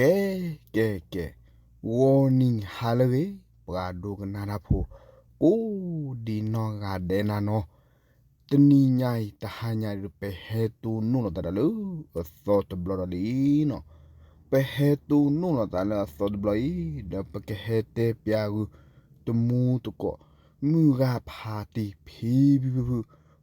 ကဲ ကဲ ကဲ, ဂီၤနံၤဟါလၢအဂ့ၤ, ပှၤဒိကနၣ်တၢ်ဖိ ကိးဒံနီၢ်ဂၤဒဲးနၤနီၤ, တနံၤညါအံၤတဟါညါဒီး ပဟဲတိၢ်နီၣ်လီၤသးဒီးလၢအသီတဘျီဒီးလံနီၤ, ပဟဲတိၢ်နီၣ်လီၤသးလၢအသီတဘျီအံၤ ဒီးပကဟဲတဲပျးဂုာ် တမူတကိး မုၢ်ဂၤဖးတံၢ်ဖံဖံဖုဖု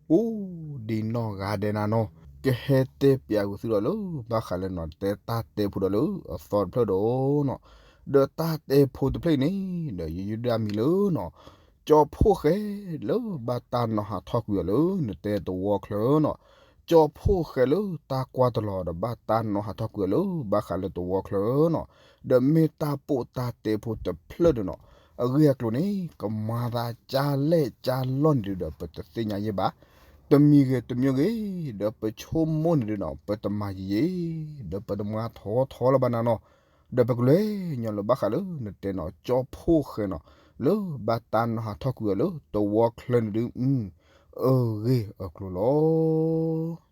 ကိးဒံနီၢ်ဂၤဒဲးနၤနီၤ, ကဟဲတဲပျးဂုာ်သုဒီးလၢ ဘၣ်ဃးလၢနီၤ တဲတၢ်တဲဖိဒီးလၢအသီတဖျၢၣ်ဒီးနီၤ, ဒီးတၢ်တဲဖိတဖျၢၣ်အံၤန့ၣ် ဒီးယယုၢ်ဒၣ်မံၤလၢနီၤ ကၠီဖှိၣ်ဃဲ လၢဘၣ်တၢ်နီၤဟးထီၣ်ကွံာ်အီၤလၢ နတဲတဝီချၢနီၤ, ကၠီဖှိၣ်ဃဲလၢတၢ်ကွၢ်တလီၤဒီး ဘၣ်တၢ်နီၤဟးထီၣ်ကွံာ်အီၤလၢ ဘၣ်ဃးလၢတဝီချၢနီၤ, ဒီးမ့ၢ်တၢ်ပိာ်တၢ်တဲဖိတဖျၢၣ်ဒီးနီၤ, အဂ့ၢ်အကျိၤန့ၣ် ကမၤသးကၢ်လဲၢ်ကၢ်လီၢ်န့ၣ်ဒုးဒီး ပတသ့ၣ်ညါယဲၢ်ဘၣ်, တမံၤဂ့ၤတမံၤဂ့ၤ, ဒီးပဆိကမိၣ်န့ၣ်ဒုးနီၤ ပတမၤယံာ်ယံာ်, ဒီးပတမၤထီထီလၢၤဘၣ်နၤနီၤ, ဒီးပကလဲၤညီလၢဘၣ်ဃးလၢနတဲနီၤ ကၠီဖှိၣ်ဃဲနီၤ, လၢဘၣ်တၢ်နီၤဟးထီၣ်ကွံာ်အီၤလၢတဝီချၢန့ၣ်ဒုး အဂ့ၢ်အကျိၤလီၤ.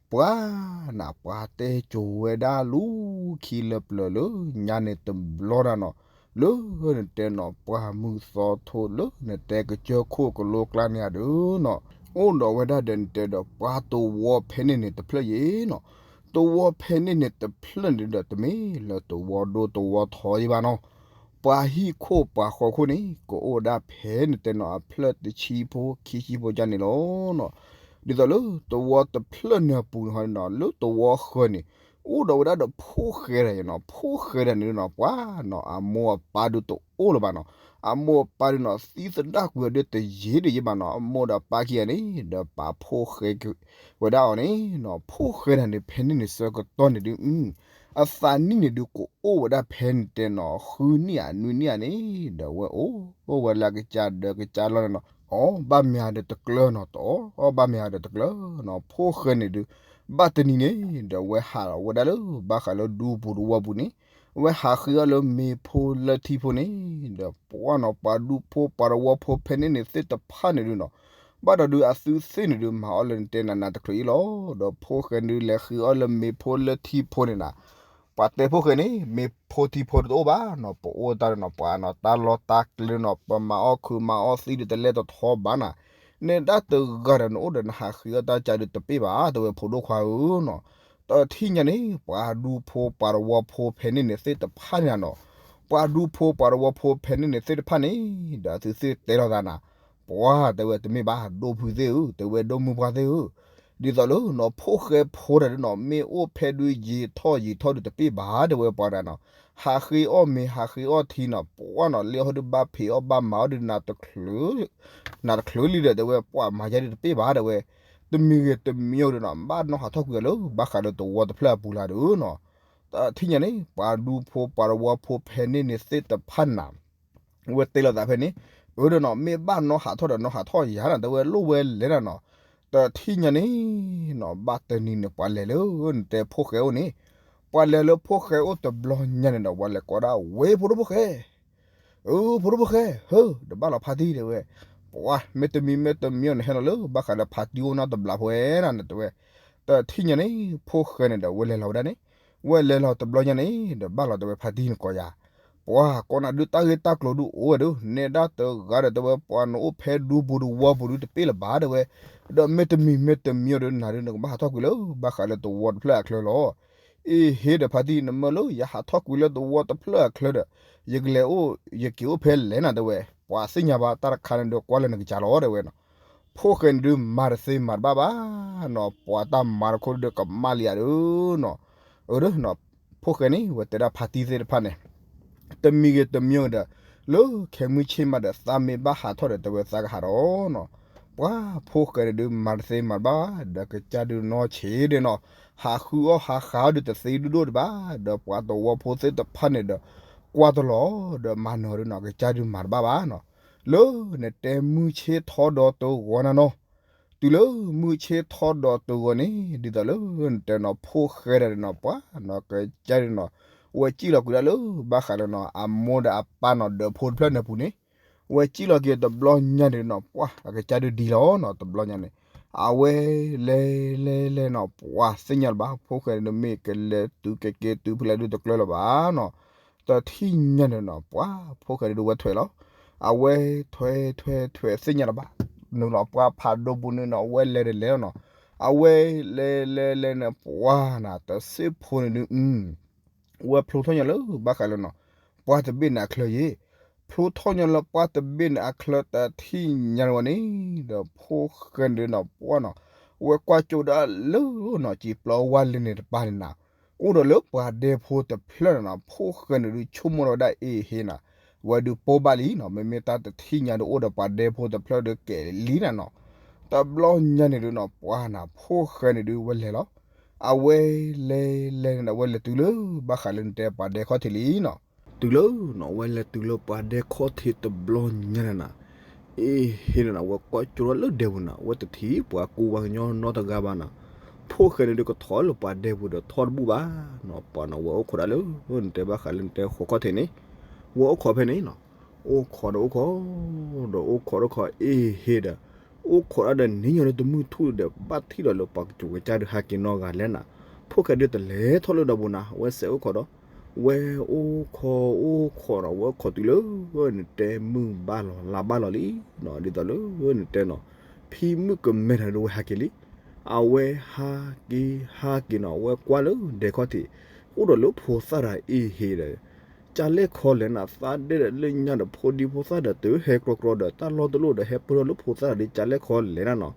ပှၤနၤ ပှၤတဲကိၤဝဲဒၣ်လူၤခံလၢပျၢၤလၢညါန့ၣ်တဘျီဒၣ်နီၤ, လၢနတဲနီၤ ပှၤမုၢ်သီထိလၢနတဲကစၢၢ်ခိၣ်ကလိကျါန့ၣ်ဧါဒုးနီၤ, အိၣ်ဒီးဝဲဒၣ်ဒီးနတဲဒီးပှၤတဝီဖဲန့ၣ်န့ၣ်တဖျၢၣ်ယံၤနီၤ, တဝီဖဲန့ၣ်န့ၣ်တဖျၢၣ်န့ၣ်ဒီး တမ့ၢ်လၢတဝီဒိၣ်တဝီထီယံၤဘၣ်နီၤ, ပှၤဟံၣ်ခိၣ်ပှၤဃီခိၣ်န့ၣ် ကအိၣ်ဝဲဒၣ်ဖဲနတဲနီၤ အဖျၢၣ်တဆံဖိခံဆံဖိဒ်န့ၣ်လီၤနီၤ, ဒ်သိးလၢတဝီတဖျၢၣ်န့ၣ်အပူၤန့ၣ်ဟီနီၤ လၢတဝီဃၢၤန့ၣ် အိၣ်ဒီးဝဲဒၣ်ဒီးဖိၣ်ဃဲဒၣ်ယံၤနီၤ, ဖိၣ်ဃဲဒၣ်န့ၣ်နီၤ ပှၤနီၤ အမိၢ်အပၢ်ဒုးတအိၣ်လၢၤဘၣ်နီၤ, အမိၢ်အပၢ်ဒုးနီၤ သံသဒၣ်ကွံာ်အီၤဒုးတယံာ်ဒံးယံၤဘၣ်နီၤ, အမိၢ်ဒီးပၢ်ခံဂၤန့ၣ် ဒီးပာ်ဖိၣ်ဃဲဝဲဒၣ်အီၤန့ၣ်နီၤ, ဖိၣ်ဃဲဒၣ်န့ၣ် ဖဲန့ၣ်န့ၣ်ဆၢကတီၢ်န့ၣ်ဒုး အသးနံၣ်န့ၣ်ဒုးကအိၣ်ဝဲဒၣ်ဖဲန့ၣ်တဲနီၤ ဃုနံၣ်ဧါနွံနံၣ်ဧါန့ၣ်, ဒီးဝဲအိၣ်ဝဲလၢအကစၢ်ဒၢးကစၢ်လီၢ်န့ၣ်နီၤ, အီၣ်ဘၣ်မ့ၤဧါဒီးတကျၢၤနီၤ, တအီၣ်ဘၣ်မ့ၤဧါဒီးတကျၢၤနီၤ, ဖိၣ်ဃဲန့ၣ်ဒုး ဘၣ်တနံၤန့ၣ် ဒီးဝဲဟးလီၤဝဲဒၣ်လၢဘၣ်ဃးလၢဒူပူၤတဝီပူၤန့ၣ်, ဝဲဟးဃ့အီၣ်လၢမ့ၤဖိလၢထံဖိန့ၣ်, ဒီးပှၤနီၤ ပှၤဒူဖိပှၤတဝီဖိဖဲန့ၣ်န့ၣ်သ့ၣ်တဖၣ်န့ၣ်ဒုးနီၤ, ဘၣ်ဒီးဒုးအသုသ့ၣ်န့ၣ်ဒုး မၤအီၣ်လၢနတဲနၤနၤတချုးအံၤလီၤ, ဒီးဖိၣ်ဃဲန့ၣ်ဒုးလဲၤဃ့အီၣ်လၢမ့ၤဖိလၢထံဖိန့ၣ်နၤ, ပှၤတဲဖိၣ်ဃဲန့ၣ် မ့ၤဖိထံဖိတအိၣ်ဘၣ်နီၤ, ပအိၣ်တၢ်ဒီးနီၤ ပှၤနီၤ တၢ်လီၢ်တၢ်ကျဲနီၤ ပမၤအီၣ်ခုးမၤအီၣ်သံဒီးတလဲၤတထီဘၣ်နၤ, နဲဒၣ်တဂၤဒီးနအိၣ်ဒီးနဟးဃ့အီၣ်တၢ်ကၢ်ဒုးတပ့ၢ်ဘၣ် တဲဝဲဖိဒိၣ်ခွါဧၢနီၤ, တထံၣ်ညါန့ၣ် ပှၤဒူဖိပှၤတဝီဖိဖဲန့ၣ်န့ၣ်သ့ၣ်တဖၣ်န့ၣ်နီၤ, ပှၤဒူဖိပှၤတဝီဖိဖဲန့ၣ်န့ၣ်သ့ၣ်တဖၣ်န့ၣ်, ဒီးသုသ့ၣ်တဲလိာ်သးနၤ, ပှၤတဲဝဲတမ့ၢ်ဘၣ် ဒိၣ်ဖုသ့ၣ်ဧၢ တဲဝဲဒိၣ်မုၢ်ပှၢ်သ့ၣ်ဧၢ, ဒ်သိးလၢနီၤ ဖိၣ်ဃဲဖိတၢ်ဒုးနီၤ မ့ၢ်အိၣ်ဖဲဒုးယံာ်ထီၣ်ယံာ်ထီၣ်ဒုးတပ့ၢ်ဘၣ် တဲဝဲပှၤတၢ်နီၤ, ဟးဃ့အီၣ်မ့ၤဟးဃ့အီၣ်ထံနီၤ ပှၤနီၤ လၢအီၣ်ဟီဒုးဘၣ်ဖံးအီၣ်ဘၣ်မၤအီၣ်ဒုးနၤတချုး နၤတချုးလံဒီး တဲဝဲပှၤမၤယါဒုးတပ့ၢ်ဘၣ် တဲဝဲ, တမံၤဂ့ၤတမံၤဂ့ၤဒီးနီၤ ဘၣ်နီၢ်ဟးထီၣ်ကွံာ်အီၤလၢ ဘၣ်ဃးဒီးတဝီတဖျၢၣ်အပူၤလၢ်ဒီးနီၤ, တထံၣ်ညါန့ၣ် ပှၤဒူဖိပှၤတဝီဖိဖဲန့ၣ်န့ၣ်သ့ၣ်တဖၣ်နၤ ဝဲတဲလိာ်သးဖဲန့ၣ်, အၢဒီးနီၤ မ့ၢ်ဘၣ်နီၢ်ဟးထီၣ်ဒီးနီၢ်ဟးထီၣ်ယၤနၤ တဲဝဲလိၣ်ဝဲလဲၤနၤနီၤ, တထံၣ်ညါန့ၣ်နီၤ ဘၣ်တနံၤန့ၣ် ပှၤလဲၤလၢနတဲဖိၣ်ဃဲအိၣ်န့ၣ်, ပှၤလဲၤလၢဖိၣ်ဃဲအိၣ်တဘျီညါန့ၣ်ဒီး ပှၤလဲၤကိးဒၣ်ဝဲဖိဒိၣ်ဖိၣ်ဃဲ အၢ ဖိဒိၣ်ဖိၣ်ဃဲ ဟၢ ဒီးဘၣ်လီၤဖါတံၢ်တဲဝဲ, ပှၤ မ့တမံၤမ့တမံၤအီၤန့ၣ် ဟဲလီၤလၢ ဘၣ်ဃးလၢဖါတံၢ်အိၣ်နၢ်တဘျီဖိဝဲနၤန့ၣ် တဲဝဲ, တထံၣ်ညါန့ၣ် ဖိၣ်ဃဲန့ၣ်ဒီး ဝဲလဲၤလီၤဝဲဒၣ်န့ၣ်, ဝဲလဲၤလီၤတဘျီညါန့ၣ် ဒီးဘၣ်လီၤတဲဝဲဖါတံၢ်န့ၣ်ကိးယၤ, ပှၤကိးနၤဒုးတၢ်ဂ့ၢ်တၢ်ကျိၤဒုးအိၣ်ဝဲဒၣ် နဲဒၣ်တဂၤဒီးတဲဝဲ ပှၤနအိၣ်ဖဲဒူပူၤတဝီပူၤဒုးတပ့ၢ်လၢၤဘၣ်တဲဝဲ, ဒီးမ့တမံၤမ့တမံၤအီၤဒီးနၤဒုး နကဘၣ်ဟးထီၣ်ကွံာ်လၢ ဘၣ်ဃးလၢတဝီတဖျၢၣ်အချၢလီၤ. အ့ဟ့ဒီးဖါတံၢ် နမၢလၢယဟးထီၣ်ကွံာ်လၢတဝီတဖျၢၣ်အချၢဒီး ယကလဲၤအိၣ် ယက့ၤအိၣ်ဖဲလဲၣ်နၤတဲဝဲ, ပှၤသ့ၣ်ညါဘၣ်တၢ်တခါန့ၣ်ဒီးကွၢ်လၢနကစၢ်လီၤတဲဝဲနီၤ. ဖိၣ်ဃဲန့ၣ်ဒုးမၤတသ့မၤတဘၣ်ဘၣ်နီၤ, ပှၤတၢ်မၤတခိၣ်ဒုးကမၣ်လံယၤဒုးနီၤ. အၢ ဒီး ဖိၣ်ဃဲန့ၣ် ဝဲတဲဒၣ်ဖါတံၢ်သ့ၣ်တဖၣ်န့ၣ် တမံၤဂ့ၤတမံၤဂ့ၤဒီး လၢခဲမုၢ်ဆ့ၣ်မးဒီး သးမ့ၢ်ဘၣ်ဟးထီၣ်ဒီး တဲဝဲသးကဟးဒီးနီၤ. ပှၤဖိၣ်ဃဲန့ၣ်ဒုးမၤတသ့မၤတဘၣ်ဘၣ် ဒီးကစၢ်ဒုးနီၢ်ဆံးဒုးနီၤ, ဟးဃုအီၣ်ဟးဃုအီၣ်ဒုးတသ့ဒိၣ်ဒိၣ်ဒံးဘၣ်, ဒီးပှၤတဝီဖိသ့ၣ်တဖၣ်န့ၣ်ဒီး ကွၢ်တလီၤ ဒီးမၤနၢၤဒုးနီၤ, ကစၢ်ဒုးမၤတဘၣ်ဘၣ်နီၤ. လၢနတဲမုၢ်ဆ့ၣ်ထီဒီးတဂီၤနၤနီၤ, တုၤလၢမုၢ်ဆ့ၣ်ထီဒီးတဂီၤန့ၣ် ဒ်သိးလၢနတဲနီၤ ဖိၣ်ဃဲဒၣ်န့ၣ်နီၤ ပှၤနီၤ ကစၢ်ဒုးနီၤ ဝဲစံၣ်လီၤကွံာ်ဒၣ်လၢ ဘၣ်ဃးလၢနီၤ အမိၢ်ဒီးအပၢ်နီၤ ဒၢးဖိတဖျၢၣ်န့ၣ်အပူၤန့ၣ် ဝဲစံၣ်လီၤက့ၤတဘျီညါန့ၣ်နီၤ ပှၤအကစၢ်ဒုးဒံလီၤနီၤ တဘျီညါန့ၣ် အဝဲလဲၤလဲၤလဲၤနီၤ ပှၤသ့ၣ်ညါလၢၤဘၣ် ဖိၣ်ဃဲန့ၣ်ဒုးမ့ၢ်ကလဲၤတုၤကက့ၤတုၤဖဲလဲၣ်ဒုးတကျၢၤလၢၤဘၣ်နီၤ. တထံၣ်ညါန့ၣ်နီၤ ပှၤဖိၣ်ဃဲန့ၣ်ဒုးဝဲထွဲလီၤ. အဝဲထွဲထွဲထွဲသ့ၣ်ညါလၢၤဘၣ် နုာ်လီၤပှၢ်ဖးဒိၣ်ပူၤန့ၣ်နီၤ အဝဲလဲၤတလဲၤလီၤနီၤ. အဝဲလဲၤလဲၤလဲၤန့ၣ် ပှၤနၤ တစ့ၢ်ဖိန့ၣ်ဒုး ဝဲဖျိထီၣ်ညီလၢဘၣ်ဃးလၢနီၤ ပှၢ်တဘ့ၣ်န့ၣ်အချၢယ့ၣ်, ဖျိထီၣ်ညီလၢပှၢ်တဘ့ၣ်န့ၣ်အချၢတထံၣ်ညါန့ၣ်ဝဲန့ၣ် ဒီးဖိၣ်ဃဲန့ၣ်ဒုးနီၤ ပှၢ်နီၤ ဝဲကွၢ်ကၠိဒၣ်လၢနီၤ စံာ်ပျီဝါလ့န့ၣ်တပၤန့ၣ်နၤ အိၣ်ဒီးလၢပှၤဒဲဖိတဖျၢၣ်န့ၣ်နီၤ ဖိၣ်ဃဲန့ၣ်ဒုးဆိကမိၣ်ထီၣ်ဝဲဒၣ်အ့ဟ့နၤ ဝဲဒုးပိၢ်ဘၣ်လံနီၤ မ့မ့ၢ်တၢ်တထံၣ်ညါဒုးအိၣ်ဒီးပှၤဒဲဖိတဖျၢၣ်ဒုးကဲၤလံနၤနီၤ. တဘျီညါန့ၣ်ဒုးနီၤ ပှၢ်နၤ ဖိၣ်ဃဲန့ၣ်ဒုးဝဲလဲၤလီၤ. အဝဲလဲၤလဲၤလဲၤန့ၣ် အဝဲလဲၤတုၤလၢဘၣ်ဃးလၢနတဲပှၤဒဲခီၣ်ထံးလံနီၤ. တုၤလၢနီၤ အဝဲလဲၤတုၤလၢပှၤဒဲခီၣ်ထံးတဘျီညါန့ၣ်နၤ အ့ဟ့န့ၣ်နၤ ဝဲကွၢ်ကၠိထီၣ်လၢဒဲပူၤနၤ ဝဲတထံၣ်ပှၤကူပှၤကညီနီတဂၤဘၣ်နၤ. ဖိၣ်ဃဲန့ၣ်ဒုးကထီၣ်လၢပှၤဒဲပူၤဒီးထီၣ်တဘူၣ်ဘၣ်နီၤ ပှၢ်နီၤ ဝဲအိၣ်ခိးဒၣ်လၢ နတဲဘၣ်ဃးလၢနတဲဃိးခီၣ်ထံးန့ၣ် ဝဲအိၣ်ခိးဖဲန့ၣ်နီၤ. အိၣ်ခိးဒီးအိၣ်ခိး ဒီးအိၣ်ခိးဒီးခိးအ့ဟ့ဒီး အိၣ်ခိးဒၣ်ဒီးနံၤညီလၢတမုၢ်ထူၣ်ဒီး ဘၣ်ထံၣ်ဒီးလၢပှၤကစူးကစၢ်ဒုးဟးက့ၤနီတဂၤလဲၣ်နၤ. ဖိၣ်ဃဲဒုးတလဲၤထီၣ်လၢဒီးပူၤနၤ ဝဲစဲးအိၣ်ခိးဒီး ဝဲအိၣ်ခိးအိၣ်ခိးနီၤ ဝဲအိၣ်ခိးတုၤလၢ နတဲမုၢ်ဘၣ်လီၤ လါဘၣ်လီၤလံနီၤ ဒ်သိးလၢနတဲနီၤ ဖံမုၣ်ကမဲထီၣ်ဒုးဝဲဟးက့ၤလံ. အဝဲဟးက့ၤဟးက့ၤနီၤ ဝဲကွၢ်လၢဒဲခီၣ်ထံး အိၣ်ဒီးလၢဖိသၣ်တဂၤအ့ဟ့ဒီး ကလဲၣ်ခီလဲၣ်နၤ သးဒဲဒီးလၢညါဒီးဖိဒံဖိသၣ်ဒီးတုၤဟဲကြီကြီဒီး တၢ်လီၢ်တလီၢ်ဒီးဟဲပၢၢ်ထီၣ်လၢဖိသၣ်ဒီး ကလဲၣ်ခီလဲၣ်နၤနီၤ.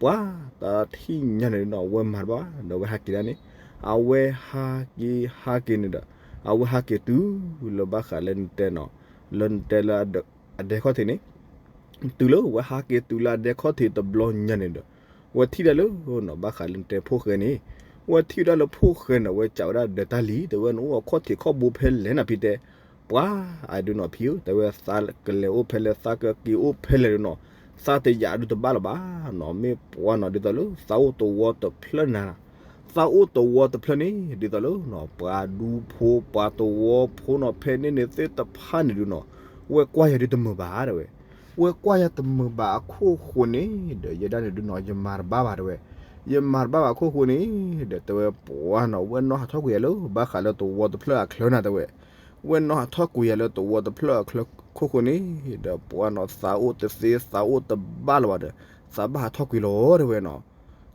ပှၤတထံၣ်ညါန့ၣ်နီၤ ဝဲမၤတဘၣ်ဒီးဝဲဟးက့ၤဒၣ်န့ၣ် အဝဲဟးက့ၤဟးက့ၤန့ၣ်ဒီး အဝဲဟးက့ၤတုၤလၢဘၣ်ဃးလၢနတဲနီၤ လၢနတဲလၢ အဒဲခီၣ်ထံးန့ၣ် တုၤလၢဝဲဟးက့ၤတုၤလၢအဒဲခီၣ်ထံးတဘျီညါန့ၣ်ဒီး ဝဲထံၣ်ဒၣ်လၢနီၤ ဘၣ်ဃးလၢနတဲဖိၣ်ဃဲန့ၣ် ဝဲထံၣ်ဝဲဒၣ်လၢဖိၣ်ဃဲန့ၣ် ဝဲစံးဝဲဒၣ်ဒီးတၢ်လံၤ တဲဝဲနအိၣ်အခီၣ်ထံးခီၣ်ဘိဖဲလဲၣ်နၤဖံတဲ ပှၤအဒုးနီၤဖံဧၢ တဲဝဲသးကလဲၤအိၣ်ဖဲလဲၣ် သးကက့ၤအိၣ်ဖဲလဲၣ်ဒုးနီၤ သးတယာ်ဒုးတဘၣ်လၢၤဘၣ်နီၤ မ့ၢ်ပှၤနီၤ ဒ်သိးလၢသးအိၣ်တဝီတဖျၢၣ်နၤ သးအိၣ်တဝီတဖျၢၣ်န့ၣ် ဒ်သိးလၢနီၤ ပှၤဒူဖိပှၤတဝီဖိနီၤ ဖဲန့ၣ်န့ၣ်သ့ၣ်တဖၣ်န့ၣ်ဒုးနီၤ ဝဲကွၢ်ယၤဒုးတမုာ်ဘၣ်တဲဝဲ ဝဲကွၢ်ယၤတမုာ်ဘၣ်အခိၣ်ဃိန့ၣ် ဒီးယဲဒၣ်န့ၣ်ဒုးနီၤ ယမၤတဘၣ်ဘၣ်တဲဝဲ ယမၤတဘၣ်ဘၣ်အခိၣ်ဃိန့ၣ် ဒီးတဲဝဲပှၤနီၤ ဝဲနီၢ်ဟးထီၣ်ကွံာ်ယၤလၢ ဘၣ်ဃးလၢတဝီတဖျၢၣ်အချၢနၤတဲဝဲ ဝဲနီၢ်ဟးထီၣ်ကွံာ်ယၤလၢတဝီတဖျၢၣ်အချၢခိၣ်ဃိန့ၣ် ဒီးပှၤနီၤ သးအိၣ်တသ့ သးအိၣ်တဘၣ်လၢၤဘၣ်ဒီး သးဘၣ်ဟးထီၣ်ကွံာ်လီၤတဲဝဲနီၤ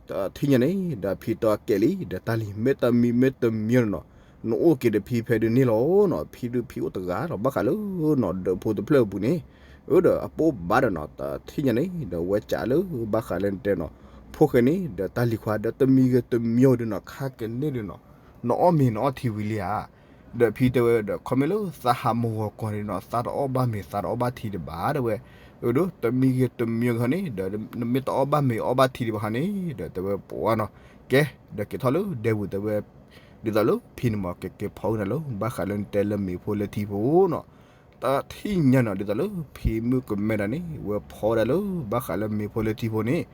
တထံၣ်ညါန့ၣ် ဒီးဖံတဲအီၤကဲလံ ဒီးတၢ်လံၤ မ့ၢ်တမံၤမ့ၢ်တမံၤနီၤ နအိၣ်က့ၤဒီးဖံဖဲဒုးန့ၣ်လီၤနီၤ ဖံဒုးဖံအိၣ်တဂၤလီၤ ဘၣ်ဃးလၢနီၤ ဒီးဖိတဖျၢၣ်အပူၤန့ၣ် အၢဒီးအပိၢ်ဘၣ်ဒီးနီၤ တထံၣ်ညါန့ၣ် ဒီးဝဲစံးလၢ ဘၣ်ဃးလၢနတဲနီၤ ဖိၣ်ဃဲန့ၣ် ဒီးတၢ်လံၤခွါ ဒီးတမံၤဂ့ၤတမံၤဒုးနီၤ ခါကန့ၣ်ဒုးနီၤ နအီၣ်မ့ၤနအီထံဝံၤလံဧါ ဒီးဖံတဲဝဲဒီး ခီမ့ၢ်လၢသးဟးမုၢ်ဂီၤကီၢ်န့ၣ်နီၤ သးတအီၣ်ဘၣ်မ့ၤ သးတအီၣ်ဘၣ်ထံဒံးဘၣ်တဲဝဲ အၢဒီး တမံၤဂ့ၤတမံၤဂ့ၤန့ၣ် ဒီးနမ့ၢ်တအီၣ်ဘၣ်မ့ၤအီၣ်ဘၣ်ထံဒံးဘၣ်ခါန့ၣ် ဒီးတဲဝဲပှၤနီၤ ကဲ ဒီးက့ၤထီၣ်လၢဒဲပူၤတဲဝဲ ဒ်သိးလၢဖံန့ၣ်မ့ၢ်ကက့ၤဖီအုၣ်နၤလၢ ဘၣ်ဃးလၢနတဲလၢမ့ၤဖိလၢထံဖိနီၤ တထံၣ်ညါနီၤ ဒ်သိးလၢဖံမုၣ်ကမဲဒၣ်န့ၣ် ဝဲဖီဝဲဒၣ်လၢ ဘၣ်ဃးလၢမ့ၤဖိလၢထံဖိန့ၣ်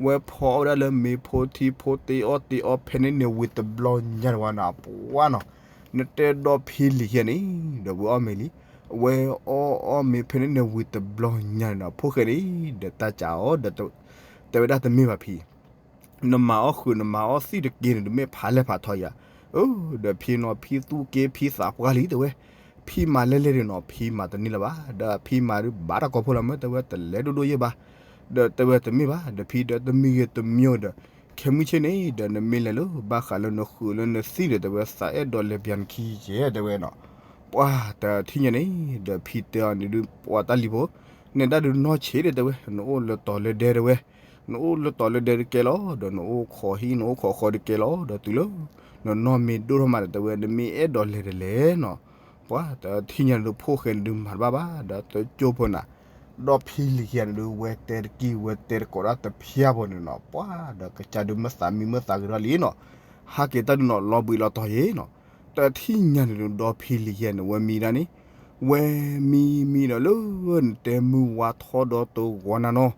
ဝဲဖီအီၣ်ဝဲဒၣ်လၢမ့ၤဖိထံဖိတ့အီၣ်တ့အီဖဲန့ၣ်န့ၣ်ဝံၤတဘျီညါန့ၣ်ဝဲနီၤ ပှၤနီၤ နတဲဒီးဖံလံၤယဲန့ၣ် ဒီးဝဲအီၣ်မ့ၤလံ ဝဲအီၣ်အီၣ်မ့ၤဖဲန့ၣ်န့ၣ်ဝံၤတဘျီညါန့ၣ်နီၤ ဖိၣ်ဃဲန့ၣ် ဒီးတၢ်စံးအီၤ ဒီးတဲဝဲဒၣ်တမ့ၢ်ဘၣ်ဖံ နမၤအီၣ်ဃုာ်နမၤအီၣ်သံၣ်တက့ၢ်န့ၣ် တမ့ၢ်ဖးလဲၢ်ဖးထီယၤ အၢ ဒီးဖံနီၤ ဖံသူက့ၤဖံသးပှၢ်လံတဲဝဲ ဖံမၤလဲၢ်လဲၢ်ဒုးနီၤ ဖံမၤတန့ၢ်လၢၤဘၣ် ဒီးဖံမၤဒုးဘၣ်တၢ်ကိးဖှိၣ်လီၤမ့ၢ်တဲဝဲတလဲၤဒိၣ်ဒိၣ်ယဲၢ်ဘၣ် ဒီးတဲဝဲတမ့ၢ်ဘၣ် ဒီးဖံဒီးတမံၤဂ့ၤတမံၤဒီး ခဲမုၢ်ဆ့ၣ်န့ၣ် ဒီးနမ့ၢ်လဲၤလၢ ဘၣ်ဃးလၢနဃုာ်လၢနသံၣ်ဒီးတဲဝဲ သးအဲၣ်ဒိးလဲၤပျးနခံယဲၢ်တဲဝဲနီၤ ပှၤတထံၣ်ညါန့ၣ် ဒီးဖံတဲအီၤန့ၣ်ဒုး ပှၤတၢ်လံၤဖိ နဲဒၣ်ဒုးနီၢ်ဆံးဒီးတဲဝဲ နအိၣ်လၢတီၤလၢဒဲတဲဝဲ နအိၣ်လၢတီၤလၢဒဲတကဲလီၤ ဒီးနအိၣ်ခိးဟံၣ် နအိၣ်ခိးဃီတကဲလီၤ ဒီးတုၤလၢ နနီၢ်မ့ၢ်ဒိၣ်ထီၣ်မးဒီးတဲဝဲ နမ့ၢ်အဲၣ်ဒိးလဲၤတလဲၤနီၤ ပှၤတထံၣ်ညါန့ၣ်ဒုး ဖိၣ်ဃဲန့ၣ်ဒုးမၤတဘၣ်ဘၣ် ဒီးတကၠိဖိနၤ ဒီးဖံလံၤခံဂၤန့ၣ်ဒုး ဝဲတဲတက့ၢ် ဝဲတဲတကိးဒၣ်တဖၠၣ်ဖိန့ၣ်နီၤ ပှၤဒီးကစၢ်ဒုးမ့ၢ်သးမံမ့ၢ်သးဂ့ၤထီၣ်လံနီၤ ဟးက့ၤတၢ်ဒုးနီၤ လီၤဘှံးလီၤတီၤယဲၢ်နီၤ တထံၣ်ညါန့ၣ်ဒုး ဒီးဖံလံၤခံဂၤန့ၣ် ဝဲမံဒၣ်န့ၣ် ဝဲမံမံဒီးလၢ နတဲမုၢ်ဝါထီၣ်ဒီးတဂီၤနၤနီၤ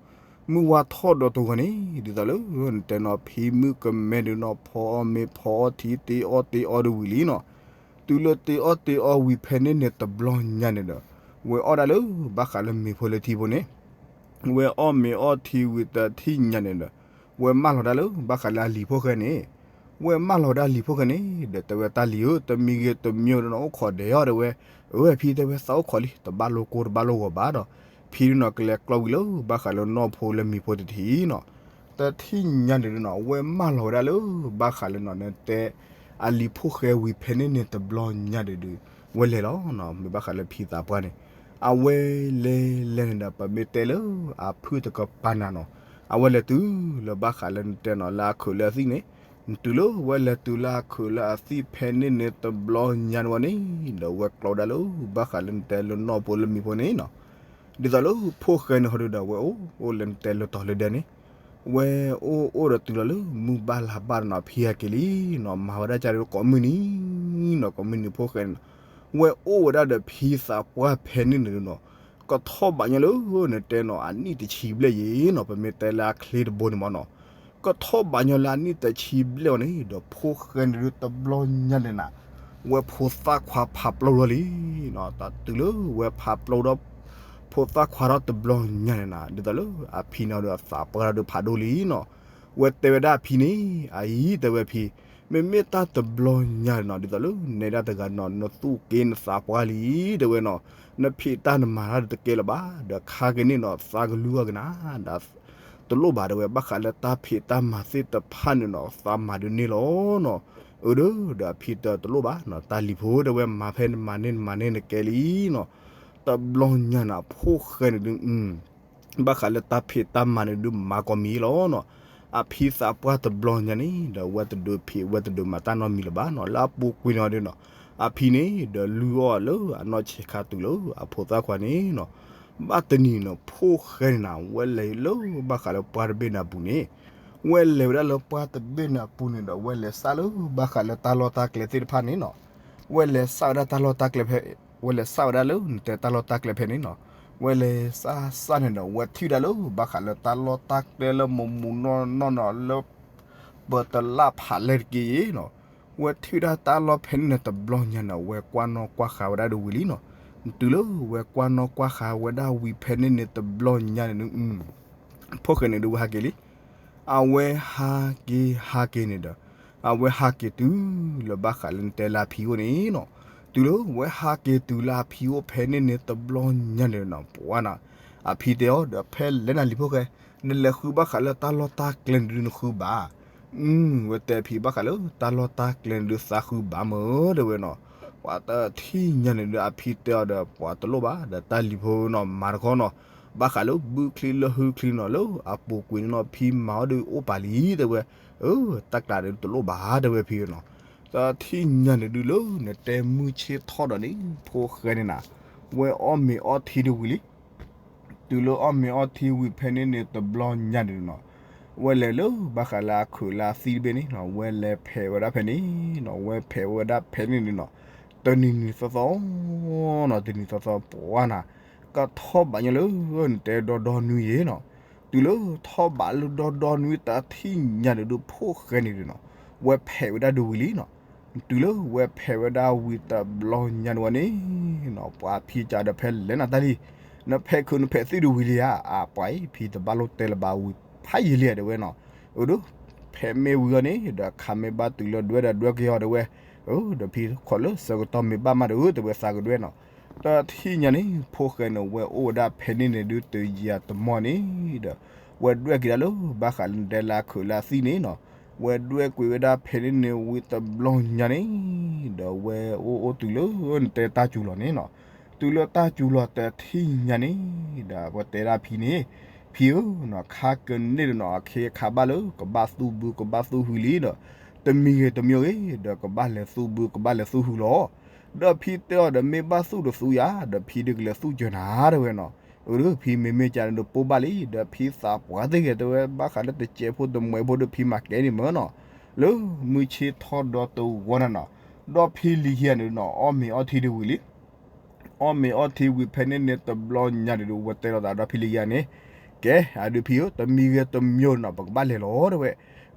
မုၢ်ဝါထီၣ်ဒီးတဂီၤန့ၣ် ဒ်သိးလၢ နတဲနီၤ ဖံမုၣ်ကမဲဒုးနီၤ ဖီအီၣ်မ့ၤဖီအီၣ်ထံ တ့အီၣ်တ့အီဒုးဝံၤလံနီၤ တုၤလၢတ့အီၣ်တ့အီဝံၤဖဲန့ၣ်န့ၣ်တဘျီညါန့ၣ်ဒီး ဝဲအီၣ်ဒၣ်လၢ ဘၣ်ဃးလၢမ့ၤဖိလၢထံဖိန့ၣ် ဝဲအီၣ်မ့ၤအီၣ်ထံဝံၤတထံၣ်ညါန့ၣ်ဒီး ဝဲမၢလီၤဒၣ်လၢဘၣ်ဃးလၢအလံၤဖိၣ်ဃဲန့ၣ်, ဝဲမၢလီၤဝဲဒၣ်လံၤဖိၣ်ဃဲန့ၣ် ဒီးတဲဝဲတၢ်လံၤဧၢ, တမံၤဂ့ၤတမံၤဒီးနအိၣ်ခိးဒဲးအီၤတဲဝဲ, အဝဲဖံတဲဝဲသးအိၣ်ခိးလံ တဘၣ်လိာ်ကိၢ်တဘၣ်လိာ်ဂီၤဘၣ်ဒီး, ဖံဒုးနီၤကလဲၤကျီဝံၤလၢဘၣ်ဃးလၢနီၢ်ဖိလၢမံၤဖိတထံၣ်နီၤ, တထံၣ်ညါန့ၣ်ဒုးနီၤ ဝဲမၢလီၤဝဲဒၣ်လၢဘၣ်ဃးလၢနီၤ နတဲ အလံၤဖိၣ်ဃဲဝံၤဖဲန့ၣ်န့ၣ်တဘျီညါဒုးဒုး, ဝဲလဲၤလီၤနီၤ မ့ၢ်ဘၣ်ဃးလၢဖံသးပှၢ်န့ၣ်, အဝဲလဲၤလဲၤန့ၣ်ဒီး ပမ့ၢ်တဲလၢအဖုၣ်တကပၤနၤနီၤ, အဝဲလဲၤတုၤလၢဘၣ်ဃးလၢနတဲနီၤ လၢအခုးလၢအသံၣ်န့ၣ်, တုၤလၢဝဲလဲၤတုၤလၢအခုးလၢအသံၣ်ဖဲန့ၣ်န့ၣ်တဘျီညါန့ၣ်ဝဲန့ၣ်, ဒီးဝဲကျီဝဲဒၣ်လၢဘၣ်ဃးလၢနတဲလၢနီၢ်ဖိလၢမံၤဖိန့ၣ်နီၤ, ဒ်သိးလၢဖိၣ်ဃဲန့ၣ်ဟီဒုးဒီး ဝဲအိၣ်အိၣ်လၢနတဲလၢတီၤလၢဒဲန့ၣ် ဝဲအိၣ်အိၣ်ဒီးတုၤလီၤလၢမုၢ်ဘၣ်လါဘၣ်ဒီးနီၤ ဖံဟဲက့ၤလံနီၤ, မၤဝဲဒၣ်ကဒီးကိးမုၢ်နံၤနီၤ ကိးမုၢ်နံၤဖိၣ်ဃဲန့ၣ်နီၤ, ဝဲအိၣ်ဝဲဒၣ်ဒီးဖံသးပှၢ်ဖဲန့ၣ်န့ၣ်နီၤ, ကထီၣ်ဘးညီလၢနတဲနီၤ အနံၣ်တဆံဘျဲၣ်ယဲနီၤ ပမ့ၢ်တဲလၢအချ့တဘိန့ၣ်မ့ၢ်နီၤ, ကထီၣ်ဘးညီလၢအနံၣ်တဆံဘျဲၣ်အီၤန့ၣ် ဒီးဖိၣ်ဃဲန့ၣ်ဒုးတဘျီညါန့ၣ်နၤ, ဝဲဖိသၣ်ခွါဖးပျိလီၤလံနီၤ, တၢ်တုၤလၢဝဲဖးပျိဒီး ဖိသၣ်ခွါထီၣ်တဘျီညါန့ၣ်နၤ ဒ်သိးလၢအဖံန့ၣ်ဒီးအသးပှၢ်ဒီးဖးဒိၣ်လံနီၤ, ဝဲတဲဝဲဒၣ်အဖံန့ၣ် အအံၤတဲဝဲဖံ, မ့မ့ၢ်တၢ်တဘျီညါန့ၣ်နီၤ ဒ်သိးလၢနဲဒၣ်တဂၤနီၤ နသူၣ်က့နသးပှၢ်လံတဲဝဲနီၤ, နဖံးတၢ်နမၤတၢ်တကဲလၢၤဘၣ် ဒီးခါက့ၤန့ၣ်နီၤ သးကလူအီၤကနၤ ဒီး တလိၣ်ဘၣ်တဲဝဲ ဘၣ်ဃးလၢတၢ်ဖံးတၢ်မၤသ့ၣ်တဖၣ်န့ၣ်နီၤ သးမၤဒုးန့ၢ်လီၤနီၤ, အၢ ဒီး ဒီးအဖံတဲတလိၣ်ဘၣ်နီၤ တၢ်လံၤဖိတဲဝဲ မၤဖဲနမၤန့ၢ်နမၤန့ၢ်နကဲလံနီၤ, တဘျီညါန့ၣ် ဖိၣ်ဃဲန့ၣ်ဒုး ဘၣ်ဃးလၢတၢ်ဖံးတၢ်မၤန့ၣ်ဒုးမၤကိးမံၤလီၤနီၤ, အဖံသးပှၢ်တဘျီညါန့ၣ် ဒီးဝဲတဒုးဖံးဝဲတဒုးမၤတၢ်နီတမံၤလၢၤဘၣ်နီၤ လၢအပူၤကွံာ်န့ၣ်ဒုးနီၤ, အဖံန့ၣ် ဒီးလုၢ်အီၣ်လၢအနီၢ်ဆံးခါတုၤလၢအဖိသၣ်ခွါန့ၣ်နီၤ, ဘၣ်တနံၤနီၤ ဖိၣ်ဃဲန့ၣ်နၤ ဝဲလဲၤလၢဘၣ်ဃးလၢပှၢ်တဘ့ၣ်န့ၣ်အပူၤန့ၣ်, ဝဲလဲၤဝဲဒၣ်လၢပှၢ်တဘ့ၣ်န့ၣ်အပူၤန့ၣ်ဒီး ဝဲလဲၤစးလၢဘၣ်ဃးလၢတၢ်လီၢ်တၢ်ကျဲသ့ၣ်တဖၣ်န့ၣ်နီၤ, ဝဲလဲၤစးဝဲဒၣ်တၢ်လီၢ်တၢ်ကျဲဖဲ ဝဲလဲၤစးဝဲဒၣ်လၢနတဲတၢ်လီၢ်တၢ်ကျဲဖဲန့ၣ်နီၤ, ဝဲလဲၤစးစးန့ၣ်ဒီး ဝဲထံၣ်ဝဲဒၣ်လၢဘၣ်ဃးလၢတၢ်လီၢ်တၢ်ကျဲလၢမူးမူးနီၢ်နီၢ်နီၤ လၢ ပတလၢ်ဖးလဲၢ်တက့ၢ်နီၤ, ဝဲထံၣ်ဝဲဒၣ်တၢ်လီၢ်ဖဲန့ၣ်န့ၣ်တဘျီညါန့ၣ် ဝဲကွၢ်နီၣ်ကွၢ်ဃာ်ဝဲဒၣ်ဒီးဝံၤလံနီၤ, တုၤလၢဝဲကွၢ်နီၣ်ကွၢ်ဃာ်ဝဲဒၣ်ဝံၤဖဲန့ၣ်န့ၣ်တဘျီညါန့ၣ် ဖိၣ်ဃဲန့ၣ်ဒုးဝဲဟးက့ၤလံ, အဝဲဟးက့ၤဟးက့ၤန့ၣ်ဒီး အဝဲဟးက့ၤတုၤလၢဘၣ်ဃးလၢနတဲလၢအဖံအိၣ်န့ၣ်နီၤ, တုၤလၢဝဲဟးက့ၤတုၤလၢအဖံအိၣ်ဖဲန့ၣ်န့ၣ်တဘျီညါန့ၣ်နီၤ ပှၤနီၤ, အဖံတဲအီၤဒီး ဖဲလဲၣ်နၤလံၤဖိၣ်ဃဲ, နလဲၤဃုဘၣ်ဃးလၢတၢ်လီၢ်တၢ်ကျဲန့ၣ်ဒုးနဃုဘၣ် ဝဲတဲဖံဘၣ်ဃးလၢတၢ်လီၢ်တၢ်ကျဲန့ၣ်ဒုးသးဃုဘၣ်မၢတဲဝဲနီၤ, ပှၤတထံၣ်ညါန့ၣ်ဒုးအဖံတဲအီၤဒီး ပှၤတလိၣ်ဘၣ် ဒီးတၢ်လံၤဖိနီၤ မၤတခီနီၤ, ဘၣ်ဃးလၢဘုချံလၢဟုချံနီၤ လၢအပူၤကွံာ်န့ၣ်နီၤ ဖံမၤအီၣ်ဒုးအိၣ်ပာ်လံတဲဝဲ, တၢ်ကျးဒုးတလိၣ်ဘၣ်တဲဝဲဖံနီၤ, တထံၣ်ညါန့ၣ်ဒုးလၢနတဲမုၢ်ဆ့ၣ်ထီၣ်ဒီးန့ၣ် ဖိၣ်ဃဲန့ၣ်နၤ, ဝဲအီၣ်မ့ၤအီထံဒုးဝံၤလံ တုၤလၢအီၣ်မ့ၤအီထံဝံၤဖဲန့ၣ်န့ၣ်တဘျီညါန့ၣ်နီၤ, ဝဲလဲၤလၢဘၣ်ဃးလၢအခုးလၢအသံတဘ့ၣ်န့ၣ်နီၤ ဝဲလဲၤဖဲးဝဲဒၣ်ဖဲန့ၣ်နီၤ ဝဲဖဲးဝဲဒၣ်ဖဲန့ၣ်န့ၣ်နီၤ, တနံၤနံၤသီသီနီၤ တနံၤသီသီပှၤနီၤ, ကထီၣ်ဘးညီလၢနတဲဒီဒီနွံယဲနီၤ, တုၤလၢထီၣ်ဘးလၢဒီဒီနွံတထံၣ်ညါန့ၣ်ဒုး ဖိၣ်ဃဲန့ၣ်ဒုးနီၤ, ဝဲဖဲးဝဲဒၣ်ဒုးဝံၤလံနီၤ တုၤလၢဝဲဖဲးဝဲဒၣ်ဝံၤတဘျီညါန့ၣ်ဝဲန့ၣ်နီၤ ပှၤဖံကးဒီးဖဲလဲၣ်နၤတၢ်လံၤ, နဖဲးခုးနဖဲးသံၣ်ဒုးဝံၤလံဧါ, အပှၤအံၤ ဖံတဘၣ်လိၣ်တဲလၢၤဘၣ်ဝံၤဖးယံာ်လံဧါတဲဝဲနီၤ, အၢဒုး ဖဲးမ့ၢ်ဝံၤအီၤန့ၣ် ဒီးခးမ့ၢ်ဘၣ်တုၤလၢဒွဲဒီးဒွဲက့ၤအီၤတဲဝဲ, အၢဒီးဖံခိးလၢဆၢကတီၢ်မ့ၢ်ဘၣ်မးဒီး တဲဝဲသးကဒွဲနီၤ, တထံၣ်ညါန့ၣ် ဖိၣ်ဃဲန့ၣ် ဝဲအိၣ်ဝဲဒၣ်ဖဲန့ၣ်န့ၣ်ဒုးတယံာ်တမီၢ်န့ၣ်ဒီး ဝဲဒွဲၣ်က့ၤဒၣ်လၢဘၣ်ဃးလၢနတဲလၢအခုးလၢအသံၣ်န့ၣ်နီၤ, ဝဲဒွဲၣ်ကွံာ်ဝဲဒၣ်ဖဲန့ၣ်န့ၣ်ဝံၤတဘျီညါန့ၣ်, ဒီးဝဲအိၣ်အိၣ်တုၤလၢနတဲတၢ်စူၤလီၤန့ၣ်နီၤ, တုၤလၢတၢ်စူၤလီၤတထံၣ်ညါန့ၣ်, ဒီးပတဲဒၣ်ဖံန့ၣ်, ဖံဧၢနီၤ ခါကန့ၢ်ဒီးနီၤ အခ့အခါဘၣ်လၢကဘၣ်သူၣ်ဘုကဘၣ်သူၣ်ဟုလံဒီး, တမံၤဂ့ၤတမံၤဂ့ၤ ဒီးကဘၣ်လဲၤသူၣ်ဘုကဘၣ်လဲၤသူၣ်ဟုလီၤ. ဒီးဖံတဲအီၤဒီးမ့ၢ်ဘၣ်သူၣ်တသူယၤ ဒီးဖံဒုးကလဲၤသူၣ်စၢၤနၤတဲဝဲနီၤ, အၢဒုး ဖံမ့မ့ၢ်ကန့ၣ်ဒီးပိၢ်ဘၣ်လံ ဒီးဖံသးပှၢ်သ့ၣ်ဂ့ၤတဲဝဲ ဘၣ်ဃးလၢတစဲးဖိတမှဲးဖိဒီးဖံမၤကဲန့ၣ်မၢနီၤ, လၢမုၢ်ဆ့ၣ်ထီၣ်ဒီးတဝီနၤနီၤ, ဒီးဖံလံၤခံဂၤန့ၣ်နီၤ အီၣ်မ့ၤအီထံဒုးဝံၤလံ အီၣ်မ့ၤအီထံဝံၤဖဲန့ၣ်န့ၣ်တဘျီညါန့ၣ်ဒုး ဝဲတဲလိာ်သးဒီးဖံလံၤခံဂၤန့ၣ်, ကဲ အဒုးဖံဧၢ တမံၤဂ့ၤတမံၤနီၤ ပကဘၣ်လဲၤလီၤတဲဝဲ,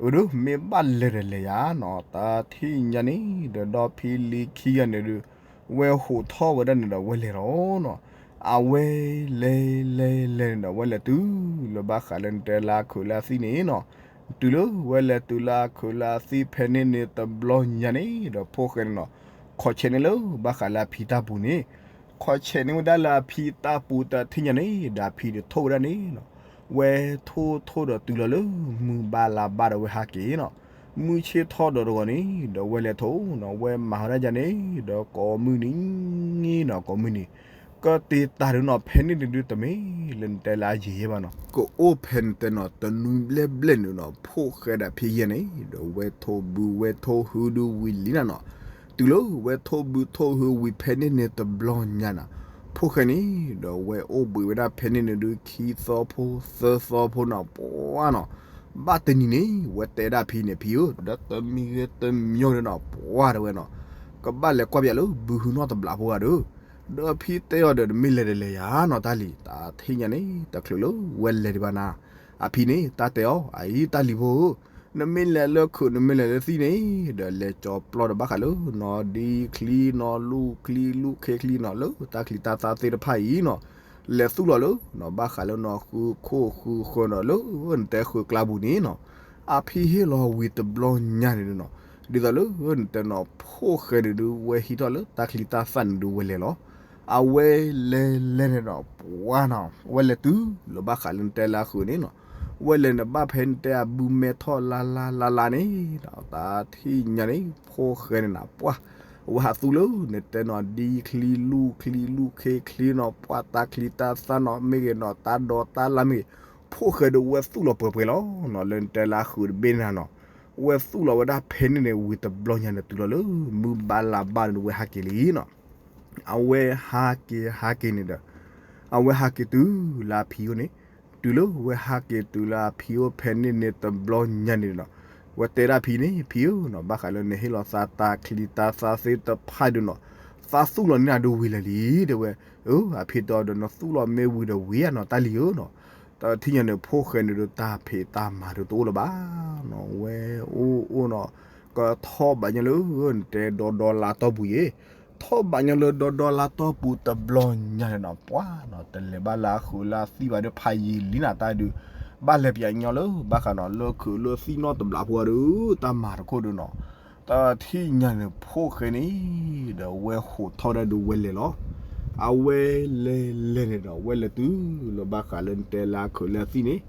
အၢဒုး မ့ၢ်ဘၣ်လဲၤဒီးလဲၤယၤနီၤ, တထံၣ်ညါန့ၣ်ဒီး ဒီးဖံလံၤခံဂၤန့ၣ်ဒုး ဝဲဟိးထီၣ်ဝဲဒၣ်န့ၣ်ဒီးဝဲလဲၤလီၤနီၤ, အဝဲလဲၤလဲၤလဲၤန့ၣ်ဒီး ဝဲလဲၤတုၤလၢဘၣ်ဃးလၢနတဲလၢအခုးလၢအသံၣ်န့ၣ်နီၤ, တုၤလၢဝဲလဲၤတုၤလၢအခုးလၢအသံဖဲန့ၣ်န့ၣ်တဘျီညါန့ၣ်ဒီး ဖိၣ်ဃဲန့ၣ်နီၤ ခီၣ်ဆဲးန့ၣ်လၢဘၣ်ဃးလၢအဖံတၢ်ပူၤန့ၣ်, ခီၣ်ဆဲးန့ၣ်ဝဲဒၣ်လၢအဖံတၢ်ပူၤတထံၣ်ညါန့ၣ်ဒီး အဖံဒီးထိၣ်ဝဲဒၣ်န့ၣ်နီၤ, ဝဲထိၣ်ထိၣ်ဒီးတုၤလီၤလၢမုၢ်ဘါလါဘါဒီးဝဲဟးက့ၤနီၤ, မုၢ်ဆ့ၣ်ထီၣ်ဒီးတဂီၤန့ၣ်ဒီး ဝဲလဲၤထိၣ်နီၤ ဝဲမၤဝဲဒၣ်ယၤန့ၣ်ဒီး ကိးမုၢ်နံၤနီၤ ကိးမုၢ်နံၤ ကတ့တၢ်ဒုးနီၤ ဖဲန့ၣ်န့ၣ်ဒုးတမ့ၢ်လၢနတဲလၢအယံာ်ယဲဘၣ်နီၤ, ကအိၣ်ဖဲနတဲနီၤ တနွံဘျဲၣ်ဘျဲၣ်န့ၣ်နီၤ ဖိၣ်ဃဲဒီးဖံယဲန့ၣ်ဒီး ဝဲထိၣ်ဘုးဝဲထိၣ်ဟုဒုးဝံၤလံနၤနီၤ, တုၤလၢဝဲထိၣ်ဘုးထိၣ်ဟုဝံၤဖဲန့ၣ်န့ၣ်တဘျီညါနၤ, ဖိၣ်ဃဲန့ၣ်ဒီး ဝဲအိၣ်ဘှံးဝဲဒၣ်ဖဲန့ၣ်န့ၣ်ဒုး ခံသီဖိသၢသီဖိနီၤ ပှၢ်နီၤ, ဘၣ်တနံၤန့ၣ် ဝဲတဲဒၣ်ဖံန့ၣ် ဖံဧၢ ဒီးတမံၤဂ့ၤတမံၤဂ့ၤနီၤ ပှၢ်တဲဝဲနီၤ, ကဘၣ်လဲၤကွၢ်ပၠးလၢဘုဟုနီၣ်တဘျီဖိဂၤဒီး, ဒီးဖံတဲအီၤဒီး နမ့ၢ်လဲၤဒီးလဲၤယၤနီၤ တၢ်လံၤ တၢ်ထံၣ်ညါန့ၣ် တချုးလၢဝဲလဲၤဒံးဘၣ်နၤ, အဖံန့ၣ် တၢ်တဲအီၤ အအံၤတၢ်လံၤဖိဧၢ, နမ့ၢ်လဲၤလၢခုး နမ့ၢ်လဲၤလၢသံၣ်န့ၣ်ဒီး လဲၤကၠီၤပျီဒီးဘၣ်ဃးလၢနီၢ်ဒံချံနီၢ်လူၢ်ချံလူၢ်ခ့ချံနီၤ လၢတၢ်ချံတၢ်သၣ်သ့ၣ်တဖၣ်အံၤနီၤ, လဲၤသူၣ်လီၤလၢနီၤ ဘၣ်ဃးလၢနီၢ်ဃုခိၣ်ဃုဃၢၤနီၤ လၢနတဲဃုကျါပူၤန့ၣ်နီၤ, အဖံဟ့ၣ်လီၤဝံၤတဘျီညါန့ၣ်နီၤ, ဒ်သိးလၢနတဲနီၤ ဖိၣ်ဃဲန့ၣ်ဒုး ဝဲဟံးထီၣ်လၢတၢ်ချံတၢ်သၣ်န့ၣ်ဒုး ဝဲလဲၤလီၤ, အဝဲလဲၤလဲၤန့ၣ်နီၤ ပှၢ်နီၤ ဝဲလဲၤတုၤလၢဘၣ်ဃးလၢနတဲလၢအဃုာ်န့ၣ်နီၤ, ဝဲလဲၤန့ၣ်ဘၣ်ဖဲနတဲအဘုမဲထီၣ်လါလါလါလါန့ၣ်ဒီး တၢ်ထံၣ်ညါန့ၣ် ဖိၣ်ဃဲန့ၣ်နၤ ပှၢ် အဝဲဟးသူၣ်လၢနတဲနီၤ ဒံချံလူၢ်ချံလူၢ်ခ့ချံနီၤ ပှၢ်တၢ်ချံတၢ်သၣ်နီၤ မ့ၢ်ဂ့ၤနီၤ တၢ်ဒိးတၢ်လၣ်မ့ၢ်ဂ့ၤ, ဖိၣ်ဃဲဒုးဝဲသူၣ်လီၤပှဲၤပှဲၤလီၤနီၤ လၢနတဲလၢအဃုာ်တဘ့ၣ်န့ၣ်နၤနီၤ, ဝဲသူၣ်လီၤဝဲဒၣ်ဖဲန့ၣ်န့ၣ် ဝံၤတဘျီညါန့ၣ် တုၤလီၤလၢမုၢ်ဘါလါဘါန့ၣ် ဝဲဟးက့ၤလံနီၤ, အဝဲဟးက့ၤဟးက့ၤန့ၣ်ဒီး အဝဲဟးက့ၤတုၤလၢအဖံအိၣ်န့ၣ်, တုၤလၢဝဲဟးက့ၤတုၤလၢအဖံအိၣ်ဖဲန့ၣ်န့ၣ်တဘျီညါန့ၣ်နီၤ, ဝဲတဲဒၣ်ဖံန့ၣ် ဖံဧၢနီၤ ဘၣ်ဃးလၢနဟ့ၣ်လီၤသးတၢ်ချံတၢ်သၣ်သ့ၣ်တဖၣ်ဒုးနီၤ, သးသူၣ်လီၤန့ၢ်နၤဒုးဝံၤလၢာ်လံ တဲဝဲ, အဖံတဲအီၤဒီး နသူၣ်လီၤမ့ၢ်ဝံၤဒီးဝံၤဧါနီၤ တၢ်လံၤဧၢနီၤ, တထံၣ်ညါန့ၣ် ဖိၣ်ဃဲန့ၣ်ဒုး တၢ်ဖံးတၢ်မၤဒုးတအိၣ်လၢၤဘၣ်နီၤ, ဝဲအိၣ်အိၣ်နီၤ, ကထီၣ်ဘးညီလၢ နတဲဒီဒီလါတီၢ်ပူၤယဲ, ထီၣ်ဘးညီလၢဒီဒီလါတီၢ်ပူၤတဘျီညါန့ၣ်နီၤ ပှၢ်နီၤ တလဲၤဘၣ်လၢအဃုာ်လၢအသံၣ်ဘၣ်ဒီးဖးယံာ်လံနၤတၢ်ဒုး, ဘၣ်လဲၤပၠးညီလၢဘၣ်ဃးနီၤ လၢခုးလၢသံၣ်နီၣ်တဘျီဖိအီၤဒီး တၢ်မၤတခိၣ်ဒုးနီၤ, တထံၣ်ညါန့ၣ် ဖိၣ်ဃဲန့ၣ်ဒီး ဝဲဟိးထီၣ်ဝဲဒၣ်ဒုးဝဲလဲၤလီၤ, အဝဲလဲၤလဲၤန့ၣ်ဒီး ဝဲလဲၤတုၤလၢဘၣ်ဃးလၢနတဲလၢအခုးလၢအသံၣ်န့ၣ်,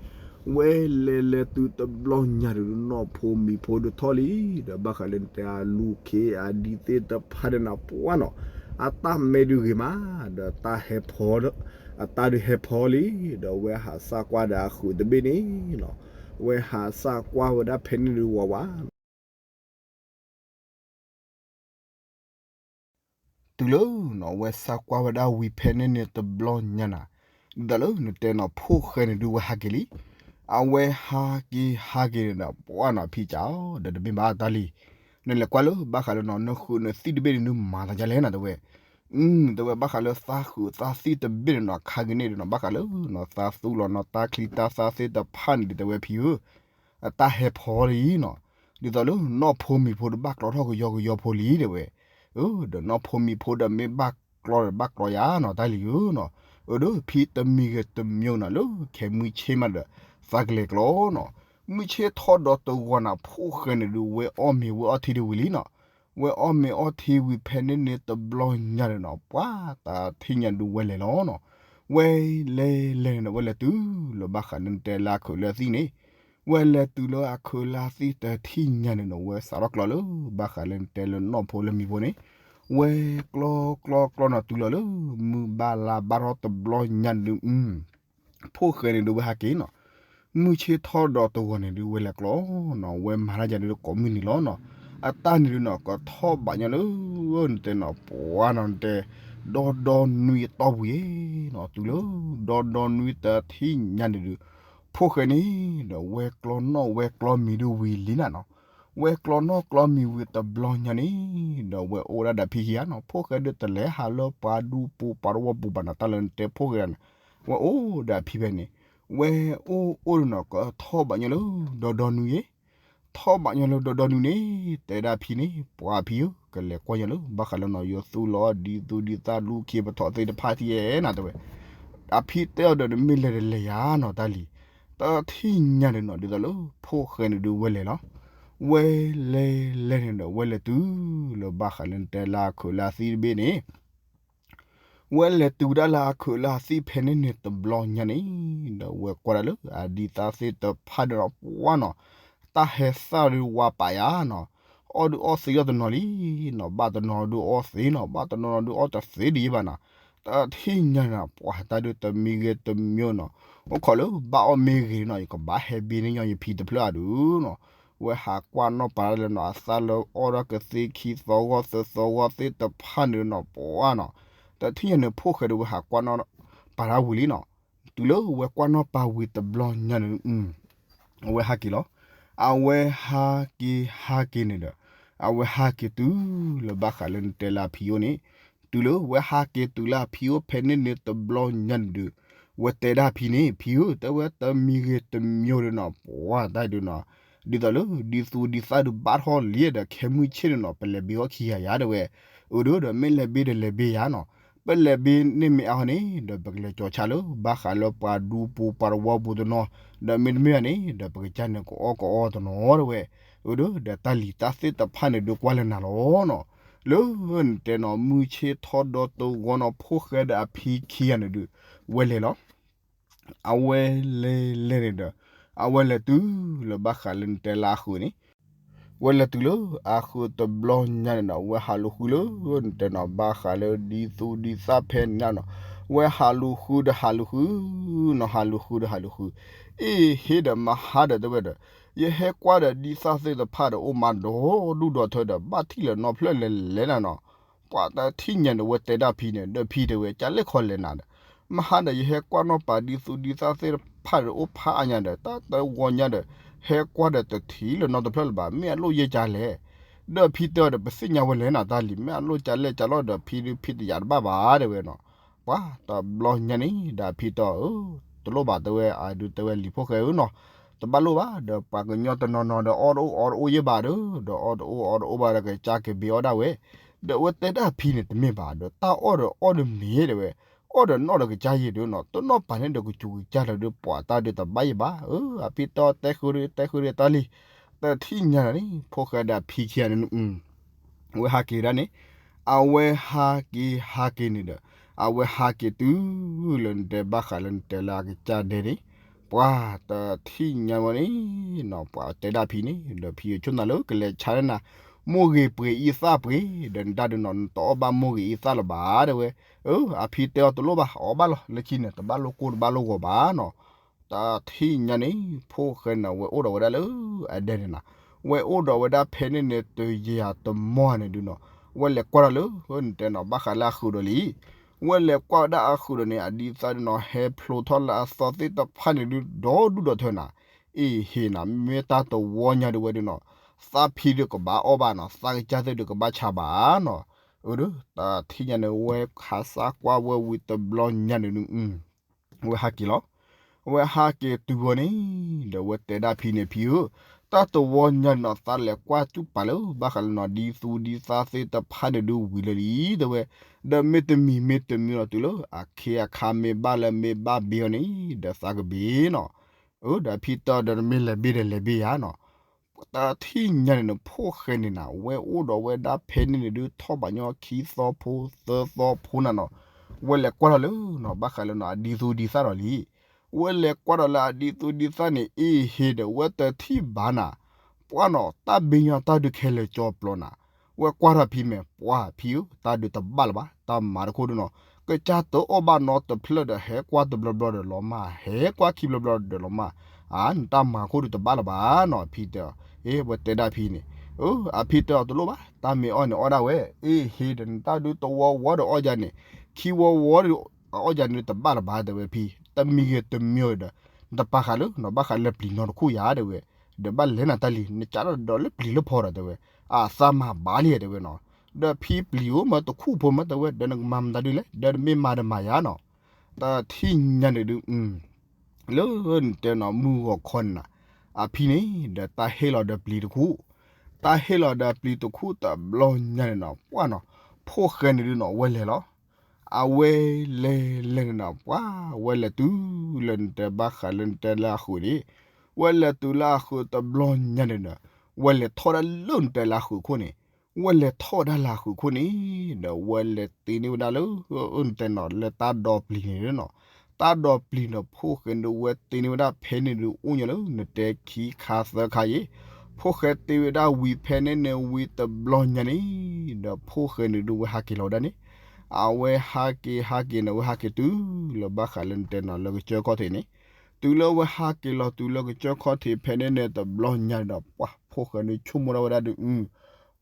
ဝဲလဲၤလဲၤတုၤတဘျီညါဒုး နီၢ်ဖိမံၤဖိဒုးထီၣ်လံ, ဒီးဘၣ်ဃးလၢနတဲအလူၢ်ခ့အဒံသ့ၣ်တဖၣ်ဒီးနၤပှၢ်နီၤ, အတၢ်မဲဒုးဂ့ၤမး, ဒီးတၢ်ဟဲဖီ, အတၢ်ဒုးဟဲဖီလံ, ဒီးဝဲဟးစၢ်ကွၢ်ဒီးအဃုာ်တဘ့ၣ်န့ၣ်နီၤ, ဝဲဟးစၢ်ကွၢ်ဝဲဒၣ်ဖဲန့ၣ်ဒုးဝးဝး တုၤလၢနီၤ ဝဲစၢ်ကွၢ်ဝဲဒၣ်ဝံၤဖဲန့ၣ်န့ၣ်တဘျီညါနၤ, ဒ်သိးလၢနတဲနီၤ ဖိၣ်ဃဲန့ၣ်ဒုးဝဲဟးက့ၤလံ, အဝဲဟးက့ၤဟးက့ၤန့ၣ်ဒီး ပှၢ်နီၤဖံကးအီၤဒီး တမ့ၢ်ဘၣ်တၢ်လံ, နလဲၤကွၢ်လၢဘၣ်ဃးလၢနီၤ နဃုာ်နသံၣ်တဘ့ၣ်န့ၣ်ဒုးမၤသးဒ်လဲၣ်နၤ တဲဝဲ, တဲဝဲဘၣ်ဃးလၢသးဃုာ်သးသံၣ်တဘ့ၣ်န့ၣ်နီၤ ခါက့ၤန့ၣ်ဒီးနီၤ ဘၣ်ဃးလၢနီၤ သးသူလီၤနီၤ တၢ်ချံတၢ်သၣ်သ့ၣ်တဖၣ်န့ၣ်ဒုး တဲဝဲဖံဧၢ အတၢ်ဟဲဖီလံနီၤ, ဒ်သိးလၢနီၢ်ဖိမံၤဖိဒီးဘၣ်ကျီထီၣ်ကယီကယီဖိလံ တဲဝဲ, ဒီးနီၢ်ဖိမံၤဖိဒီးမ့ၢ်ဘၣ်ကျီဒီးဘၣ်ကျီယၤနီၤ တၢ်လံဧၢနီၤ, အၢဒီးဖံတမံၤဂ့ၤတမံၤနီၤ လၢခဲမုၢ်ဆ့ၣ်မးဒီး သးကလဲၤကျီနီၤ, မုၢ်ဆ့ၣ်ထီၣ်ဒီးတဂီၤနၤ ဖိၣ်ဃဲန့ၣ်ဒုး ဝဲအီၣ်မ့ၤဝဲအီထံဒုးဝံၤလံနီၤ, ဝဲအီၣ်မ့ၤအီထံဝံၤဖဲန့ၣ်န့ၣ်တဘျီညါန့ၣ်နီၤ ပှၤတၢ်ထံၣ်ညါဒုးဝဲလဲၤလီၤနီၤ, ဝဲလဲၤလဲၤန့ၣ်ဒီး ဝဲလဲၤတုၤလၢဘၣ်ဃးလၢနတဲလၢအခုးလၢအသံၣ်န့ၣ်, ဝဲလဲၤတုၤလၢအခုးလၢအသံၣ်တထံၣ်ညါန့ၣ်နီၤ ဝဲစးထီၣ်ကျီလၢ ဘၣ်ဃးလၢနတဲလၢနီၢ်ဖိလၢမံၤဖိန့ၣ်, ဝဲကျီကျီကျီနီၤ တုၤလီၤလၢ မုၢ်ဘၣ်လါဘၣ်ထီၣ်တဘျီညါန့ၣ်ဒုး ဖိၣ်ဃဲန့ၣ်ဒုးဝဲဟးက့ၤနီၤ, မုၢ်ဆ့ၣ်ထီၣ်ဒီးတဂီၤန့ၣ်ဒုး ဝဲလဲၤကျီနီၤ ဝဲမၤတၢ်ယၤဒုးကိးမုၢ်နံၤလီၤနီၤ, အတၢ်န့ၣ်ဒုးနီၤ ကထီၣ်ဘးညီလၢ နတဲနီၤ ပှၤနီၤ နတဲ ဒီဒီနွံအတီၢ်ပူၤယဲနီၤ တုၤလၢ ဒီဒီနွံတထံၣ်ညါန့ၣ်ဒုး ဖိၣ်ဃဲန့ၣ်ဒီး ဝဲကျီနီၣ်ဝဲကျီမံၤဒုးဝံၤလံနၤနီၤ, ဝဲကျီနီၣ်ကျီမံၤဝံၤတဘျီညါန့ၣ်ဒီး ဝဲအိၣ်ဒၣ်ဒီးဖံခံဂၤနီၤ, ဖိၣ်ဃဲဒုးတလဲၤဟးလၢပှၤဒူပူၤပှၤတဝီပူၤဘၣ်နီၤ တၢ်လၢနတဲဖိၣ်ဃဲန့ၣ်, ဝဲအိၣ်ဒီးဖံဖဲန့ၣ်, ဝဲအိၣ်အိၣ်ဒုးနီၤ ကထီၣ်ဘးညီလၢ ဒီဒီနွံယဲ ထီၣ်ဘးညီလၢဒီဒီနွံန့ၣ် တဲဒၣ်ဖံန့ၣ် ပှၤဖံဧၢ ကလဲၤကွၢ်ညီလၢ ဘၣ်ဃးလၢနီၤ ယသူလီၤဒ်သူၣ်ဒ်သၣ်လူၢ်ခ့ပထီၣ်သ့ၣ်တဖၣ်ထံၣ်ယဲနၤ တဲဝဲ, အဖံတဲအီၤဒီး နမ့ၢ်လဲၤဒီးလဲၤယၤနီၤ တၢ်လံၤ, တထံၣ်ညါန့ၣ်နီၤ ဒ်သိးလၢဖိၣ်ဃဲန့ၣ်ဒုးဝဲလဲၤလီၤ. ဝဲလဲၤလဲၤန့ၣ်ဒီး ဝဲလဲၤတုၤလၢဘၣ်ဃးလၢနတဲလၢအခုးလၢအသံတဘ့ၣ်န့ၣ် ဝဲလဲၤတုၤဒၣ်လၢအခုးလၢအသံဖဲန့ၣ်န့ၣ်တဘျီညါန့ၣ်, ဒီးဝဲကွၢ်ဒၣ်လၢအဒံးသၣ်သ့ၣ်တဖၣ်ဒီးနီၤ ပှၢ်နီၤ, တၢ်ဟဲသၣ်ဒုးဝါပာ်ယၤနီၤ, အီၣ်ဒုးအီၣ်သ့အီၣ်တနီၤလံနီၤ, ဘၣ်တနီၤဒုးအီၣ်သ့နီၤ, ဘၣ်တနီၤဒုးအီၣ်တသ့ဒံးဘၣ်နီၤ, တထံၣ်ညါန့ၣ် ပှၢ်တၢ်ဒုးတမံၤဂ့ၤတမံၤနီၤ, အိၣ်ခိးလၢဘၣ်အီၣ်မ့ၢ်ဂ့ၤနီၤ ယကဘၣ်ဟဲဘ့န့ၢ်ညီယဖံတဖျၢၣ်အဒုးနီၤ, ဝဲဟးကွၢ်နီၣ်ပာ်လၢနီၤ အသၣ်လၢအီၣ်ဒၣ်ကသ့ခံသီဂီၢ်သၢသီဂီၢ်သ့ၣ်တဖၣ်န့ၣ်နီၤ ပှၢ်နီၤ, တထံၣ်ညါန့ၣ် ဖိၣ်ဃဲဒုးဝဲဟးကွၢ်နီၣ်ပာ်တၢ်ဝံၤလံနီၤ, တုၤလၢဝဲကွၢ်နီၣ်ပာ်ဝံၤတဘျီညါန့ၣ် အဝဲဟးက့ၤလီၤ. အဝဲဟးက့ၤဟးက့ၤန့ၣ်ဒီး အဝဲဟးက့ၤတုၤလၢဘၣ်ဃးလၢနတဲလၢအဖံအိၣ်န့ၣ်, တုၤလၢဝဲဟးက့ၤတုၤလၢအဖံအိၣ်ဖဲန့ၣ်န့ၣ်တဘျီညါန့ၣ်ဒုး, ဝဲတဲဒၣ်ဖံန့ၣ် ဖံဧၢ တဲဝဲတမံၤဂ့ၤတမံၤဒုးနီၤ ပှၢ်တၢ်ဒုးနီၤ, ဒ်သိးလၢဒ်သူဒ်သၣ်ဒုးဘၣ်ထီၣ်လံဒီး ခဲမုၢ်ဆ့ၣ်န့ၣ်နီၤ ပလဲၤဘ့အီၣ်ခံဂၤယၤတဲဝဲ, အၢဒုးဒီးမ့ၢ်လဲၤဘ့ဒီးလဲၤဘ့ယၤနီၤ, ပလဲၤဘ့န့ၢ်မ့ၢ်အါဟီန့ၣ် ဒီးပကလဲၤကၠီၤဆၣ်လၢ ဘၣ်ဃးလၢပှၤဒူပူၤပှၤတဝီပူၤတနီၤ, ဒီးမ့တမ့ၢ်ဘၣ်န့ၣ် ဒီးပကစၢ်န့ၣ်ကအီၣ်ကအီတနီၤတဲဝဲ, အၢဒုး ဒီးတၢ်လံၤတၢ်သ့ၣ်တဖၣ်န့ၣ်ဒုးကွၢ်လၢနၤလီၤနီၤ, လၢနတဲနီၤ မုၢ်ဆ့ၣ်ထီၣ်ဒီတဂီၢ်နီၤ ဖိၣ်ဃဲဒီးအဖံခံဂၤန့ၣ်ဒုး ဝဲလဲၤလီၤ. အဝဲလဲၤလဲၤန့ၣ်ဒီး အဝဲလဲၤတုၤလၢဘၣ်ဃးလၢနတဲလၢအခုးန့ၣ်, ဝဲလဲၤတုၤလၢအခုးတဘျီညါန့ၣ်ဒီး ဝဲဟးလူၤဃုလၢ နတဲနီၤဘၣ်ဃးလၢဒ်သူဒ်သၣ်ဖဲန့ၣ်နီၤ, ဝဲဟးလူၤဃုဒီးဟးလူၤဃုနီၤ ဟးလူၤဃုဒီးဟးလူၤဃု, အ့ဟ့ဒီးမဟါဒီးတဲဝဲဒီး ယဟဲကွၢ်ဒီးဒ်သၣ်သ့ၣ်တဖၣ်ဒီးအိၣ်မးဒီဒူၣ်ဒီထၢဒီး ဘၣ်ထံၣ်လၢၤနီတဖျၢၣ်လဲၤလဲၤနၤနီၤ, ပှၤတထံၣ်ညါန့ၣ် ဝဲတဲဒၣ်ဖံန့ၣ် ဒီးဖံတဲဝဲ ကလဲၣ်ခီလဲၤနၤဒီး, မဟါဒီး ယဟဲကွၢ်နီၣ်ပာ်ဒ်သူဒ်သၣ်သ့ၣ်တဖၣ်ဒီးအိၣ်ဖးအါညါဒီး တၢ်တဝီညါဒီး ဟဲကွၢ်ဒီးတထံၣ်လၢၤနီတဖျၢၣ်လၢၤဘၣ် မ့ၢ်အလိၣ်ယဲၢ်ကလဲၣ်, ဒီးဖံတဲအီၤဒီး ပသ့ၣ်ညါဝဲလဲၣ်နၤတၢ်လံၤ မ့ၢ်အလိၣ်ကလဲၣ်ကလီၢ်ဒီး ဖံဒုးဖံတယာ်တဘၣ်ဘၣ်တဲဝဲနီၤ, ပှၤတဘျီညါန့ၣ် ဒီးဖံတဲအီၤ တလိၣ်ဘၣ်တဲဝဲ အဒုးတဲဝဲလံၤဖိၣ်ဃဲဧၢနီၤ, တဘၣ်လိၣ်ဘၣ် ဒီးပှၤကညီတနီၤနီၤဒီးအီၣ်တအိၣ်အီတအိၣ်ယဲၢ်ဘၣ်ဒီး ဒီးအီၣ်တအိၣ်အီတအိၣ်ဘၣ်ဒီးကစၢ်ကဘ့အီၣ်ဒၣ်ဝဲ, ဒီးဝဲတဲဒၣ်ဖံန့ၣ်တမ့ၢ်ဘၣ်ဒီး တၢ်အီၣ်ဒီးအီၣ်ဒီးမ့ၢ်တဲဝဲ, အီၣ်ဒီးနီၣ်ဒီးကစၢ်ယဲၢ်ဒီးနီၤ တနီၣ်ပာ်န့ၣ်ဒီးကစူၤကစၢ်လၢၤဒီး ပှၤတၢ်ဒုးတဘၣ်ယဲၢ်ဘၣ်, အဖံတဲအီၤတဲဃုာ်ဒီးတဲဃုာ်ဒီးတၢ်လံၤ, တထံၣ်ညါန့ၣ် ဖိၣ်ဃဲဒီးဖံခံဂၤန့ၣ် အဝဲဟးက့ၤဒၣ်န့ၣ်, အဝဲဟးက့ၤဟးက့ၤန့ၣ်ဒီး အဝဲဟးက့ၤတုၤလၢနတဲဘၣ်ဃးလၢနတဲလၢအကစၢ်ဒဲန့ၣ်, ပှၤတထံၣ်ညါဝဲန့ၣ်နီၤ ပှၤတဲဒၣ်ဖံန့ၣ် ဒီးဖံဆိၣ်နၤလၢကလဲၤဆါန့ၢ်နၤ မိၢ်ဂ့ၤပှ့ၤအံသၣ်ပှ့ၤ ဒီးနတၢ်ဒုးနီၤ နတအီၣ်ဘၣ်မိၢ်ဂ့ၤအံသၣ်လၢၤဘၣ်တဲဝဲ, အၢ အဖံတဲအီၤတလိၣ်ဘၣ် အီၣ်ဘၣ်လီၤ လၢခံန့ၣ် တဘၣ်လိၣ်ကိၢ်တဘၣ်လိၣ်ဂီၤဘၣ်နီၤ တထံၣ်ညါန့ၣ် ဖိၣ်ဃဲန့ၣ် ဝဲအိၣ်ဒီးဝဲဒၣ်လၢအဒဲန့ၣ်နီၤ, ဝဲအိၣ်ဒီးဝဲဒၣ်ဖဲန့ၣ်န့ၣ် တယံာ်တမီၢ်န့ၣ်ဒုးနီၤ, ဝဲလဲၤကွၢ်ထီၣ်လၢ နတဲနီၤ ဘၣ်ဃးလၢအခုးဒီးလံ, ဝဲလဲၤကွၢ်ဝဲဒၣ်အခုးဒီးန့ၣ် အဒံးသၣ်ဒုးနီၤ ဟဲဖျိထီၣ်လၢအသီသ့ၣ်တဖၣ်န့ၣ်ဒုး ဒီဒူၣ်ဒီထၢနၤ, အ့ဟ့နၤ မ့ၢ်တၢ်တဝီညါဒုးဝဲဒုးနီၤ, သးဖံဒုးကဘၣ်အီၣ်ဘၣ်နီၤ သးကစၢ်သ့ၣ်ဒုးကဘၣ်ဆါဘၣ်နီၤ, အၢ တထံၣ်ညါန့ၣ် ဝဲခးစၢ်ကွၢ်ဝဲဝံၤတဘျီညါန့ၣ်ဒုး ဝဲဟးက့ၤလီၤ. ဝဲဟးက့ၤတုၤဝဲန့ၣ် ဒီးဝဲတဲဒၣ်ဖံန့ၣ် ဖံဧၢ, တၢ်တဝီညါန့ၣ်နီၤ သးလဲၤကွၢ်စူၣ်ပာ်လၢ ဘၣ်ဃးလၢနီၤ ဒ်သူဒ်သၣ်သ့ၣ်တဖၣ်န့ၣ်ဒုးဝံၤလၢာ်လံ တဲဝဲ, ဒီးမ့တမံၤမ့တမံၤနီၤ တုၤလၢအခ့အခါမ့ၢ်ဘၣ်လၢမ့ၢ်ဘၣ်ဘ့အီၤန့ၣ် ဒီးသးကဘ့ၣ်နီၤ, အၢ ဒီးဖံတဲအီၤဒီး နမ့ၢ်လဲၤဘ့ၣ်ဒီးလဲၤဘ့ၣ်ယၤနီၤ တထံၣ်ညါန့ၣ် ဖိၣ်ဃဲန့ၣ်နၤ ဝဲအိၣ်ဒီးဝဲဒၣ်ဖဲန့ၣ်န့ၣ်ဒုး ထီၣ်ဘးညီခံသီဖိသၢသီဖိနၤနီၤ, ဝဲလဲၤကွၢ်ထီၣ်လၢနီၤ ဘၣ်ဃးလၢနီၤ အဒ်သူဒ်သၣ်ဒီးလံ, ဝဲလဲၤကွၢ်ဒီးလၢအဒ်သူဒ်သၣ်န့ၣ် အ့ဟ့ဒီး ဝဲတထံၣ်ဘၣ်နၤ, ပှၢ်နီၤ တၢ်ဘ့ၣ်ညီတၢ်ဒုးခဲလၢာ်ကၠီပျီနၤ, ဝဲကွၢ်ထီၣ်ဖံမဲာ် ပှၢ်ဖံဧၢ တၢ်ဒုးတဘၣ်လၢၤဘၣ် တၢ်မၤတခိၣ်ဒုးနီၤ, ကစၢ်တအီၣ်ဘၣ်နီတဖျၢၣ်ဒီး ဟဲကွၢ်တဘျီဘျီဒီးလီၤမၢ် ဟဲကွၢ်ခံဘျီဘျီဒီးလီၤမၢ်, အါ နတၢ်မၤခိၣ်ဒုးတဘၣ်လၢၤဘၣ်နီၤ ဖံတဲအီၤ, အ့ ဝဲတဲဒၣ်ဖံန့ၣ်, အၢ အဖံတဲအီၤတလိၣ်ဘၣ် တၢ်မ့ၢ်အီၣ်န့ၣ်အီၣ်ဒၣ်ဝဲ, အ့ဟ့ဒီး နတၢ်ဒုးတဝီဝီဒီးအီၣ်ယၤန့ၣ်, ခံဝီဝီဒီးအီၣ်ယၤန့ၣ်တဘၣ်လၢၤဘၣ် တဲဝဲဖံ, တမံၤဂ့ၤတမံၤဒီး, နတပာ်ဃာ်လၢနီၤ ဘၣ်ဃးလၢပျံၤနီတခူၣ်ယၤတဲဝဲ, ဒီးဘၣ်လဲၤနၤတၢ်လံၤ နကးထီၣ်ဒီးလၢပျံၤလၢဖီဒီးတဲဝဲ, အသးမၤဘၣ်လံတဲဝဲနီၤ, ဒီးဖံပျံၤဧိၤမ့ၢ်တခူၣ်ဖိမ့ၢ်တဲဝဲ ဒီးနကမၤမတၤဒုလဲၣ် ဒီးနမ့ၢ်မၤဒီးမၤယၤနီၤ, တထံၣ်ညါန့ၣ်ဒုး လၢနတဲနီၤ မုၢ်ဂီၤခီန့ၣ်နၤ, အဖံန့ၣ် ဒီးတၢ်ဟ့ၣ်လီၤဒီးပျံၤတခူၣ်, တၢ်ဟ့ၣ်လီၤဒီးပျံၤတခူၣ်တဘျီညါန့ၣ်နီၤ ပှၢ်နီၤ, ဖိၣ်ဃဲန့ၣ်ဒုးနီၤ ဝဲလဲၤလီၤ. အဝဲလဲၤလဲၤန့ၣ်နီၤ ပှၤဝဲလဲၤတုၤလၢနတဲဘၣ်ဃးလၢနတဲလၢအဃုာ်န့ၣ်, ဝဲလဲၤတုၤလၢအဃုာ်တဘျီညါန့ၣ်ဒီး ဝဲလဲၤထီၣ်ဒၣ်လၢနတဲလၢအဃုာ်ခိၣ်န့ၣ်, ဝဲလဲၤထီၣ်ဒၣ်လၢအဃုာ်ခိၣ်န့ၣ် ဒီးဝဲလဲၤတ့န့ၢ်ဝဲဒၣ်လၢ နတဲနီၤ လၢတၢ်ဒီပျံၤန့ၣ်နီၤ, တၢ်ဒီပျံၤဒီး ဖိၣ်ဃဲန့ၣ်ဒီး ဝဲတ့န့ၢ်ဝဲဒၣ်ဖဲန့ၣ်ဒီး အိၣ်ညီလၢနတဲခံခါသၢခါအံၤ, ဖိၣ်ဃဲတ့ဝဲဒၣ်ဝံၤဖဲန့ၣ်န့ၣ်ဝံၤတဘျီညါန့ၣ်, ဒီးဖိၣ်ဃဲန့ၣ်ဒီး ဝဲဟးက့ၤလီၤဝဲဒၣ်န့ၣ်, အဝဲဟးက့ၤဟးက့ၤန့ၣ် ဝဲဟးက့ၤတုၤလၢဘၣ်ဃးလၢနတဲနီၤ လၢကစၢၢ်ခီၣ်ထံးန့ၣ်, တုၤလၢဝဲဟးက့ၤလီၤတုၤလၢကစၢၢ်ခီၣ်ထံးဖဲန့ၣ်န့ၣ်တဘျီညါဒီး ပှၤဖိၣ်ဃဲန့ၣ်ဆိကမိၣ်ဒၣ်ဝဲဒၣ်ဒီး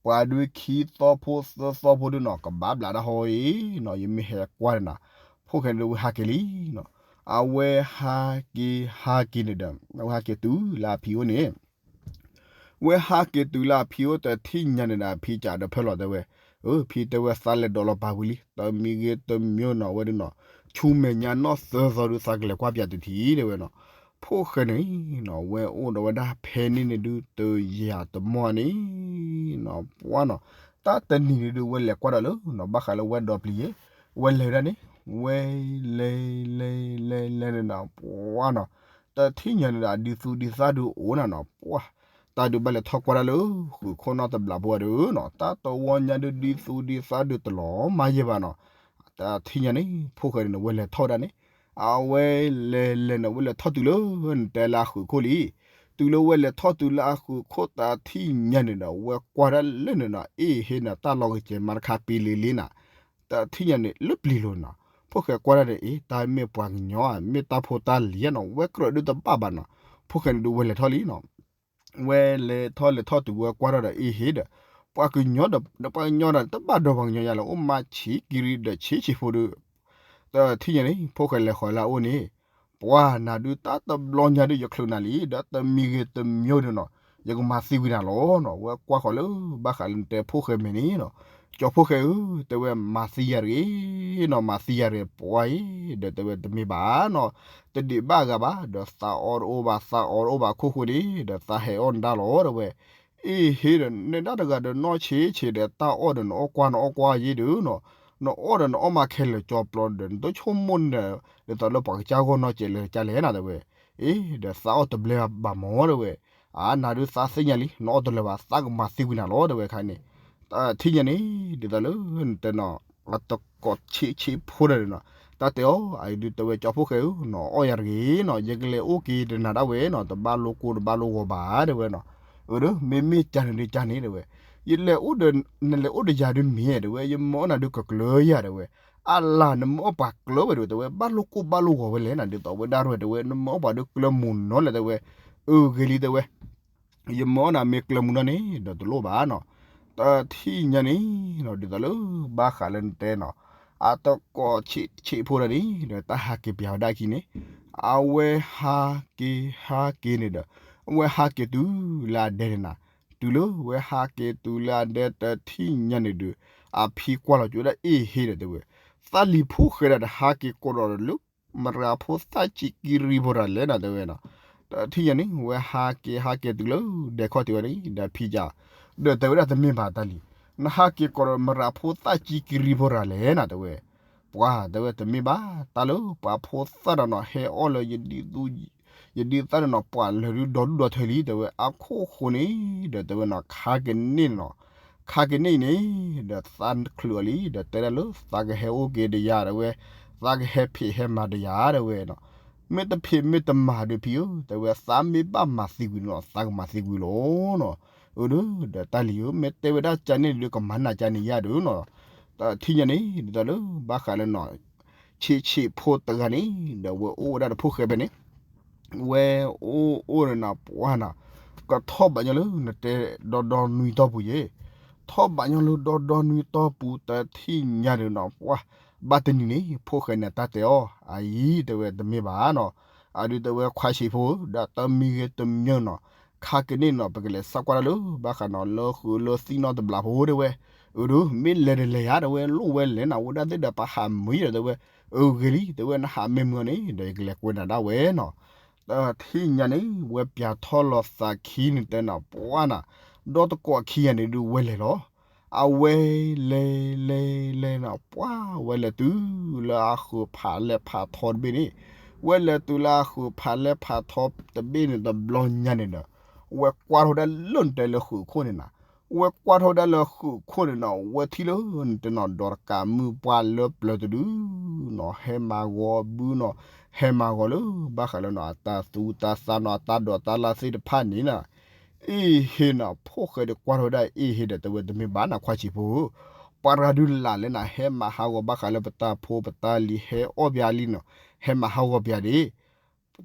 ပှၤဒုးခံသီဖိသၢသီဖိဒုးနီၤ ကဘၣ်ဘျးတၢ်ဟီအံၤနီၤ ယမ့ၢ်ဟဲကွၢ်ဒီးနၤ, ဖိၣ်ဃဲန့ၣ်ဒီး ဝဲဟးက့ၤလံနီၤ, အဝဲဟးက့ၤဟးက့ၤန့ၣ်ဒီး အဝဲဟးက့ၤတုၤလၢအဖံအိၣ်န့ၣ် ဝဲဟးက့ၤတုၤလၢအဖံအိၣ်တထံၣ်ညါန့ၣ်ဒီး အဖံကးဒီးဖၢလီၤတဲဝဲ, အၢ ဖံတဲဝဲ သးလဲၤဒိးလီၤပာ်ဝံၤလံ တမံၤဂ့ၤတမံၤနီၤ ဝဲဒုးနီၤ, ဆူမဲာ်ညါနီၢ်သၢသီဒုး သးကလဲၤကွၢ်ပၠးတထံၣ်တဲဝဲနီၤ, ဖိၣ်ဃဲန့ၣ်နီၤ ဝဲအိၣ်ဒီးဝဲဒၣ်ဖဲန့ၣ်န့ၣ်ဒုး တယၤတမီၢ်န့ၣ်နီၤ ပှၤနီၤ, တၢ်တနံၤန့ၣ်ဒုး ဝဲလဲၤကွၢ်ဒီးလၢနီၤ ဘၣ်ဃးလၢဝဲဒီပျံၤယဲ, ဝဲလဲၤဝဲဒၣ်န့ၣ်, ဝဲလဲၤလဲၤလဲၤလဲၤန့ၣ်နီၤ ပှၤနီၤ, တထံၣ်ညါန့ၣ်ဒီး အဒံသူဒံသၣ်ဒုးအိၣ်နၤနီၤ ပှၤ, တၢ်ဒုးဘၣ်လဲၤထီၣ်ကွၢ်ဒၣ်လၢ ဃုာ်ခိၣ်နီၢ်တဘျးဖိဝဲဒုးနီၤ တၢ်တဝီညါဒုး ဒံသူဒံသၣ်ဒုးတလီၤမၢ်ယဲၢ်ဘၣ်နီၤ, တထံၣ်ညါန့ၣ် ဖိၣ်ဃဲန့ၣ် ဝဲလဲၤထီၣ်ဝဲဒၣ်န့ၣ်, အဝဲလဲၤလဲၤန့ၣ် ဝဲလဲၤထီၣ်တုၤလၢ နတဲလၢအဃုာ်ခိၣ်လံ, တုၤလၢဝဲလဲၤထီၣ်တုၤလၢအဃုာ်ခိၣ်တထံၣ်ညါန့ၣ်ဒီး ဝဲကွၢ်ဒၣ်လၢန့ၣ်နီၤ အ့ၣ်ဟ့န့ၣ် တၢ်လီၤကစဲးမၤတခါပ့လ့လ့နီၤ တထံၣ်ညါန့ၣ် လၢပျံၤလိၤနီၤ, ဖိၣ်ဃဲကွၢ်ဒၣ်ဒီး အ့ တၢ်မ့ၢ်ပှၤကညီဧါ မ့ၢ်တၢ်ဖိတၢ်လံၤဧါနီၤ ဝဲကြၢးဒုးတဘၣ်ဘၣ်နီၤ, ဖိၣ်ဃဲန့ၣ်ဒုးဝဲလဲၤထီၣ်လံနီၤ, ဝဲလဲၤထီၣ်လဲၤထီၣ်တုၤဝဲကွၢ်ထီၣ်ဒီး အ့ၣ်ဟ့ဒီး ပှၤကညီဒီး ပှၤကညီဒီး တဘၣ်ဒီးပှၤကညီယါလၢ အိၣ်မးဆံးကံရံဒီး ဆံးဆံးဖိဒီး တထံၣ်ညါန့ၣ် ဖိၣ်ဃဲလဲၤဃီၤလၢအအိၣ်န့ၣ်, ပှၤနၤဒုး တၢ်တဘျီညါဒုး ယချုးနၤလံ ဒီးတမံၤဂ့ၤတမံၤဒုးနီၤ ယကမၤသံကွံာ်နၤလီၤနီၤ, ဝဲကွၢ်ဃီၤလၢ ဘၣ်ဃးလၢနတဲဖိၣ်ဃဲမဲာ်န့ၣ်နီၤ, ကၠီဖိၣ်ဃဲဧၢ တဲဝဲ မၤသံယၤတဂ့ၤနီၤ မၤသံယၤတဂ့ၤ ပှၤအံၤ ဒီးတဲဝဲတမ့ၢ်ဘၣ်နီၤ, တဒံးဘၣ်အဂၤဘၣ် ဒီးသးအီၣ်တအိၣ်ဘၣ် သးအီတအိၣ်ဘၣ်အခိၣ်ဃိန့ၣ် ဒီးသးဟဲအီၣ်နတၢ်လီၤ တဲဝဲ အ့ၣ်ဟ့ဒီး နဲဒၣ်တဂၤဒီးနီၢ်ဆံးဆံးဒီး တၢ်အီၣ်ဒီးနအီၣ်ကွၢ် နအီၣ်ကွၢ်ယ့ၢ်ဒီးနီၤ, နအီၣ်ဒီးနအီၣ်မးခဲလၢာ်ကၠီပျီဒီး နတဆိကမိၣ်န့ၣ် ဒ်သိးလၢပှၤကစၢ်ဂီၢ်နီၢ်ကဲးလဲၣ်ကလဲၣ်နၤ တဲဝဲ, အ့ၣ် ဒီးသးအီၣ်တဘျဲဘၣ်မၢ် တဲဝဲ, အါ နၤဒုးသးသ့ၣ်ညါလံ နအီၣ်တလၢာ်ဘၣ် သးကမၤသံကွံာ်နၤလီၤ တဲဝဲခါန့ၣ်, တထံၣ်ညါန့ၣ် ဒ်သိးလၢနတဲနီၤ အတကိးဆံးဆံးဖိဒီးနီၤ, တၢ်တဲအီၤ အအံၤဒုးတဲဝဲ ကၠီဖိၣ်ဃဲဧၢ နအီၣ်ယၤတဂ့ၤနီၤ ယကလဲၤအိၣ်က့ၤဒီးနၤဒၣ်ဝဲနီၤ တဘၣ်လိၣ်ကိၢ်တဘၣ်လိၣ်ဂီၤဘၣ် တဲဝဲနီၤ, အၢ ဒီး မ့မ့ၢ်ကန့ၣ်ဒုးကန့ၣ် တဲဝဲ, ယလဲၤအိၣ်ဒီး နလဲၤအိၣ်ဒီးယၤဒုးမ့ၢ် တဲဝဲ ယမၢအီၣ်နၤဒုးကကျၢၤယၤ တဲဝဲ, အလၤ နမၢအီၣ်ပှၤကျၢၤဝဲဒီး တဲဝဲ ဘၣ်လိၣ်ကိၢ်ဘၣ်လိၣ်ဂီၤဝဲလဲၣ်နၤ ဒ်သိးဝဲဒၣ်ရဲၣ် တဲဝဲ နမၢအီၣ်ပှၤဒုးကျၢၤမုၢ်နီၤလဲၣ် တဲဝဲ, အၢ ဂ့ၤလံ တဲဝဲ ယမၢအီၣ်နၤမ့ၢ်ကျၢၤမုၢ်နီၤန့ၣ် ဒီးတလိၣ်ဘၣ်နီၤ, တထံၣ်ညါန့ၣ်နီၤ ဒ်သိးလၢ ဘၣ်ဃးလၢနတဲနီၤ, အတကိးဆံးဆံးဖိဒီးန့ၣ် ဒီးတၢ်ဟးက့ၤပၠးဝဲဒၣ်အခံန့ၣ်, အဝဲဟးက့ၤဟးက့ၤန့ၣ်ဒီး အဝဲဟးက့ၤတုၤလၢအဒဲန့ၣ်နၤ, တုၤလၢဝဲဟးက့ၤတုၤလၢအဒဲတထံၣ်ညါန့ၣ်ဒီး အဖံကွၢ်လီၤကၠိဝဲဒၣ် အ့ၣ်ဟ့ဒီး တဲဝဲ, သးလံၤဖိၣ်ဃဲဒၣ်တဟးက့ၤကိးဒီးလၢ မရၤဖိသၣ်ကံကရံဖိတဂၤလဲၣ်နၤ တဲဝဲနီၤ, တထံၣ်ညါန့ၣ် ဝဲဟးက့ၤဟးက့ၤတုၤလၢဒဲခီၣ်ထံးဝဲန့ၣ် ဒီးဖံကး ဒီးတဲဝဲဒၣ်တမ့ၢ်ဘၣ်တၢ်လံၤ, နဟးက့ၤကိးဒီးမရၤဖိသၣ်ကံကရံဖိတဂၤလဲၣ်နၤ တဲဝဲ, ပှၤ တဲဝဲတမ့ၢ်ဘၣ် တၢ်လၢပှၤဖိသၣ်ဒီးနီၤ ဟဲအီၣ်လၢ ယဒ်သၣ်ဒီးနီၤ ပှၤလၢာ်ဒုးဒီဒူၣ်ဒီထၢလံ တဲဝဲ အခိၣ်ဃိန့ၣ် ဒီးတဲဝဲနီၤ ခါကန့ၢ်နီၤ, ခါကန့ၢ်န့ၣ် ဒီးသးချုးအီၤလံ ဒီးတဲဒၣ်လၢသးကဟဲအိၣ်က့ၤဒီးယၤ တဲဝဲ, သးကဟဲဖံးဟဲမၤဒီးယၤ တဲဝဲနီၤ, မ့ၢ်တဖံးမ့ၢ်တမၤဒီးဖံဧၢ တဲဝဲ သးမ့ၢ်ဘၣ်မၤသံကွံာ်နီၤ သးကမၤသံကွံာ်လီၤနီၤ, အၢ ဒီး ဒီးတၢ်လံၤဧၢ မ့ၢ်တဲဝဲဒၣ်ကန့ၢ်ဒီး ကမၤနၤကန့ၢ်ယၤဒီးနီၤ, တထံၣ်ညါန့ၣ် ဒ်သိးလၢဘၣ်ဃးလၢနီၤ ဆံးဆံးဖိတဂၤန့ၣ် ဒီးဝဲအိၣ်ဝဲဒၣ်ဒီးဖိၣ်ဃဲဖဲန့ၣ် ဝဲအိၣ်အိၣ်ဒီးနၤပှၢ်နၤ, ကထီၣ်ဘးညီလၢနတဲဒီဒီနွံတီၢ်ပူၤယဲ, ထီၣ်ဘးညီလၢဒီဒီနွံတီၢ်ပူၤတထံၣ်ညါဒီးနီၤ ပှၢ် ဘၣ်တနံၤန့ၣ် ဖိၣ်ဃဲန့ၣ်တၢ်တဲအီၤ အအံၤတဲဝဲတမ့ၢ်ဘၣ်နီၤ, အဒုးတဲဝဲခွါဆံးဖိဧၢ ဒီးတမံၤဂ့ၤတမံၤနီၤ, ခါကန့ၢ်နီၤ ပကလဲၤစးကွၢ်တၢ်လၢ ဘၣ်ဃးနီၤ လၢဃုာ်လၢသံနီတဘျီဖိတဲဝဲ, အၢ ဒီး မ့ၢ်လဲၤဒီးလဲၤယၤတဲဝဲ လိၣ်ဝဲလဲၤနၤဝဲဒၣ်သ့ၣ်ဒီးပဟးမုာ်ဒီးတဲဝဲ, အၢ ဂ့ၤလံ တဲဝဲ နဟးမ့ၢ်မုာ်န့ၣ် ဒီးယကလဲၤကွဲးနၤဒၣ်ဝဲနီၤ, တထံၣ်ညါန့ၣ် ဝဲပၠးထီၣ်လီၤသးခံန့ၣ်တဲနၤပှၢ်နၤ, ဒီတကိးခံဂၤန့ၣ်ဒုးဝဲလဲၤလီၤ, အဝဲလဲၤလဲၤလဲၤနီၤ ပှၤဝဲလဲၤတုၤလၢအဃုာ်ဖးလဲၢ်ဖးထီတဘ့ၣ်န့ၣ်, ဝဲလဲၤတုၤလၢအဃုာ်ဖးလဲၢ်ဖးထီတဘ့ၣ်န့ၣ်တဘျီညါန့ၣ်ဒီး, ဝဲကွၢ်ထီၣ်ဝဲဒၣ်လၢနတဲလၢဃုာ်ခိၣ်န့ၣ်နီၤ, ဝဲကွၢ်ထီၣ်ဝဲဒၣ်လၢဃုာ်ခိၣ်န့ၣ်နီၤ ဝဲထံၣ်လၢနတဲနီၤ ဒီးတကးမုၢ်ပှၢ်လၢပျၢၤတဒုနီၤ ဟဲမၤဂီၤဘုနီၤ, ဟဲမၤဂီၤလၢ ဘၣ်ဃးလၢနီၤ အတၢ်သူတၢ်သၣ်နီၤ အတၢ်ဒိးတၢ်လၢ်သ့ၣ်တဖၣ်န့ၣ်နီၤ, အ့ၣ်ဟ့နီၤ ဖိၣ်ဃဲဒီးကွၢ်ထီၣ်ဝဲဒၣ်အ့ၣ်ဟ့ဒီး တဲဝဲတမ့ၢ်ဘၣ်နီၤ ခွါဆံးဖိဧၢ, ပှၤတဂၤဒုးလၢ်လဲၣ်နီၤ ဟဲမၤဟးဂီၤဘၣ်ဃးလၢပတၢ်ဖိပတၢ်လံၤ ဟဲအီၣ်ပှၤလံနီၤ, ဟဲမၤဟးဂီၤပှၤဒၣ်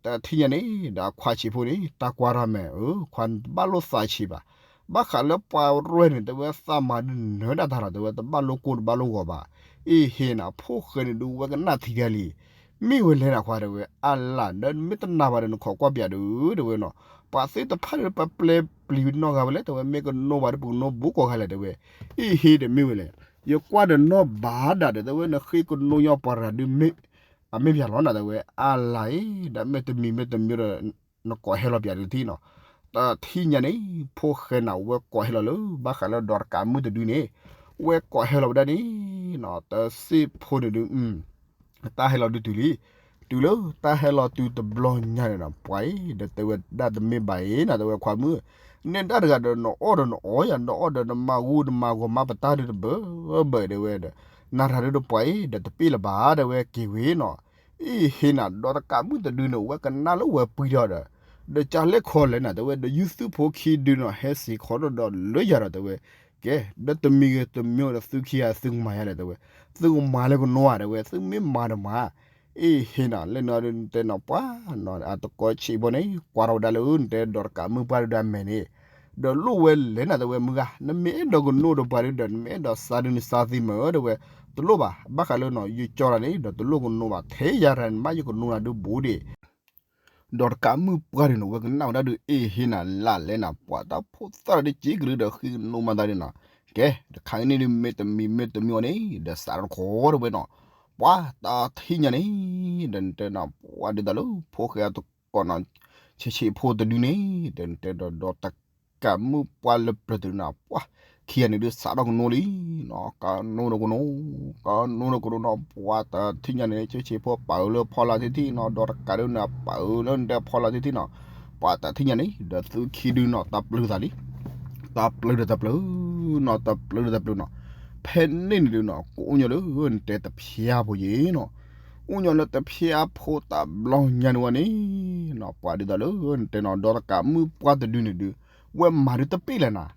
တထံၣ်ညါန့ၣ် ဒီးခွါဆံးဖိန့ၣ် တၢ်ကွၢ်တၢ်မဲာ် အၢ ခွါတဘၣ်လိၣ်သးဆံးဘၣ်, ဘၣ်ဃးလၢပှၤရဲၣ်န့ၣ် တဲဝဲသးမၤဒုးနၢၤဒၣ်တၢ်လီၤ တဲဝဲတဘၣ်လိၣ်ကိၢ်တဘၣ်လိၣ်ဂီၤဘၣ်, အ့ၣ်ဟ့နီၤ ဖိၣ်ဃဲန့ၣ်ဒုး ဝဲကနၣ်ထံတၢ်လံ, မ့ၢ်ဝဲလဲၣ်နီၤ ခွါတဲဝဲ အလၢ်ဒီးမ့ၢ်တနာ်ဘၣ်ဒီးနခိးကွၢ်ပှၤဒုး တဲဝဲနီၤ, ပှၤသ့ၣ်တဖၣ်ဒုး ပပျဲပျံၤနီၢ်ဂၤဝဲလဲၣ် တဲဝဲ မ့ၢ်ကနိးဘၣ်ဒီး ပကနိးဘူးကိးဂၤလဲၣ် တဲဝဲ, အ့ၣ်ဟ့ဒီးမ့ၢ်ဝဲလဲၣ်, ယကွၢ်ဒီးနီၢ်ဘၣ်ဒၣ်ဒီး တဲဝဲ နဃ့ကနိးညီပှၤတဂၤဒုး မ့ၢ် အမ့ၢ်ပှၤလီၤနီၤ တဲဝဲ အလၢ်အံၤ ဒီးမ့ၢ်တမံၤမ့ၢ်တမံၤဒီး နကိးဟဲလီၤပှၤဒုးထံၣ်နီၤ, တထံၣ်ညါန့ၣ် ဖိၣ်ဃဲနီၤ ဝဲကိးဟဲလီၤလၢ ဘၣ်ဃးလၢဒီးတကးမုၢ်တဒုန့ၣ်, ဝဲကိးဟဲလီၤဝဲဒၣ်န့ၣ်နီၤ တစ့ၢ်ဖိန့ၣ်ဒုး တၢ်ဟဲလီၤဒုးတုၤလံ, တုၤလၢတၢ်ဟဲလီၤတုၤတဘျီညါန့ၣ်နီၤ ပှၤအံၤ ဒီးတဲဝဲဒၣ်တမ့ၢ်ဘၣ်အံၤနီၤ တဲဝဲခွါမုၣ်, နဲဒၣ်တဂၤဒီးနအီၣ်ဒီးနအီယၤ နအီၣ်ဒီးနမၤဂူနမၤဂီၤမၤပတၢ်ဒုးတဘၢဘၢတဲဝဲဒီး, နၤတဂၤဒုးဒီးပှၤအံၤ ဒီးတပ့ၢ်လၢၤဘၣ်တဲဝဲက့ၤဝဲနီၤ, အ့ၣ်ဟ့နီၤ ဒီးတကးမုၢ်တဒုန့ၣ် ဝဲကနၣ်လၢဝဲပှံၤထီၣ်ဒီး, ဒီးကလဲၣ်ခီလဲၣ်နီၤ တဲဝဲ ဒီးယုၢ်သုဖိခံဒုနီၤ ဟဲစံးခီဒီးဒီးလၢယၤဒီးတဲဝဲ, ကဲ ဒီးတမံၤဂ့ၤတမံၤဒီး သုခံဂၤသုကမၤယၤလဲၣ်တဲဝဲ, သုကမၤလၢကနိးဧါတဲဝဲ သုမ့ၢ်မၤဒီးမၤ အ့ၣ်ဟ့နီၤ လၢနီၤဒုးနတဲနီၤ ပှၤနီၤ အတကိးဆံးဖိန့ၣ် ကွၢ်ထီၣ်ဝဲဒၣ်လၢနတဲဒီးတကးမုၢ်ပှၢ်ဒုးဒီးအမဲာ်န့ၣ်, ဒီးလိၣ်ဝဲလဲၣ်နီၤ တဲဝဲမုၢ်ဂၤ နမ့ၢ်အဲၣ်ဒိးကနိးဒီးပှၤဒုးဒီး နမ့ၢ်အဲၣ်ဒိးစးဒုးနစးသံမၢတဲဝဲ, တလိၣ်ဘၣ် ဘၣ်ဃးလၢနီၤ ယကၠီတၢ်န့ၣ် ဒီးတလိၣ်ကနိးဘၣ် ထဲယၤတၢ်န့ၣ် မ့ၢ်ယကနိးနၤဒုးဘူးဒံး ဒီးတကးမုၢ်ပှၢ်ဒုးနီၤ ဝဲကနၣ်ဝဲဒၣ်ဒုး အ့ၣ်ဟ့နီၤ လၢ်လဲၣ်နီၤ ပှၤတၢ်ဖိသၣ်ဒီးက့ကလုာ်ဒီးဃ့ကနိးမၤသးဒုးနီၤ, ကဲ တခါကန့ၣ်ဒုး မ့ၢ်တမံၤမ့ၢ်တမံၤအီၤန့ၣ် ဒီးစးထီၣ်တခီတဲဝဲနီၤ, ပှၤတၢ်ထံၣ်ညါန့ၣ် ဒီးနတဲနီၤ ပှၤဒ်သိးလၢ ဖိၣ်ဃဲအတကိးနီၤ ဆံးဆံးဖိတဒုန့ၣ် ဒီးနတဲဒီး ဒီးတကးမုၢ်ပှၢ်လၢပျၢၤတဒုနီၤ ပှၤ ခံဂၤန့ၣ်ဒုးစးထီၣ်ကနိးလံနီၤ ကနိးဒီးကနိး ကနိးဒီးကနိးနီၤ ပှၤတၢ်ထံၣ်ညါန့ၣ် ဆံးဆံးဖိပာ်အၢလၢဖီလာ်ထံထံၣ်နီၤ ဒီးတကးဒုးန့ၣ် ပာ်အၢလၢနတဲဖီလာ်ထံထံၣ်နီၤ, ပှၤတၢ်ထံၣ်ညါန့ၣ် ဒီးသုခံဒုနီၤ တၢ်ပျုၤသးလံ တၢ်ပျုၤဒီးတၢ်ပျုၤနီၤ တၢ်ပျုၤဒီးတၢ်ပျုၤနီၤ, ဖဲန့ၣ်န့ၣ်ဒုးနီၤ ကအိၣ်ညီလၢနတဲတဖျါဖိယံၤနီၤ, အိၣ်ညီလၢတဖျါဖိတဘျီညါန့ၣ်ဝဲန့ၣ်နီၤ ပှၤဒ်သိးလၢနတဲနီၤ ဒီးတကးမုၢ်ပှၢ်တဒုန့ၣ်ဒုး ဝဲမၤဒုးတပ့ၢ်လၢၤနၤ,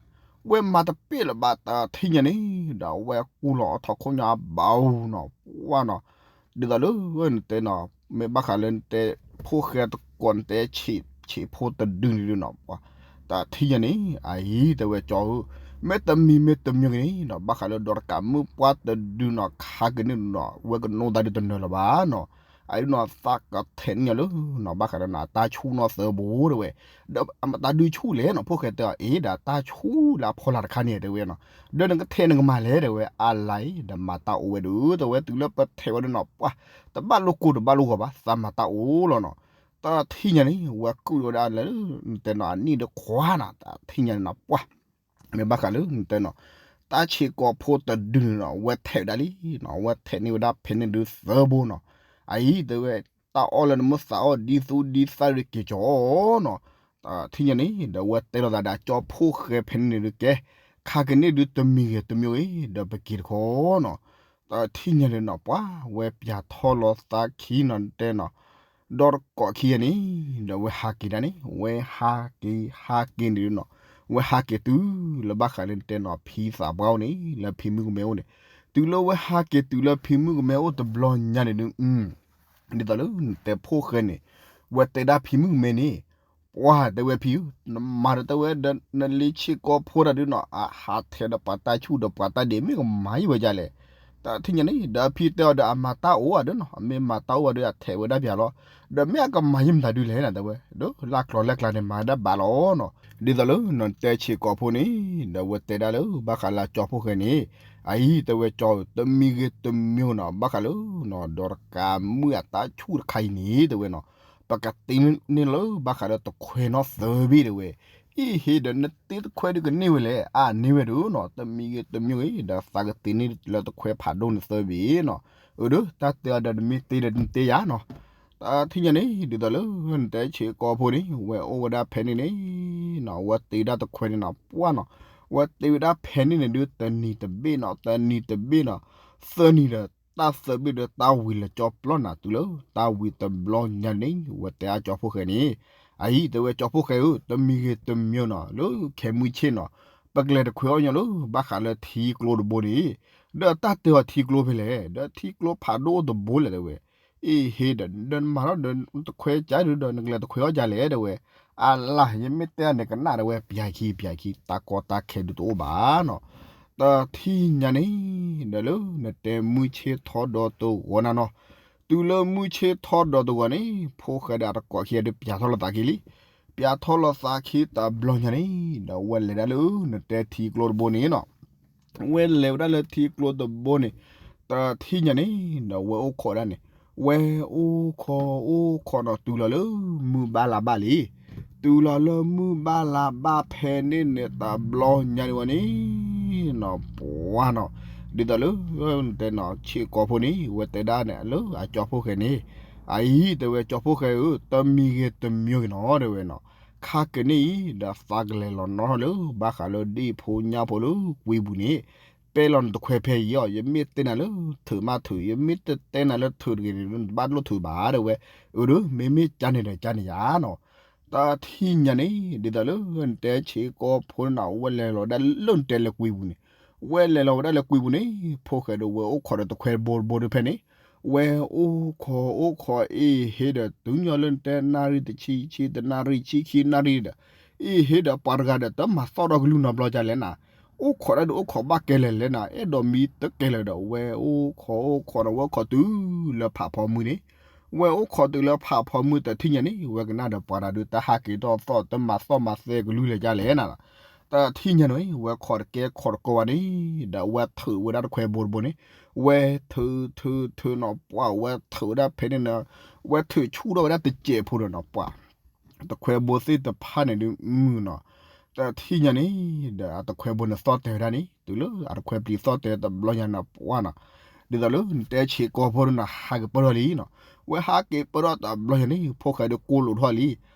ဝဲမၤတပ့ၢ်လၢၤဘၣ် တၢ်ထံၣ်ညါန့ၣ် ဒီးဝဲကူၣ်လီၤအီထီၣ်ခိၣ်ညါအဘၣ်အိၣ်နီၤ ပှၤနီၤ, ဒ်သိးလၢနတဲနီၤ မ့ၢ်ဘၣ်ဃးလၢနတဲ ဖိၣ်ဃဲတကိးနတဲ ဆံးဆံးဖိတဒုန့ၣ်ဒုးနီၤ ပှၤ တၢ်ထံၣ်ညါန့ၣ် အအံၤတဲဝဲကၠီဧၢ, မ့ၢ်တမံၤမ့ၢ်တမံၤဂ့ၤန့ၣ်နီၤ ဘၣ်ဃးလၢဒီးတကးမုၢ်ပှၢ်တဒုနီၤ ခါက့ၤန့ၣ်နီၤ ဝဲကနိးသးဒုးတနၢၤလၢၤဘၣ်နီၤ, အအံၤနီၤ သးကထဲးန့ၢ်ညီလၢနီၤ ဘၣ်ဃးဒီးနီၤ အတၢ်ဆူၣ်နီၤသၢဘိတဲဝဲ, ဒီးအမတၤဒုးဆူၣ်လဲၣ်နီၤ ဖိၣ်ဃဲတဲအီၤ အ့ ဒီးတၢ်ဆူၣ်လၢအဖီလာ်တခါန့ၣ်တဲဝဲနီၤ, ဒီးနကထဲးနကမၤလဲၣ်တဲဝဲ အလါအံၤ ဒီးမၤတၢ်အိၣ်ဝဲဒုး တဲဝဲတုၤလၢပထဲးဝဲဒုးနီၤ ပှၤ တဘၣ်လိၣ်ကိၢ်တဘၣ်လိၣ်ဂီၤဘၣ် သးမၤတၢ်အိၣ်လီၤနီၤ, တၢ်ထံၣ်ညါန့ၣ် ဝဲကူၣ်ဝဲဒၣ်လၢ နတဲနီၤ အနံၣ်ဒီးခွါနီၤ တၢ်ထံၣ်ညါန့ၣ်နီၤ ပှၤ မ့ၢ်ဘၣ်ဃးလၢနတဲနီၤ တၢ်ဆံးကိာ်ဖိတဒုန့ၣ်နီၤ ဝဲထဲးဝဲဒၣ်လံနီၤ ဝဲထဲးန့ၢ်ဝဲဒၣ်ဖဲန့ၣ်ဒုးသၢဘိနီၤ, အအံၤတဲဝဲ တၢ်အီၣ်လၢနမ့ၢ်သးအီၣ်ဒ်သူဒ်သၣ်ဒုးက့ၤကၠီနီၤ, တၢ်ထံၣ်ညါန့ၣ် ဒီးဝဲတဲလိာ်သးဒီးကၠီဖိၣ်ဃဲဖဲန့ၣ်န့ၣ်ဒုးကဲ, ခါက့ၤန့ၣ်ဒုးတမံၤဂ့ၤတမံၤဂ့ၤ ဒီးပက့ၤတခီနီၤ, တၢ်ထံၣ်ညါန့ၣ်နီၤ ပှၤဝဲပၠးထီၣ်လီၤသးခံနီၤတဲနီၤ ဒီးတကိးခံဂၤန့ၣ် ဒီးဝဲဟးက့ၤဒၣ်န့ၣ် ဝဲဟးက့ၤ ဟးက့ၤန့ၣ်ဒုးနီၤ, ဝဲဟးက့ၤတုၤလၢဘၣ်ဃးလၢနတဲနီၤ ဖံသးပှၢ်အိၣ်န့ၣ် လၢဖံမုၣ်ကမဲအိၣ်န့ၣ်, တုၤလၢဝဲဟးက့ၤတုၤလၢဖံမုၣ်ကမဲအိၣ်တဘျီညါန့ၣ်ဒုး ဒ်သိးလၢနတဲဖိၣ်ဃဲန့ၣ် ဝဲတဲဒၣ်ဖံမုၣ်ကမဲန့ၣ်, ပှၤတဲဝဲဖံဧၢ, နမၤဒီးတဲဝဲဒီး နလံဆံးကိာ်ဖိတၢ်ဒုးနီၤ အဟးထဲးဒီးပှၤတၢ်ဆူၣ်ဒီးပှၤတၢ်ဒ့ၣ် မ့ၢ်ကမၤယံၤဝဲဒ်လဲၣ်, တၢ်ထံၣ်ညါန့ၣ် ဒီးဖံတဲအီၤဒီးအမၤတၢ်အိၣ်ဧါဒုးနီၤ အမ့ၢ်မၤတၢ်အိၣ်ဘၣ်ဒီးအထဲးဝဲဒၣ်ပၠးလီၤ, ဒီးမ့ၢ်အကမၤယံၤမတၤဒုးလဲၣ်နတဲဝဲ, ဒီးလၢကျိၤလၢကျါန့ၣ်မၤဒၣ်ဘၣ်လီၤနီၤ, ဒ်သိးလၢနတဲဆံးကိာ်ဖိန့ၣ် ဒီးဝဲတဲဒၣ်လၢဘၣ်ဃးလၢကၠီဖိၣ်ဃဲန့ၣ်, အအံၤတဲဝဲကၠီဧၢ တမံၤဂ့ၤတမံၤနီၤ ဘၣ်ဃးလၢနီၤ ဒီးတကးမုၣ်အတၢ်ဆူၣ်တခါအံၤန့ၣ် တဲဝဲနီၤ, ပကတ့န့ၢ်လၢဘၣ်ဃးဒီးတခွဲးနီၣ်သၢဘ့ၣ်တဲဝဲ, အ့ၣ်ဟ့ဒီးနတ့တခွဲဒုးကန့ၢ်ဝဲလဲၣ်, အန့ၢ်ဝဲဒုးနီၤ, တမံၤဂ့ၤတမံၤဂ့ၤ ဒီးသးကတ့န့ၢ်လၢတခွဲဖးဒိၣ်န့ၣ်သၢဘ့ၣ်နီၤ. အၢ ဒီးတၢ်တဲအီၤဒီး နမ့ၢ်တ့ဒီးနတ့ယၤနီၤ. တထံၣ်ညါန့ၣ် ဒ်သိးလၢနတဲဆံးကိာ်ဖိန့ၣ် ဝဲအိၣ်ဝဲဒၣ်ဖဲန့ၣ်န့ၣ်နီၤ, ဝဲတ့ဝဲဒၣ်တခွဲန့ၣ်နီၤ ပှၢ်နီၤ, ဝဲတ့ဝဲဒၣ်ဖဲန့ၣ်န့ၣ်ဒုး တနံၤတဘ့ၣ်နီၤ, တနံၤတဘ့ၣ်နီၤ, သၢနံၤဒီး တၢ်သၢဘ့ၣ်ဒီး တၢ်ဝံၤလၢကၠီပျီနၤတုၤလၢ တၢ်ဝံၤတဘျီညါန့ၣ် ဝဲတဲအကၠီဖိၣ်ဃဲန့ၣ်, အအံၤ တဲဝဲကၠီဖိၣ်ဃဲဧၢ, တမံၤဂ့ၤတမံၤနီၤ လၢခဲမုၢ်ဆ့ၣ်နီၤ, ပကလဲၤတခွဲအီၣ်ညီလၢ ဘၣ်ဃးလၢထံကျိတဘိန့ၣ်, ဒီးတၢ်တဲအီၤထံကျိဖဲလဲၣ်, ဒီးထံကျိဖးဒိၣ်အိၣ်တဘိလဲၣ် တဲဝဲ. အ့ၣ်ဟ့ဒီး ဒီးနမၤထီၣ်ဒီးတခွဲကၢ်ဒုးဒီး နကလဲၤတခွဲအီၣ်ကၢ်လဲၣ် တဲဝဲ. အလၢ် ယမ့ၢ်တဲအန့ၣ်ကနၣ် တဲဝဲ, ပျၢ်ခံ ပျၢ်ခံ တၢ်ကီတၢ်ခဲဒုးတအိၣ်ဘၣ်နီၤ. တထံၣ်ညါန့ၣ် ဒီးလၢနတဲမုၢ်ဆ့ၣ်ထီဒီးတဂီၤနၤနီၤ, တုၤလၢမုၢ်ဆ့ၣ်ထီဒီးတဂီၤန့ၣ် ဖိၣ်ဃဲဒီးအတကိးခံဂၤဒုး ပျၢ်ထီၣ်လိာ်သးခံလံ. ပျၢ်ထီၣ်လိာ်သးခံတဘျီညါန့ၣ် ဒီးဝဲလဲၤဒၣ်လၢနတဲထံကျိတဘိန့ၣ်နီၤ. ဝဲလဲၤဝဲဒၣ်လၢထံကျိတဘိန့ၣ် တထံၣ်ညါန့ၣ် ဒီးဝဲအိၣ်ခိးဒၣ်န့ၣ်, ဝဲအိၣ်ခိးအိၣ်ခိးနီၤ တုၤလီၤလၢမုၢ်ဘၣ်လါဘၣ်လံ. တုၤလီၤလၢမုၢ်ဘၣ်လါဘၣ်ဖဲန့ၣ်န့ၣ် တဘျီညါန့ၣ်ဝဲန့ၣ်နီၤ ပှၢ်နီၤ, ဒ်သိးလၢနတဲနီၤ ဆံးကိာ်ဖိန့ၣ် ဝဲတဲဒၣ်န့ၣ်လၢအကၠီဖိၣ်ဃဲန့ၣ်, အအံၤ တဲဝဲကၠီဖိၣ်ဃဲဧၢ, တမံၤဂ့ၤတမံၤဂ့ၤနီၤ တဲဝဲနီၤ, ခါက့ၤန့ၢ်အံၤ ဒီးသးကလဲၤလီၤနီၣ်ထီၣ်လၢ ဘၣ်ဃးလၢဒ့ၣ်ဖိညၣ်ဖိလၢကွံပူၤန့ၣ်, ပဲၢ်လီၤနတခွဲဖဲအံၤအီၤ, ယမ့ၢ်တဲနၤလၢထုးမးထုး, ယမ့ၢ်တတဲနၤလၢထုးတဂ့ၤန့ၣ် နတဘၣ်လိၣ်ထုးဘၣ် တဲဝဲ. အၢ ဒီးမ့မ့ၢ်ကၢ်န့ၣ်ဒီးကၢ်န့ၣ်ယါနီၤ. တထံၣ်ညါန့ၣ် ဒ်သိးလၢနတဲဆံးကိာ်ဖိန့ၣ်နီၤ ဝဲလဲၤလီၤဝဲဒၣ်လၢနတဲလၢကွံပူၤန့ၣ်, ဝဲလဲၤလီၤဝဲဒၣ်လၢကွံပူၤန့ၣ် ဖိၣ်ဃဲဒီးဝဲအိၣ်ခိးဒီးတခွဲဘိတဘိဒီးဖဲန့ၣ်, ဝဲအိၣ်ခိးအိၣ်ခိး အ့ၣ်ဟ့ဒီးတုၤညီလၢနတဲနၣ်ရံၣ်တဆံ ဆံတနၣ်ရံၣ် ဆံခံနၣ်ရံၣ်ဒီး, အ့ၣ်ဟ့ဒီးပှၤတဂၤဒီး တမၤသီၣ်ဒီးကလုၢ်နီတဘျီကလဲၣ်နၤ, အိၣ်ခိးဒၣ်ဒုးအိၣ်ခိးဘၣ်ကဲလဲၣ်လဲၣ်နၤ, အဲၣ်ဒိးမံတကဲလၢၤဒီး ဝဲအိၣ်ခိးအိၣ်ခိးဒီး ဝဲအိၣ်ခိးတုၤလၢဖးဖီမုၢ်န့ၣ်, ဝဲအိၣ်ခိးတုၤလၢဖးဖီမုၢ် တထံၣ်ညါန့ၣ် ဝဲကနၣ်ဒီးပှၤတဂၤဒုး တၢ်ဟးက့ၤထီၣ်သီၣ် တမၤသီၣ်မၤသဲကလုၢ်လဲၣ်ကလဲၣ်နၤ, တထံၣ်ညါန့ၣ် ဝဲခိးတကဲခိးတကိးဘၣ်န့ၣ် ဒီးဝဲထုးဝဲဒၣ်တခွဲဘိတဘိန့ၣ်, ဝဲထုးထုးထုးနီၤ ပှၢ်ဝဲထုးဝဲဒၣ်ဖဲန့ၣ်နီၤ, ဝဲထုးဆူၣ်ထီၣ်ဝဲဒၣ်တစဲးဖိဒီးနီၤ ပှၢ် တခွဲဘိသ့ၣ်တဖၣ်န့ၣ်ဒုးမုာ်နီၤ, တထံၣ်ညါန့ၣ် ဒီးအတခွဲဘိန့ၣ်သီၣ်တဲာ်ဝဲဒၣ်န့ၣ် တုၤလၢအတခွဲပျံၤသီၣ်တဲာ်တဘျီညါန့ၣ် ပှၢ်နီၤ, ဒ်သိးလၢနတဲဆံးကိာ်ဖိန့ၣ်နီၤ ဟးက့ၤပၢၢ်ထီၣ်လံနီၤ, ဝဲဟးက့ၤပၢၢ်ထီၣ်တဘျီညါန့ၣ် ဖိၣ်ဃဲဒုးကိးလိာ်ထီၣ်လံ,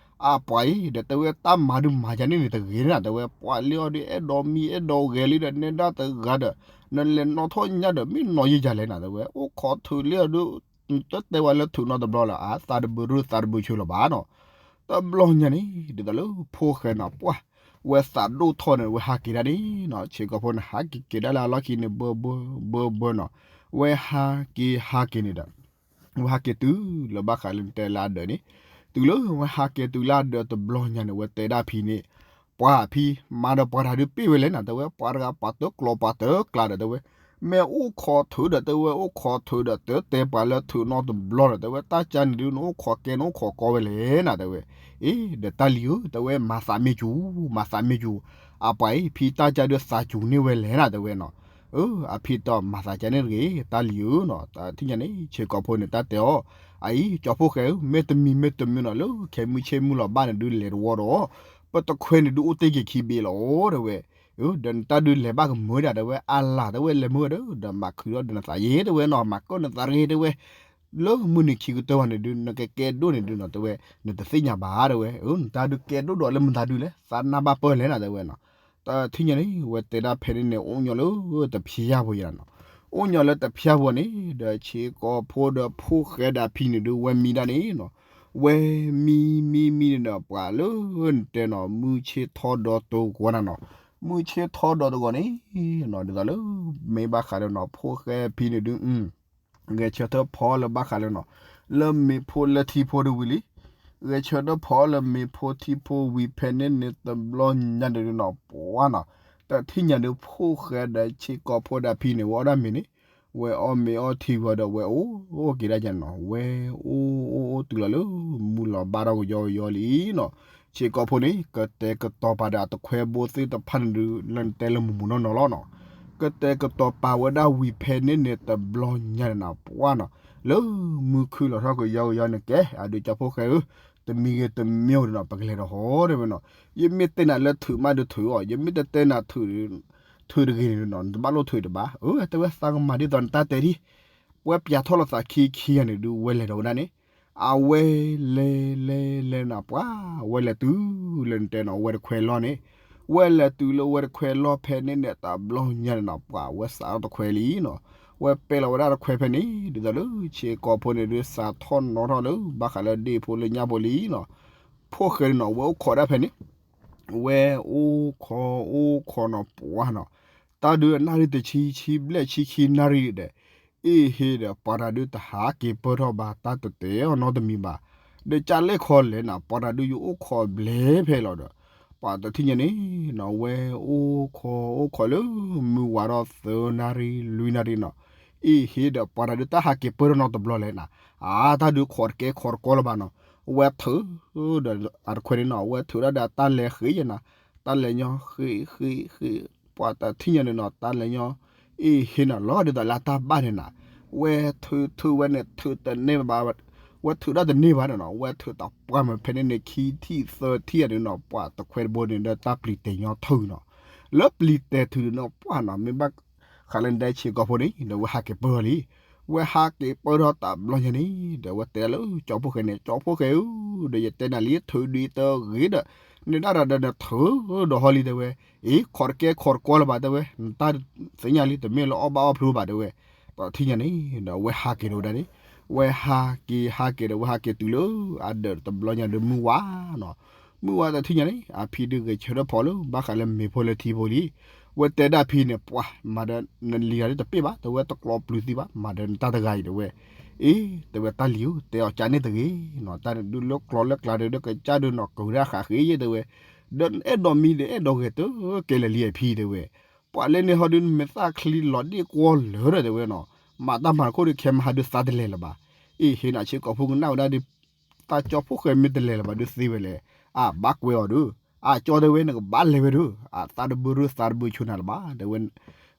အပှၤအံၤ ဒီးတဲဝဲတၢ်မၤဒုးမၤယၤန့ၣ်န့ၣ်တဂ့ၤန့ၣ် တဲဝဲ ပှၤလၢအီၤဒုးအဲၣ်ဒိးမံအဲၣ်ဒိးဂဲၤလံဒီး နဲဒၣ်တဂၤဒီး နလဲၤနီၣ်ထီၣ်ညါဒီး မ့ၢ်နီၣ်ယံာ်ယၤလဲၣ်နၤ တဲဝဲ အိၣ်ခိးထုးလံအီၤဒုး တတဲဝဲလၢထုးနီတဘျီလၢၤ အသးတဘုးရူၢ်သးတဘုးဆၢလီၤဘၣ်နီၤ, တဘျီညါန့ၣ် ဒ်သိးလၢဖိၣ်ဃဲနီၤ ပှၢ် ဝဲသးဒိၣ်ထီၣ်န့ၣ် ဝဲဟးက့ၤဒၣ်န့ၣ်နီၤ, ဆံးကိာ်ဖိန့ၣ် ဟးက့ၤက့ၤဒၣ်လၢအလီၢ်ခံန့ၣ် ဘၢဘၢ ဘၢဘၢနီၤ, ဝဲဟးက့ၤဟးက့ၤန့ၣ်ဒီး ဝဲဟးက့ၤတုၤလၢဘၣ်ဃးလၢနတဲလၢအဒၢးန့ၣ်, တုၤလၢဝဲဟးက့ၤတုၤလၢအဒၢးတဘျီညါန့ၣ် ဝဲတဲဒၣ်ဖံန့ၣ်, ပှၤဖံ မၤဒီးပှၤတဂၤဒုးပ့ၢ်ဝဲလဲၣ်နၤ တဲဝဲ ပှၤတဂၤပှၤတကျိၤပှၤတကျါဒီး တဲဝဲ မ့ၢ်အိၣ်ခိးထုးဒီး တဲဝဲ အိၣ်ခိးထုးဒီး တတဲပှၤလၢထုးနီတဘျီဒီး တဲဝဲ တၢ်ကၢ်န့ၣ်ဒုး နအိၣ်ခိးကဲ နအိၣ်ခိးကီဝဲလဲၣ်နၤ တဲဝဲ, အ့ ဒီးတၢ်လံၤဧၢ တဲဝဲ မၤသးမ့ၢ်စူၤ မၤသးမ့ၢ်စူၤ, အပှၤအံၤ ဖံတၢ်ကၢ်ဒုးသးစူၤန့ၢ်ဝဲလဲၣ်နၤ တဲဝဲနီၤ, အဖံတဲအီၤ မၤသးကၢ်န့ၣ်တဂ့ၤ တၢ်လံၤဧၢနီၤ, တထံၣ်ညါန့ၣ် ဆံးကိာ်ဖိန့ၣ် တၢ်တဲအီၤ, အအံၤ ကၠီဖိၣ်ဃဲဧၢ မ့ၢ်တမံၤမ့ၢ်တမံၤနီၤ လၢခဲမုၢ်ဆ့ၣ်မုၢ်လီၤဘၣ်န့ၣ်ဒုး လဲၤတဝီဒီး ပတခွဲန့ၣ်ဒုး အိၣ်တ့ၢ်က့ၤခံဘ့ၣ်လီၤ တဲဝဲ, ဒီးနတၢ်ဒုးလဲၤဘၣ်ကမုာ်ဒၣ် တဲဝဲ အလၢ် တဲဝဲ လဲၤမုာ်ဝဲဒီး ဒီးမၤခုၣ်ထီၣ်ဒီးနသးယ့ၣ် တဲဝဲနီၤ မၤကၢၣ်နသးတဂ့ၤ တဲဝဲ လၢမုၢ်နံၤခံကတၢၢ်ဝဲန့ၣ်ဒုး နကကဲဒိၣ်န့ၣ်ဒုးနီၤ တဲဝဲ နတသ့ၣ်ညါဘၣ် တဲဝဲ, နတၢ်ဒုးကဲဒိၣ်ဒီးလၢမတၤဒုးလဲၣ် သးနၢ်ဘၣ်ပၢၢ်လဲၣ်နၤ တဲဝဲနီၤ, တထံၣ်ညါန့ၣ် ဝဲတဲဒၣ်ဖဲန့ၣ်န့ၣ် အိၣ်ညီလၢတဖျါဖိယါနီၤ, အိၣ်ညီလၢတဖျါဖိန့ၣ် ဒီးဆံးကိာ်ဖိဒီးဖိၣ်ဃဲဒီးဖံန့ၣ်ဒုး ဝဲမံဒၣ်န့ၣ်နီၤ, ဝဲမံမံမံန့ၣ်ဒီး ပှၤလၢနတဲနီၤ မုၢ်ဆ့ၣ်ထီဒီးတဂီၤနၤနီၤ, မုၢ်ဆ့ၣ်ထီဒီးတဂီၤန့ၣ်နီၤ ဒ်သိးလၢ မ့ၢ်ဘၣ်ဃးဒီးနီၤ ဖိၣ်ဃဲဖံန့ၣ်ဒုး ဂဲၤဆၢထၢၣ်ဖီလၢဘၣ်ဃးလၢနီၤ, လၢမ့ၤဖိလၢထံဖိတဝံၤလံ, ဂဲၤဆၢထၢၣ်ဖီလၢမ့ၤဖိထံဖိဝံၤဖဲန့ၣ်န့ၣ် တဘျီညါန့ၣ်ဒုးနီၤ ပှၤနီၤ, တထံၣ်ညါဒုး ဖိၣ်ဃဲဒီးဆံးကိာ်ဖိဒီးဖံန့ၣ် ဝဲအီၣ်ဒၣ်မ့ၤန့ၣ်, ဝဲအီၣ်မ့ၤအီထံဝံၤဒီး ဝဲအိၣ်အိၣ်က့ၤဒၣ်ယါနီၤ, ဝဲအိၣ်အိၣ်အိၣ်တုၤလီၤလၢ မုၢ်လီၤဘၣ်ထီၣ်ကယီကယီလံနီၤ, ဆံးကိာ်ဖိန့ၣ် ကတဲာ်ကတီၤပာ်ဒီးအတခွဲဘိသ့ၣ်တဖၣ်န့ၣ်ဒုး လၢနတဲလၢမုၢ်မုၢ်နီၢ်နီၢ်လီၤနီၤ, ကတဲာ်ကတီၤပာ်ဝဲဒၣ်ဝံၤဖဲန့ၣ်န့ၣ် တဘျီညါန့ၣ်နီၤ ပှၤနီၤ, လၢမုၢ်ခုၣ်လီၤထီၣ်ကယီကယီန့ၣ်ကဲ အဒုးကၠီဖိၣ်ဃဲဧၢ, တ တမံၤဂ့ၤတမံၤဂ့ၤနီၤ ပကလဲၤဒီးဟီၣ်တဲဝဲနီၤ, ယမ့ၢ်တဲနၤလၢထုးမးဒီးထုးအီၤ, ယမ့ၢ်တတဲနၤ ထုးတဂ့ၤန့ၣ်နီၤ နတဘၣ်လိၣ်ထုးတဘၣ်. အၢ တဲဝဲ သးကမၤဒ်သိးနတၢ်တဲဒ်, ဝဲပၠးထီၣ်လိာ်သးခံခံဂၤန့ၣ်ဒုး ဝဲလဲၤဒီးဝဲဒၣ်န့ၣ်, အဝဲလဲၤလဲၤလဲၤနီၤ ပှၤဝဲလဲၤတုၤလၢနတဲနီၤ ဝဲတခွဲလီၢ်န့ၣ်, ဝဲလဲၤတုၤလၢဝဲတခွဲလီၢ်ဖဲန့ၣ်န့ၣ် တဘျီညါန့ၣ်နီၤ ပှၤဝဲစးထီၣ်တခွဲလံနီၤ, ဝဲပဲာ်လီၤဝဲဒၣ်တခွဲဖဲန့ၣ် ဒ်သိးလၢဆ့ကီၢ်ဖိန့ၣ်ဒုး စးထီၣ်နီၤထီၣ်လၢ ဘၣ်ဃးလၢဒ့ၣ်ဖိလၢညၣ်ဖိလံနီၤ, ဖိၣ်ဃဲန့ၣ်နီၤ ဝဲအိၣ်ခိးဒၣ်ဖဲန့ၣ် ဝဲအိၣ်ခိးအိၣ်ခိးနီၤ ပှၤနီၤ, တၢ်ဒုးနၣ်ရံၣ်တဆံ ဆံဘျဲၣ်ဆံခံနၣ်ရံၣ်ဒီး အ့ၣ်ဟ့ဒီး ပှၤတၢ်ဒုးတဟးက့ၤပၢၢ်ထီၣ်ဘၣ် တၢ်တတဲအီၤနီတမံၤဘၣ်, ဒီးကၢ်လဲၣ်ခီလဲၣ်နီၤ ပှၤတၢ်ဒုးယအိၣ်ခိးဘျဲၣ်ဖဲလီၤဒီး ပှၤတထံၣ်ညါန့ၣ်နီၤ ဝဲအိၣ်ခိးအိၣ်ခိးလၢ မုၢ်ဝါထီၣ်သၢနၣ်ရံၣ်လွံၢ်နၣ်ရံၣ်နီၤ, အ့ၣ်ဟ့ဒီး ပှၤတၢ်ဒုးတဟးက့ၤပၢၢ်ထီၣ်နီတဘျီလဲၣ်နီၤ, အါ တၢ်ဒုးခိးတကဲခိးတကီလၢၤဘၣ်နီၤ, ဝဲထုးဒီးအတခွဲန့ၣ်နီၤ ဝဲထုးဒၣ်ဒီးတၢ်လဲၤဃ့ယဲနီၤ, တၢ်လဲၤညီဃ့ဃ့ဃ့, ပှၤတထံၣ်ညါန့ၣ်နီၤ တၢ်လဲၤညီ အ့ၣ်ဟ့နီၤ လီၤဒ်သိးလၢတၢ်ဘၣ်န့ၣ်နီၤ, ဝဲထုးထုးဝဲန့ၣ် ထုးတန့ၢ်ဘၣ်, ဝဲထုးတၢ်တန့ၢ်ဘၣ်န့ၣ်နီၤ ဝဲထုးတပှၢ်မးဖဲန့ၣ်န့ၣ် ခံထံၣ်သၢထံၣ်ယဲန့ၣ်နီၤ ပှၤတခွဲတဘိန့ၣ် ဒီးတၢ်ပျံၤတဲာ်ညီထုးနီၤ, လၢပျံၤတဲာ်ထုးန့ၣ်နီၤ ပှၤနီၤ မ့ၢ်ဘၣ်ဃးလၢနတဲဆ့ကီၢ်ဖိန့ၣ် ဒီးဝဲဟးက့ၤပၢၢ်ထီၣ်လံ, ဝဲဟးက့ၤပၢၢ်ထီၣ်တဘျီညါန့ၣ် ဒီးဝဲတဲဒၣ်လၢကၠီဖိၣ်ဃဲန့ၣ် ကၠီဖိၣ်ဃဲဧၢ, ဒီးယတဲနၤလံ ထုးဒံးတဂ့ၤဒီး နဒၣ်ဒီးနထုးဒီးဟီလံတဲဝဲ, အ့ၣ် ခိးတကဲခိးတကီလၢၤဘၣ်တဲဝဲ နတၢ်သ့ၣ်ညါလံ တမ့ၢ်လၢအီၣ်ဘၣ်အီၣ်ဖျိဘၣ်တဲဝဲ, တထံၣ်ညါန့ၣ် ဒီးဝဲဟးက့ၤဒီးဝဲဒၣ်န့ၣ်, ဝဲဟးက့ၤဟးက့ၤဒီးဝဲဟးက့ၤတုၤလၢ အဒၢးတဘျီညါဒီးမုၢ်ဝါနီၤ, မုၢ်ဝါတထံၣ်ညါန့ၣ် အဖံဒုးဂဲၤဆၢထၢၣ်ဖီလၢ ဘၣ်ဃးလၢမ့ၤဖိလၢထံဖိလံ, ဝဲတဲဒၣ်ဖံန့ၣ် ပှၤ မၤဒီးနလံၤဂၤဒ်တပ့ၢ်ဘၣ် တဲဝဲ တကျိးပျုၤသံဘၣ် မၤဒီးနတၢ်တဂၤအံၤတဲဝဲ, အ့ၣ် တဲဝဲတၢ်လံၤဧၢ တဲအီၤကန့ၣ်တဂ့ၤနီၤ တၢ်ဒုးလၢကျီလၢကျါဒီး ဒီးကစၢ်ဒုးနီၤ ကဂုၤဒၣ်ဃးဃ့ယဲတဲဝဲ, ဒီးအဲၣ်ဒိးမံဒီးအဲၣ်ဒိးဂဲၤတကဲလၢာ်လံအဖံတဲဝဲ, ပှၤလၢန့ၣ်ဟီဒုး နမ့ၢ်သၣ်ချံလီၤဒ့ၣ်ကွီၢ်လၢာ်ဒီးတဲဝဲနီၤ, မၤတၢ်မၤတခိၣ်ဒီး ခဲမဟါဒုးသးတလဲၤလၢၤဘၣ်, အ့ၣ် ဟ့နၤဆ့ကီၢ်ဖိကနၣ်ဝဲဒၣ်ဒီး သးကၠီဖိၣ်ဃဲမ့ၢ်တလဲၤလၢၤဘၣ်ဒုးသ့ဝဲလဲၣ်, အဘၣ်ကွဲးအီၤဒီး, အကၠီတဲဝဲ နကဘၣ်လဲၤဝဲဒီး အသးတဘၢဒုးသးတဘၢဆိနၤလၢၤဘၣ် တဲဝဲ,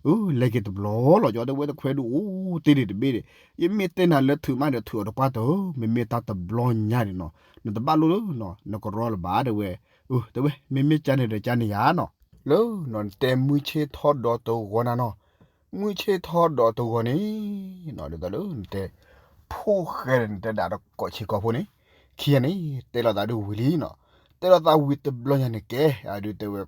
အၢ လဲၤက့ၤတဘျီလီၤ ကၠီတဲဝဲ တခွဲဒုးအိၣ်တ့ၢ်ဒံးတဘ့ၣ်ဒီး, ယမ့ၢ်တဲနၤလၢထုးမးဒီးထုးအီၤတပှၢ်တၢၢ် မ့မ့ၢ်တၢ်တဘျီညါန့ၣ်နီၤ နတဘၣ်လိၣ်လၢနီၤ နကရီလၢၤဘၣ်တဲဝဲ, အၢ တဲဝဲ မ့မ့ၢ်ကန့ၣ်ဒီးကန့ၣ်ယါနီၤ, လၢနီၤ နတဲမုၢ်ဆ့ၣ်ထီၣ်ဒီးတဂီၤနၤနီၤ, မုၢ်ဆ့ၣ်ထီၣ်ဒီးတဂီၤန့ၣ်နီၤ ဒ်သိးလၢနတဲ ဖိၣ်ဃဲဒီးနတဲဒၣ်ဒီးကိးဆံးကိာ်ဖိန့ၣ်, ခံဂၤန့ၣ် တဲလိာ်သးဒုးဝံၤလံနီၤ, တဲလိာ်သးဝံၤတဘျီညါန့ၣ်ကဲ အဒုးတဲဝဲ,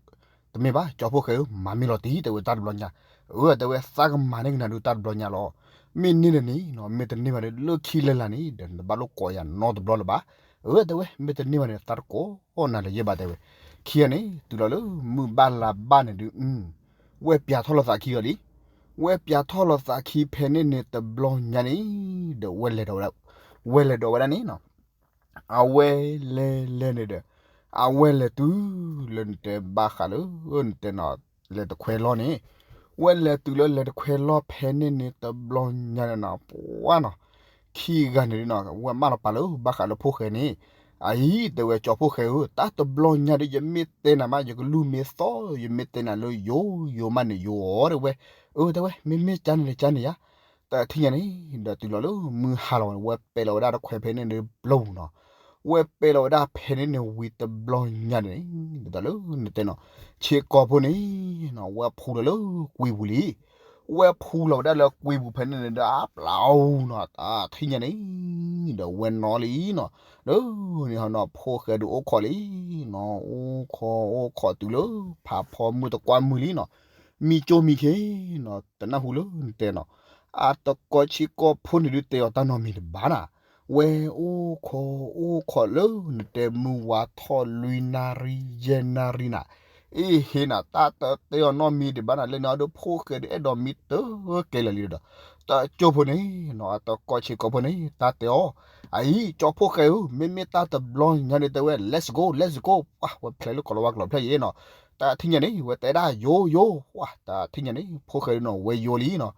တမ့ၢ်ဘၣ် ကၠီဖိၣ်ဃဲဧၢ မၤမ့ၢ်လီၤတံၢ် တဲဝဲတၢ်တဘျီညါ, အၢ တဲဝဲ သးကမၤန့ၢ်ကနၤဒုးတၢ်တဘျီညါလီၤ, မ့ၢ်န့ၢ်ဒီးန့ၣ်နီၤ မ့ၢ်တန့ၢ်ဘၣ်ဒီး လၢခံလၢလာ်န့ၣ် ဒီးနတဘၣ်လိၣ်ကိးယၤနီတဘျီလၢၤဘၣ်, အၢ တဲဝဲ မ့ၢ်တန့ၢ်ဘၣ်န့ၣ် သးတကိးနၤလၢၤယဲဘၣ်တဲဝဲ, ခံဂၤန့ၣ် တုၤလီၤလၢမုၢ်ဘၣ်လါဘၣ်န့ၣ်ဒုး ဝဲပၠးထီၣ်လိာ်သးခံဂီၤလံ, ဝဲပၠးထီၣ်လိာ်သးခံဖဲန့ၣ်န့ၣ်တဘျီညါန့ၣ်, ဒီးဝဲလဲၤဒီးဝဲဒၣ်, ဝဲလဲၤဒီးဝဲဒၣ်န့ၣ်နီၤ, အဝဲလဲၤလဲၤန့ၣ်ဒီး, အဝဲလဲၤတုၤလၢနတဲဘၣ်ဃးလၢ, နတဲနီၤ, လဲၤတခွဲလီၢ်န့ၣ်, ဝဲလဲၤတုၤလၢလဲၤတခွဲလီၢ်ဖဲန့ၣ်န့ၣ်တဘျီညါန့ၣ်နီၤ ပှၤနီၤ, ခံဂၤန့ၣ်ဒုးနီၤ ဝဲမၢလီၤပာ်လၢဘၣ်ဃးလၢဖိၣ်ဃဲန့ၣ်, အအံၤ တဲဝဲကၠီဖိၣ်ဃဲဧၢ တၢ်တဘျီညါဒီး ယမ့ၢ်တဲနၤမး ယကလုၢ်မ့ၢ်သီၣ် ယမ့ၢ်တဲနၤလၢယိယိမးန့ၣ်ယိအီၤတဲဝဲ, အၢ တဲဝဲ မ့မ့ၢ်ကန့ၣ်ဒီးကန့ၣ်ယါ, တထံၣ်ညါန့ၣ် ဒီးတုၤလီၤလၢမုၢ်ဟါလီၤဝဲ ဝဲပဲာ်လီၤဝဲဒၣ်တခွဲဖဲန့ၣ်န့ၣ်ဘျီပူၤနီၤ, ဝဲပဲာ်လီၤဝဲဒၣ်ဖဲန့ၣ်န့ၣ်ဝံၤတဘျီညါန့ၣ်, ဒ်သိးလၢနတဲနီၤ, ဆ့ကီၢ်ဖိန့ၣ်နီၤ ဝဲဖူလီၤလၢကွံပူၤလံ, ဝဲဖူလီၤဝဲဒၣ်လၢကွံပူၤဖဲန့ၣ်န့ၣ်ဒီးအပျးအူနီၤ တထံၣ်ညါန့ၣ်, ဒီးဝဲနီၣ်လံနီၤ, လၢန့ၣ်ဟီနီၤ ဖိၣ်ဃဲဒုးအိၣ်ခိးလံနီၤ အိၣ်ခိးအိၣ်ခိးတုၤလၢ ဖးဖီမုၢ်တကွၢ်မုၢ်လံနီၤ, မံကၠိမံခ့နီၤ တနၢ်ဟူလၢနတဲနီၤ, အတကီဆ့ကီၢ်ဖိန့ၣ်ဒုးတဲအီၤတၢ်နီတမံၤတဘၣ်နၤ, ဝဲအိၣ်ခိးအိၣ်ခိးလၢနတဲမုၢ်ဝါထီၣ်လွံၢ်နၣ်ရံၣ်ယဲၢ်နၣ်ရံၣ်နၤ, အ့ၣ်ဟ့နၤ တၢ်တတဲအီၤနီတမံၤဒံးဘၣ်နၤ လၢန့ၣ်အဒုးဖိၣ်ဃဲဒုးအဲၣ်ဒိးမံတကဲလၢာ်လံဒီး, တကၠိဖိန့ၣ်နီၤ အတကီဆ့ကီၢ်ဖိန့ၣ် တၢ်တဲအီၤ, အအံၤ ကၠီဖိၣ်ဃဲဧၢ မ့မ့ၢ်တၢ်တဘျီညါန့ၣ်တဲဝဲ let's go let's go ပှၤဝဲဖျဲးလၢကီၤလၤဝါကလီၤဖျဲးယဲနီၤ, တထံၣ်ညါန့ၣ် ဝဲတဲဒၣ်ယိယိ ပှၤတထံၣ်ညါန့ၣ် ဖိၣ်ဃဲဒုးနီၤ ဝဲယိလံနီၤ,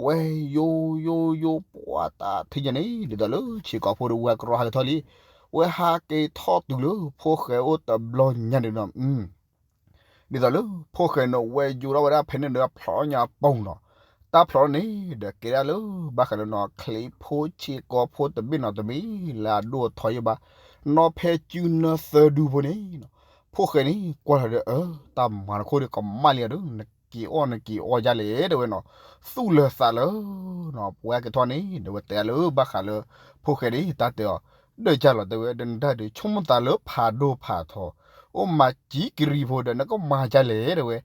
ဝဲယိယိယိ ပှၤတထံၣ်ညါန့ၣ် ဒ်သိးလၢဆ့ကီၢ်ဖိဒီးဝဲကရီဟးက့ၤထီၣ်လံ, ဝဲဟးက့ၤထီၣ်တုၤလၢဖိၣ်ဃဲအိၣ်တဘျီညါန့ၣ်နီၤ ဒ်သိးလၢဖိၣ်ဃဲန့ၣ် ဝဲယိထီၣ်ဝဲဒၣ်ဖဲန့ၣ်ဒီးဖျီညါပူၤနီၤ, တၢ်ဖျိးန့ၣ်ဒီးကဲဒၣ်လၢ ဘၣ်ဃးလၢနီၤ ချံးဖိဆ့ကီးဖိတဘ့ၣ်နီၤတမံၤ လၢအဒိၣ်အထီယိာ်ဘၣ်, နီၢ်ဖဲစုနၢသၢဒူဖိန့ၣ်နီၤ, ဖိၣ်ဃဲန့ၣ် ကွၢ်လီၤဒီး အၢ တၢ်မၤတခိၣ်ဒီးကမၣ်လံဒီး နက့ၤအီၣ်နက့ၤအီၣ်ဒ်လဲၣ် တဲဝဲနီၤ, သူၣ်လၢသးလၢ နီၤ ပှၤကထီၣ်န့ၣ် ဒီးဝဲတဲလၢဘၣ်ဃးလၢ ဖိၣ်ဃဲန့ၣ် တၢ်တဲအီၤ, ဒီးကၢ်လီၤ တဲဝဲ ဒီးနတၢ်ဒုး ဆိကမိၣ်သးလၢဖးဒိၣ်ဖးထီ အိၣ်မၤကံကရံၣ်ဖိဒီး နကမၤဒ်လဲၣ် တဲဝဲ,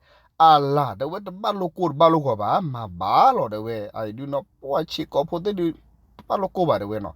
အလၤ တဲဝဲ တဘၣ်လိၣ်ကိၢ်တဘၣ်လိၣ်ဂီၤဘၣ် မၤဘၣ်လီၤ တဲဝဲ, အအံၤဒုးနီၤ ပှၤဆ့ကီးဖိသ့ၣ်ဒုး တဘၣ်လိၣ်ကိၢ်ဘၣ် တဲဝဲနီၤ,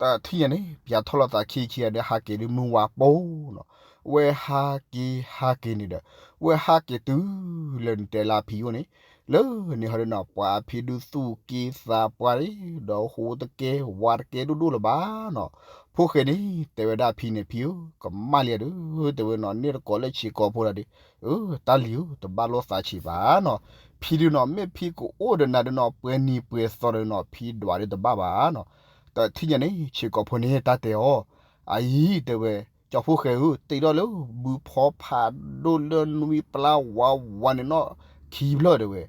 တထံၣ်ညါန့ၣ် ပၠးထီၣ်လီၤသးခံခံဂၤဒီး ဟးက့ၤဒုးမုၢ်ဝါပိၢ်နီၤ, ဝဲဟးက့ၤဟးက့ၤန့ၣ်ဒီး ဝဲဟးက့ၤတုၤလၢနတဲလၢအဖံအိၣ်န့ၣ်, လၢန့ၣ်ဟီဒုးနီၤ ပှၤအဖံဒုးသူၣ်က့သးပှၢ်ဒီး ဟူးတကဲ ဝးတကဲဒိၣ်ဒိၣ်လၢၤဘၣ်နီၤ, ဖိၣ်ဃဲန့ၣ် တဲဝဲဒၣ်အဖံန့ၣ် ဖံဧၢ ကမၣ်လံဒီး တဲဝဲနီၤ န့ၢ်တကိးလၢဆ့ကီးဖိဒၣ်ဒီး, အၢ တၢ်လံၤဧၢ တဘၣ်လိၣ်သးဆံးဘၣ်နီၤ, ဖံဒုးနီၤ မ့ၢ်ဖံကအိၣ်ဒီးနၤဒုးနီၤ ပှဲၤနံၤပှဲၤသီဒီးနီၤ ဖံဒွးဒုးတဘၣ်ဘၣ်နီၤ, တထံၣ်ညါန့ၣ် ဆ့ကီးဖိန့ၣ် တၢ်တဲအီၤ, အအံၤ တဲဝဲ, ကၠီဖိၣ်ဃဲဧၢ တ့ထီၣ်လၢဘုဖီဖးဒိၣ်လၢနွံပျၢ်ဝးဝးန့ၣ်နီၤ ခံဖျၢၣ် တဲဝဲ,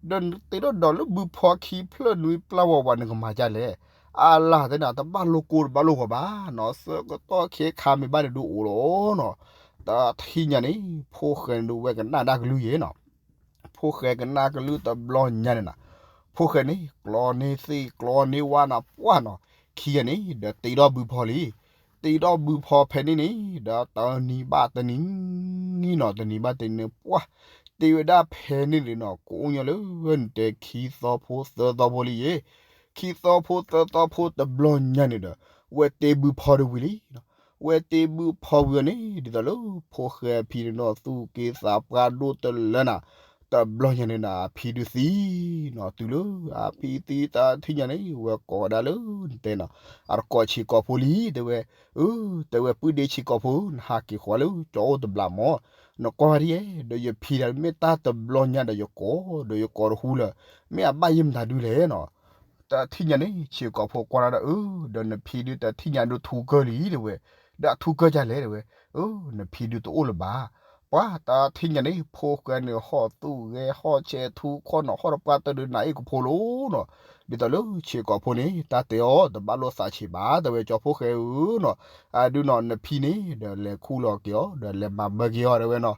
ဒီးတ့ထီၣ်ဒီးလၢဘုဖီခံဖျၢၣ်နွံပျၢ်ဝးဝး နကမၤဒ်လဲၣ်, အလၤ တဲနၤ တဘၣ်လိၣ်ကိၢ်တဘၣ်လိၣ်ဂီၤဘၣ်နီၤ, ဆၢကတီၢ်ခဲခါမ့ၢ်ဘၣ်န့ၣ်ဒုးအိၣ်လီၤနီၤ, တထံၣ်ညါန့ၣ် ဖိၣ်ဃဲန့ၣ်ဒုးဝဲကနၣ်ဒၣ်ကလုၢ်ယဲနီၤ ဖိၣ်ဃဲကနၣ်ကလုၢ်တဘျီညါန့ၣ်နီၤ, ဖိၣ်ဃဲန့ၣ် ကျီန့ၢ်သ့ၣ်ကျီန့ၢ်ဝၣ်နီၤ ပှၢ်နီၤ, ခံဂၤန့ၣ် ဒီးတ့ထီၣ်ဘုဖီလံ, တ့ထီၣ်ဘုဖီဖဲန့ၣ်န့ၣ် ဒီးတနံၤဘၣ်တနံၤနီၤ တနံၤဘၣ်တနံၤပှၢ်, တ့ဝဲဒၣ်ဖဲန့ၣ်န့ၣ်နီၤ ကအိၣ်ညီလၢနတဲခံသီဖိသၢသီဖိလံယဲ, ခံသီဖိသၢသီဖိတဘျီညါန့ၣ်ဒီး ဝဲတ့ဘုဖီတဝံၤလံနီၤ, ဝဲတ့ဘုဖီဝံၤအီၤန့ၣ် ဒ်သိးလၢဖိၣ်ဃဲအဖံန့ၣ်နီၤ သူၣ်က့သးပှၢ်ဒိၣ်တလၢနီၤ, တဘျီညါန့ၣ်နီၤ အဖံဒုးသံနီၤ, တုၤလၢအဖံသံတထံၣ်ညါန့ၣ် ဝဲကိးဝဲဒၣ်လၢနတဲနီၤ, အတကိးဆ့ကီးဖိလံ တဲဝဲ, အၢ တဲဝဲ ပုၢ်ဒ့ဆ့ကီးဖိ နဟးက့ၤဃီလၢကၠီအိၣ်တဘျီမး, နကွၢ်ဝဲဒ်ယဲ ဒီးယဖံဒၣ်မ့ၢ်တၢ်တဘျီညါဒီးယကိး ဒီးယကိးတဟူလၢၤ, မ့ၢ်အဘၣ်ယဲၢ်မတၤဒုလဲၣ်နီၤ တထံၣ်ညါန့ၣ် ဆ့ကီးဖိကွၢ်ဒၣ်ဒီး အၢ ဒီးနဖံဒုးတထံၣ်ညါဒုးထူကၢၢ်လံ တဲဝဲ, ဒီးအထူကၢၢ်ဒ်လဲၣ် တဲဝဲ, အၢ နဖံဒုးတအိၣ်လၢၤဘၣ်, ပှၤတထံၣ်ညါန့ၣ် ဖိၣ်ဃဲန့ၣ် ဟီၣ်သူၣ်ဂဲၤ ဟီၣ်ဆဲးထူခီၣ်နီၤ ဟီၣ်တပှၢ်တၢၢ်ဒုးနၤအ့ၣ်ကဖိလီၤနီၤ, ဒ်သိးလၢဆ့ကီးဖိန့ၣ် တၢ်တဲအီၤ တဘၣ်လိာ်သးဆံးဘၣ် တဲဝဲ ကၠီဖိၣ်ဃဲဧၢနီၤ, အဒုးနီၤ နဖံန့ၣ် ဒီးလဲၤခူၣ်လီၤက့ၤအီၤ ဒီးလဲၤမၤဘၢက့ၤအီၤ တဲဝဲနီၤ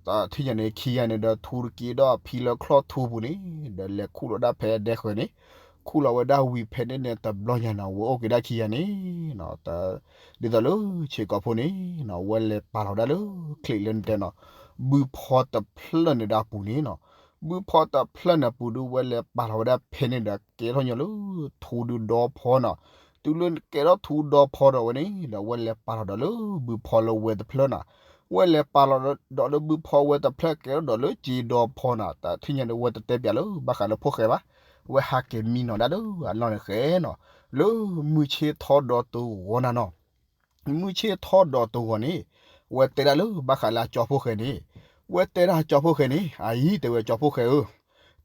တထံၣ်ညါန့ၣ် ခံဂၤန့ၣ်ဒီးထူတက့ဒီးဖံလၢချီၣ်ထူပူၤန့ၣ် ဒီးလဲၤခူၣ်လီၤဒၣ်ဖဲဒဲဃၢၤန့ၣ်, ခူၣ်လီၤဝဲဒၣ်ဝံၤဖဲန့ၣ်န့ၣ် တဘျီညါန့ၣ် ဝဲအိၣ်က့ၤဒၣ်ခံဂၤန့ၣ်, ဒ်သိးလၢဆ့ကီးဖိန့ၣ်နီၤ ဝဲလဲၤပာ်လီၤဝဲဒၣ်လၢချံးလၢနတဲနီၤ, ဘုဖီတဖျၢၣ်န့ၣ်ဒၣ်ပူၤန့ၣ်နီၤ, ဘုဖီတဖျၢၣ်န့ၣ်ပူၤဒုး ဝဲလဲၤပာ်လီၤဝဲဒၣ်ဖဲန့ၣ်ဒီး ကဲထီၣ်ညီလၢထူဒုးဒီဖီနီၤ, တုၤလၢကဲထီၣ်ထူဒီဖီဒီးဝဲန့ၣ် ဒီးဝဲလဲၤပာ်လီၤဒီးလၢဘုဖီလၢဝဲတဖျၢၣ်နီၤ, ဝဲလဲၤပာ်လီၤဒီးလၢဘုဖီဝဲတဖျၢၣ် ကဲထီၣ်ဒီးလၢစ့ဒီဖီနီၤ, တထံၣ်ညါန့ၣ် ဝဲတတဲပၠးလၢဘၣ်ဃးလၢဖိၣ်ဃဲဘၣ်, ဝဲဟးက့ၤမံနီၤဒၣ်လၢအလီၢ်န့ၣ်ဃဲနီၤ, လၢမုၢ်ဆ့ၣ်ထီၣ်ဒီးတဂီၤနၤနီၤ မုၢ်ဆ့ၣ်ထီၣ်ဒီးတဂီၤန့ၣ်, ဝဲတဲဒၣ်လၢဘၣ်ဃးလၢအကၠီဖိၣ်ဃဲန့ၣ်, ဝဲတဲဒၣ်ကၠီဖိၣ်ဃဲန့ၣ် အအံၤ တဲဝဲကၠီဖိၣ်ဃဲဧၢ,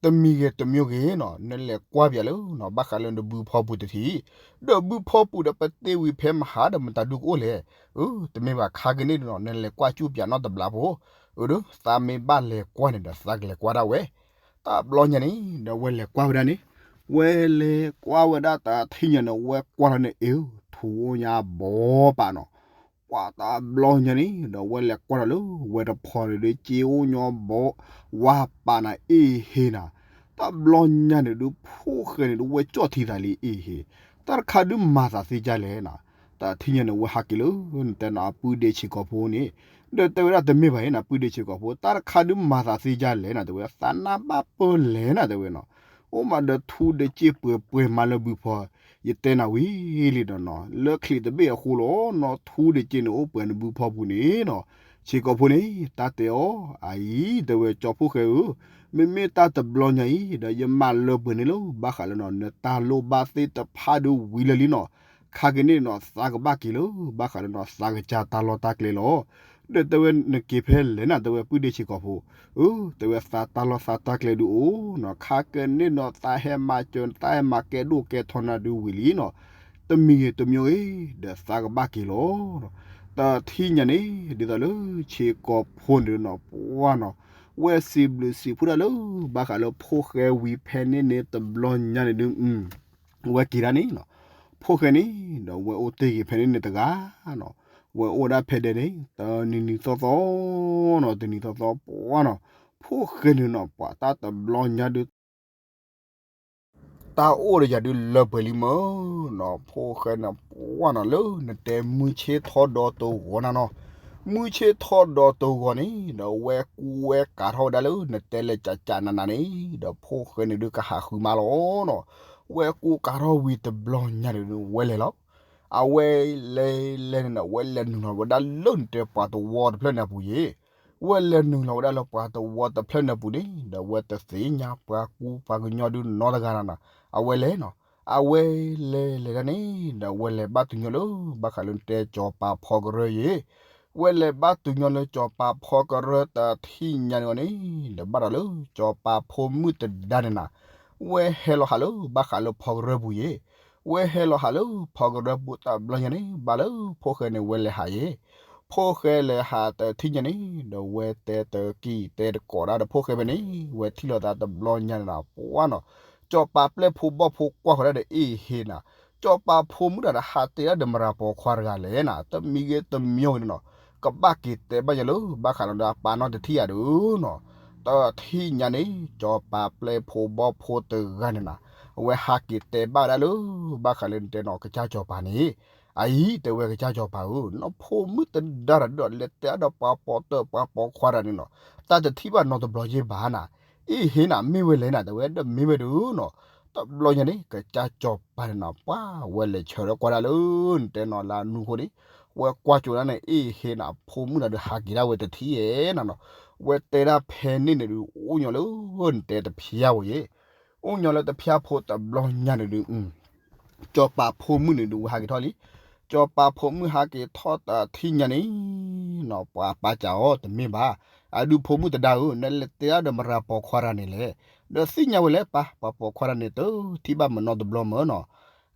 တမံၤဂ့ၤတမံၤဂ့ၤနီၤ နလဲၤကွၢ်ပၠးလၢနီၤ ဘၣ်ဃးလၢနဘုဖီပူၤတထံၣ်, ဒီးဘုဖီပူၤဒီးပတ့ဝံၤဖဲမဟါဒီးမတၤဒုကအိၣ်လဲၣ်, အၢ တမ့ၢ်ဘၣ်ခါကန့ၣ်နီၤ နလဲၤကွၢ်ကၠူၣ်ပၠးနီတဘျီဖိ, အၢ ဒီးသးမ့ၢ်ဘၣ်လဲၤကွၢ်န့ၣ်ဒီးသးကလဲၤကွၢ်ဒၣ်ဝဲ, တဘျီညါန့ၣ် ဒီးဝဲလဲၤကွၢ်ဝဲဒၣ်န့ၣ်, ဝဲလဲၤကွၢ်ဝဲဒၣ်တထံၣ်ညါန့ၣ် ဝဲကွၢ်လီၤန့ၣ် အ့ၣ် ထူအိၣ်ညါဘီပာ်နီၤ, ပှၤတဘျီညါန့ၣ် ဒီးဝဲလဲၤကွၢ်ဒီးလၢဝဲတဖီန့ၣ်ဒီး စ့အိၣ်ညီဘီ, ဝါပာ်နၤအ့ၣ်ဟ့နၤ, တဘျီညါန့ၣ်ဒီး ဖိၣ်ဃဲန့ၣ်ဒီး ဝဲကၠီၣ်ထံသးလံအ့ၣ်ဟ့, တၢ်တခါဒုးမၤသးသ့ဒ်လဲၣ်နီၤ, တထံၣ်ညါန့ၣ် ဝဲဟးက့ၤလၢ နတဲနီၤ အပုၢ်ဒ့ဆ့ကီးဖိန့ၣ်, ဒီးတဲဝဲဒၣ်တမ့ၢ်ဘၣ်အံၤနီၤ ပုၢ်ဒ့ဆ့ကီးဖိ တၢ်တခါဒုးမၤသးသ့ဒ်လဲၣ်နီၤ တဲဝဲ သးနၢ်ဘၣ်ပၢၢ်လဲၣ်နီၤ တဲဝဲနီၤ, အိၣ်မးဒီးထူဒီးစ့ပှဲၤပှဲၤမးလၢဘုဖီ ယတဲနၤဝံၤလံဒီးနီၤ လၢချံးတဘ့ၣ်အဃိလီၤနီၤ ထူဒီးစ့န့ၣ်အိၣ်ပှဲၤနဘုဖီပူၤန့ၣ်နီၤ, ဆ့ကီးဖိန့ၣ် တၢ်တဲအီၤ အအံၤ တဲဝဲကၠီဖိၣ်ဃဲဧၢ, မ့မ့ၢ်တၢ်တဘျီညါအံၤ ဒီးယမၤလၢပှဲၤန့ၣ်လၢ ဘၣ်ဃးလၢနီၤ နတၢ်လိၣ်ဘၣ်သ့ၣ်တဖၣ်ဒုးဝံၤလၢာ်လံနီၤ, ခါကန့ၣ်နီၤ သးကဘၣ်က့ၤလၢ ဘၣ်ဃးလၢနီၤ သးကစၢ်တၢ်လီၢ်တၢ်ကျဲလီၤ. ဒီးတဲဝဲနက့ၤဖဲလဲၣ်နၤ တဲဝဲပုၢ်ဒ့ဆ့ကီးဖိ, အၢ တဲဝဲသးတၢ်လီၢ်သးတၢ်ကျဲဒုးအိၣ်နီၤ ခါကန့ၣ်နီၤ သးဟဲမၤစၢၤ သးဟဲမၤကဲဒိၣ်ကဲထီနၤဒုးဝံၤလံနီၤ, တမံၤဂ့ၤတမံၤဂ့ၤ ဒီးသးကဘၣ်က့ၤလီၤ. တထံၣ်ညါန့ၣ် ဒ်သိးလၢဆ့ကီးဖိန့ၣ်နီၤ ပှၢ်နီၤ ဝဲစံးဘျုးစံးဖှိၣ်ဒၣ်လၢ ဘၣ်ဃးလၢဖိၣ်ဃဲဝံၤဖဲန့ၣ်န့ၣ်တဘျီညါန့ၣ်ဒုး ဝဲက့ၤဒၣ်န့ၣ်နီၤ, ဖိၣ်ဃဲန့ၣ် ဒီးဝဲအိၣ်တ့ၢ်က့ၤဖဲန့ၣ်န့ၣ်တဂၤနီၤ, ဝဲအိၣ်ဒၣ်ဖဲဒဲးန့ၣ် တနံၤနံၤသီသီနီၤ, တနံၤသီသီပှၢ်နီၤ, ဖိၣ်ဃဲန့ၣ်နီၤ ပှၤတၢ်တဘျီညါဒုး တၢ်အိၣ်ဒီးယၤဒုးလၢပှဲၤလံမၢ်နီၤ, ဖိၣ်ဃဲန့ၣ်ပှၢ်နီၤ လၢနတဲမုၢ်ဆ့ၣ်ထီၣ်ဒီးတဂီၤနၤနီၤ, မုၢ်ဆ့ၣ်ထီၣ်ဒီးတဂီၤန့ၣ် ဒီးဝဲကူဝဲကၤထီၣ်ဝဲဒၣ်လၢနတဲလဲၤကၠးကၠးနးနးန့ၣ် ဒီးဖိၣ်ဃဲန့ၣ်ဒုးကဟးဃုမးလီၤနီၤ, ဝဲကူကၤထီၣ်ဝံၤတဘျီညါန့ၣ်ဒုး ဝဲလဲၤလီၤ အဝဲလဲၤလဲၤန့ၣ်ဒီး ဝဲလဲၤနုာ်လီၤဝဲဒၣ်လၢနတဲပှၤသဝီတဖျၢၣ်န့ၣ်အပူၤယ့ၣ်, ဝဲလဲၤနုာ်လီၤဝဲဒၣ်လၢပှၤသဝီတဖျၢၣ်န့ၣ်အပူၤန့ၣ် ဒီးဝဲတသ့ၣ်ညါပှၤကူပှၤကညီဒုးနီတဂၤနီၤနီၤ, အဝဲလဲၤနီၤ, အဝဲလဲၤလဲၤဒၣ်န့ၣ် ဒီးဝဲလဲၤဘၣ်တုၤညီလၢ ဘၣ်ဃးလၢနတဲစီၤပၤဖီကရၢယ့ၣ်, ဝဲလဲၤဘၣ်တုၤညီလၢစီၤပၤဖီကရၢတထံၣ်ညါန့ၣ်အီၤန့ၣ် ဒီးဘၣ်ဒီးလၢစီၤပၤဖိမုၣ်တဒါန့ၣ်နီၤ, ဝဲဟဲလီၤဟးလၢဘၣ်ဃးလၢဖီကရၢပူၤယ့ၣ်, ဝဲဟဲလီၤဟးလၢဖီကရၢပူၤတဘျီညါန့ၣ် ဘၣ်လၢဖိၣ်ဃဲန့ၣ်ဝဲလဲၤဟးယ့ၣ်, ဖိၣ်ဃဲလဲၤဟးတထံၣ်ညါန့ၣ် ဒီးဝဲတဲတကံၢ်တဲတကိးဒၣ်ဒီးဖိၣ်ဃဲဖဲန့ၣ် ဝဲထံၣ်လိာ်သးတဘျီညါန့ၣ်နီၤ ပှၢ်နီၤ, စီၤပၤပျဲၢ်ဖိဘီၣ်ဖိကွၢ်ဃီၤဒၣ်ဒီးအ့ၣ်ဟ့နီၤ, စီၤပၤဖိမုၣ်တဒါဒီးဟးတဲဒၣ်ဒီးမရၤပိာ်ခွါတဂၤလဲၣ်နီၤ, တမံၤဂ့ၤတမံၤဂ့ၤန့ၣ်နီၤ, ကဘၣ်က့ၤတဲဘၣ်ယၤလၢ ဘၣ်ဃးလီၤဒီးအပၢ်နီတထံၣ်ဧါဒုးနီၤ, တထံၣ်ညါန့ၣ် စီၤပၤပျဲၢ်ဖိဘီၣ်ဖိတဂၤန့ၣ်နီၤ, အဝဲဟးက့ၤတဲဘၣ်ဝဲဒၣ်လၢ ဘၣ်ဃးလၢနတဲနီၤ ကစၢ်စီၤပၤန့ၣ်, အအံၤ တဲဝဲကစၢ်စီၤပၤဧၢ, နဖိမုၣ်တဒါတၢ်ဒုးဒီး လဲၤတဲအါဒီးပှၤပိာ်တၢၢ်ပှၤပိာ်ခွါတဂၤန့ၣ်နီၤ, တၢ်တထံၣ်ဘၣ်နီတဘျီယ့ၣ်ဘၣ်နီၤ, အ့ၣ်ဟ့နီၤ မ့ၢ်ဝဲလဲၣ်နီၤ တဲဝဲ ဒီးမ့ၢ်ဝဲဒုးနီၤ, တဘျီညါန့ၣ် ကစၢ်စီၤပၤန့ၣ်နီၤ ပှၢ်ဝဲလဲၤဆၢထၢၣ်ကွၢ်ဒၣ်လၢ နတဲနီၤလၢအနူဃိန့ၣ်, ဝဲကွၢ်ကၠိဒၣ်န့ၣ် အ့ၣ်ဟ့နီၤ ဖိမုၣ်တဒါဒီးဟးက့ၤဒၣ်ဝဲတထံၣ်ဧါနီၤနီၤ, ဝဲတဲဒၣ်ဖဲန့ၣ်န့ၣ်ဒုး အိၣ်ညီလၢ နတဲတဖျါဖိယ့ၣ်, အိၣ်ညီလၢတဖျါဖိတဘျီညါန့ၣ်ဒုး စီၤပၤဖိမုၣ်န့ၣ်ဒုး ဝဲဟးက့ၤထီၣ်လံ, စီၤပၤဖိမုၣ်ဟးက့ၤထီၣ်တထံၣ်ညါန့ၣ်နီၤ ပှၤပၢ်စံးအီၤ တမ့ၢ်ဘၣ်, အဒုးဖိမုၣ်တဒါဧၢ, နလဲၤတဲအါဒီးမရၤပိာ်ခွါတဂၤန့ၣ်လဲၣ်, ဒီးသ့ၣ်ညါဝဲလဲၣ် ပၢ် ပှၤပိာ်ခွါတဂၤန့ၣ် တထံၣ်ဘၣ်မနီတဘျီမၢ်နီၤ,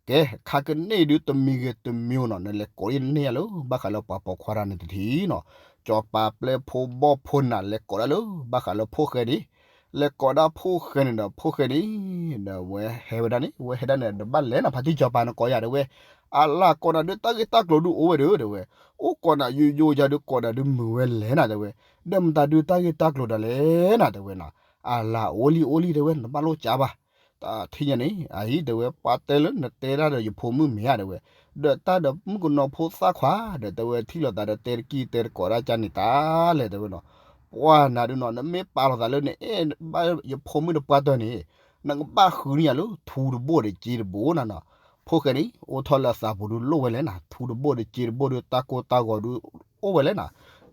ကဲ ခါကန့ၣ်ဒုးတမံၤဂ့ၤတမံၤဂ့ၤနီၤ နလဲၤကိးန့ၢ်ယၤလၢ ဘၣ်ဃးလၢပှၤပိာ်ခွါတဂၤန့ၣ်တထံၣ်နီၤ, စီၤပၤပျဲၢ်ဖိဘီၣ်ဖိန့ၣ် လဲၤကိးဒၣ်လၢ ဘၣ်ဃးလၢဖိၣ်ဃဲန့ၣ်, လဲၤကိးဒၣ်ဖိၣ်ဃဲန့ၣ်ဒီး ဖိၣ်ဃဲန့ၣ် ဒီးဝဲဟဲဝဲဒၣ်န့ၣ် ဝဲဟဲဒၣ်န့ၣ်ဒီး ဘၣ်လဲၣ်နီၤ ဖါတံၢ်စီၤပၤ နကိးယၤတဲဝဲ, အလၢကိးနၤဒုးတၢ်ဂ့ၢ်တၢ်ကျိၤဒုးအိၣ်ဝဲဒီး တဲဝဲ, အိၣ်ကိးနၤယိယိယၤဒုး ကိးနၤဒုးမုာ်ဝဲလဲၣ်နီၤ တဲဝဲ, ဒီးမတၤဒုးတၢ်ဂ့ၢ်တၢ်ကျိၤဒၣ်လဲၣ်နီၤ တဲဝဲနီၤ, အလၢအိၣ်လံအိၣ်လံ တဲဝဲ နဘၣ်လိၣ်ကးဘၣ်, တထံၣ်ညါန့ၣ် အအံၤ တဲဝဲ ပှၤတဲလၢနတဲတၢ်ဒီးယဖိမုၣ်မ့ၢ်ဧါ တဲဝဲ, ဒီးတၢ်ဒီးမုၣ်ကနီၤဖိသၣ်ခွါ ဒီးတဲဝဲထံၣ်လိာ်သးဒီးတဲတကံၢ်တဲတကိးဒၣ်ကန့ၣ်တၢ်လဲၣ် တဲဝဲနီၤ, ပှၢ်နၤဒုးနီၤ နမ့ၢ်ပာ်လီၤသးလၢနအဲၣ်ဘၣ်ယဖိမုၣ်တပှၢ်တၢၢ်န့ၣ်, နကဘၣ်ဃုန့ၢ်ယၤလၢထူတဘိၣ်ဒီးစ့တဘိၣ်နီၤနီၤ, ဖိၣ်ဃဲန့ၣ် အိၣ်ထီၣ်လၢသးပူၤဒုးလိၣ်ဝဲလဲၣ်နီၤ ထူတဘိၣ်ဒီးစ့တဘိၣ်ဒုး တၢ်ကိၢ်တၢ်ဂီၤဒုး အိၣ်ဝဲလဲၣ်နီၤ,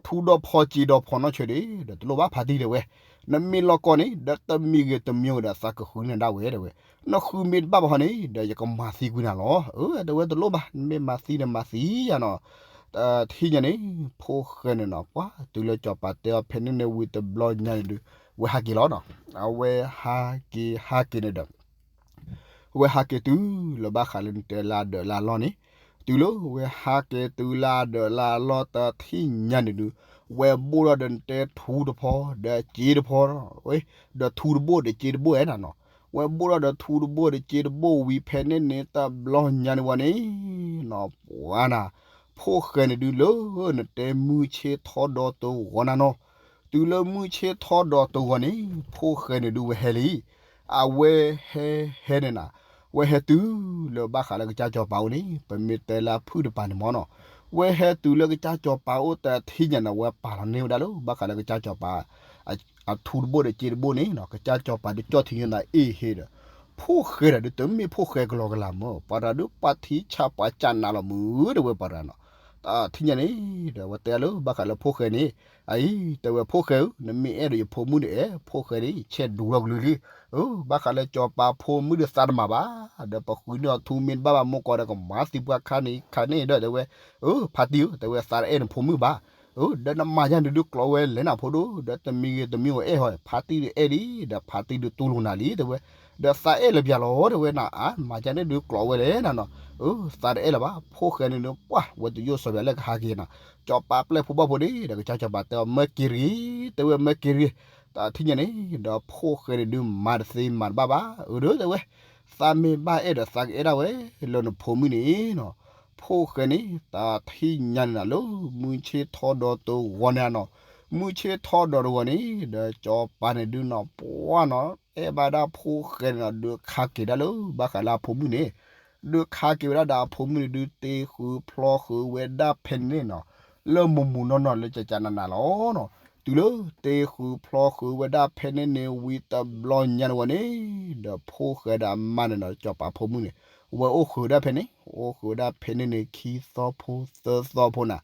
ထူဒီးဖီစ့ဒီးဖီနီၢ်ဆၢဒၣ် ဒီးတလိၣ်ဘၣ်ဖါတံၢ်တဲဝဲ, နမ့ၢ်လီၤကိးန့ၣ် ဒီးတမံၤဂ့ၤတမံၤဂ့ၤဒီးသးကဃုန့ၢ်ဒၣ်ဝဲတဲဝဲ, နဃုမ့ၢ်တဘၣ်ဘၣ်ဟီန့ၣ် ဒီးယကမၤသံကွံာ်နၤလီၤ, အတဲဝဲတလိၣ်ဘၣ် နမ့ၢ်မၤသံဒီးမၤသံယၤနီၤ, တထံၣ်ညါန့ၣ် ဖိၣ်ဃဲန့ၣ်နီၤ ပှၢ်တုၤလၢစီၤပၤတဲအီၤဖဲန့ၣ်န့ၣ်ဝံၤတဘျီညါန့ၣ်ဒုး ဝဲဟးက့ၤလီၤနီၤ, အဝဲဟးက့ၤဟးက့ၤန့ၣ်ဒီး ဝဲဟးက့ၤတုၤလၢဘၣ်ဃးလၢနတဲလၢအဒၢးလၢအလီၢ်န့ၣ်, တုၤလၢဝဲဟးက့ၤတုၤလၢအဒၢးလၢအလီၢ်တထံၣ်ညါန့ၣ်ဒုး, ဝဲဘိၣ်ထီၣ်ဒီးနတဲထူတဖီ ဒီးစ့တဖီ, ဒီးထူတဘိၣ်ဒီးစ့တဘိၣ်ဧါနီၤ, ဝဲဘိၣ်ထီၣ်ဒီးထူတဘိၣ်ဒီးစ့တဘိၣ်ဝံၤဖဲန့ၣ်န့ၣ်တဘျီညါန့ၣ်ဝဲန့ၣ်နီၤ ပှၢ်နၤ, ဖိၣ်ဃဲန့ၣ်ဒုးလၢနတဲမုၢ်ဆ့ၣ်ထီၣ်ဒီးတဂီၤနၤနီၤ, တုၤလၢမုၢ်ဆ့ၣ်ထီၣ်ဒီးတဂီၤန့ၣ် ဖိၣ်ဃဲန့ၣ်ဒုးဝဲဟဲလံ, အဝဲဟဲဟဲန့ၣ်နၤ, ဝဲဟဲတုၤလၢဘၣ်ဃးလၢကစၢ်စီၤပၤအိၣ်န့ၣ် ပမ့ၢ်တဲလၢအဖုၣ်တပၤန့ၣ်မၢ်နီၤ, ဝဲဟဲတုၤလၢကစၢ်စီၤပၤအိၣ်တထံၣ်ညါန့ၣ် ဝဲပာ်လီၤန့ၢ်ဝဲဒၣ်လၢ ဘၣ်ဃးလၢကစၢ်စီၤပၤ အထူတဘိၣ်ဒီးစ့တဘိၣ်န့ၣ်နီၤ, ကစၢ်စီၤပၤဒုးကၠီၣ်ထံညါသးအ့ၣ်ဟ့ဒီး ဖိၣ်ဃဲတဂၤဒုးတမ့ၢ်ဖိၣ်ဃဲကလီကလီမၢ်, ပှၤတဂၤဒုးပှၤထံဆးပှၤကၢ်နးလီၤမုၢ် တဲဝဲပှၤတဂၤနီၤ, တထံၣ်ညါန့ၣ် ဒီးဝဲတဲလၢဘၣ်ဃးလၢဖိၣ်ဃဲန့ၣ်, အအံၤ တဲဝဲဖိၣ်ဃဲဧၢ, နမ့ၢ်အဲၣ်ဒိးယဖိမုၣ်ဒီးအဲၣ်, ဖိၣ်ဃဲန့ၣ် ဆဲးဒူလီၤကလုာ်လံ, အၢ ဘၣ်ဃးလၢစီၤပၤဖိမုၣ်ဒုးသးတမၤဘၣ်, ဒီးပဃုန့ၢ်အီၤထူမ့ၢ်တဘၣ်ဘၣ် မိၢ်ကီၢ်ဒီးကမၤသံပှၤခါန့ၣ်ခါန့ၣ်ဒီး တဲဝဲ, အၢ ဖါတံၢ်ဧၢ, တဲဝဲသးတအဲၣ်နဖိမုၣ်ဘၣ်, အၢ ဒီးနမၤယၤန့ၣ်ဒုးကျိးဝဲလဲၣ်နၤဖိဒိၣ်, ဒီးတမံၤဂ့ၤတမံၤဂ့ၤအဲၣ်ဟီ, ဖါတံၢ်ဒုးအဲၣ်လံ, ဒီးဖါတံၢ်ဒုးတူၢ်လိာ်နၤလံ တဲဝဲ, ဒီးသးအဲၣ်လၢၤပၠးလီၤ တဲဝဲနၤ, အါ မၤယၤန့ၣ်ဒုးကျိးဝဲလဲၣ်နၤနီၤ, အၢ သးတအဲၣ်လၢၤဘၣ်, ဖိၣ်ဃဲန့ၣ်ဒုးပှၢ် ဝဲတယိၣ်စီၤပၤလၢကဟးက့ၤနၤ, စီၤပၤပျဲၢ်ဖိဘီၣ်ဖိန့ၣ် ဒီးကစၢ်စီၤပၤတဲအီၤ မၢက့ၤတဂ့ၤ, တဲဝဲမၢက့ၤတဂ့ၤ, တၢ်ထံၣ်ညါန့ၣ် ဒီးဖိၣ်ဃဲန့ၣ်ဒုးမၤတသ့မၤတဘၣ်ဘၣ်, အၢ ဒီးတဲဝဲ, သးမ့ၢ်ဘၣ်အဲၣ်ဒီးသးကအဲၣ်ဒၣ်ဝဲလၢနဖိမုၣ်န့ၣ်နီၤ, ဖိၣ်ဃဲန့ၣ် တၢ်ထံၣ်ညါန့ၣ်နီၤ လၢမုၢ်ဆ့ၣ်ထီၣ်ဒီးတဂီၤန့ၣ်နီၤ, မုၢ်ဆ့ၣ်ထီၣ်ဒီးတဂီၤန့ၣ် ဒီးစီၤပၤန့ၣ်ဒုးနီၤ ပှၢ်နီၤ အဲၣ်ဘၣ်ဒၣ်ဖိၣ်ဃဲန့ၣ်နီၤ ဒုးခးက့ၤဒၣ်လၢဘၣ်ဃးလၢအဖိမုၣ်န့ၣ်, ဒုးခးက့ၤဝဲဒၣ်ဒီးအဖိမုၣ်န့ၣ်ဒုး တ့ဃုဖျီဃုာ်ဝဲဒၣ်ဖဲန့ၣ်နီၤ, လၢမုၢ်မုၢ်နီၢ်နီၢ်လၢကကနးနးလီၤနီၤ, တုၤလၢတ့ဃုဖျီဃုာ်ဝဲဒၣ်ဖဲန့ၣ်န့ၣ် ဝံၤတဘျီညါန့ၣ်ဝဲန့ၣ်, ဒီးဖိၣ်ဃဲဒီးအမါန့ၣ်နီၤ စီၤပၤဖိမုၣ်န့ၣ် ဝဲအိၣ်ဃုာ်ဒၣ်ဖဲန့ၣ်, အိၣ်ဃုာ်ဝဲဒၣ်ဖဲန့ၣ်န့ၣ် ခံသီဖိသၢသီဖိနၤ,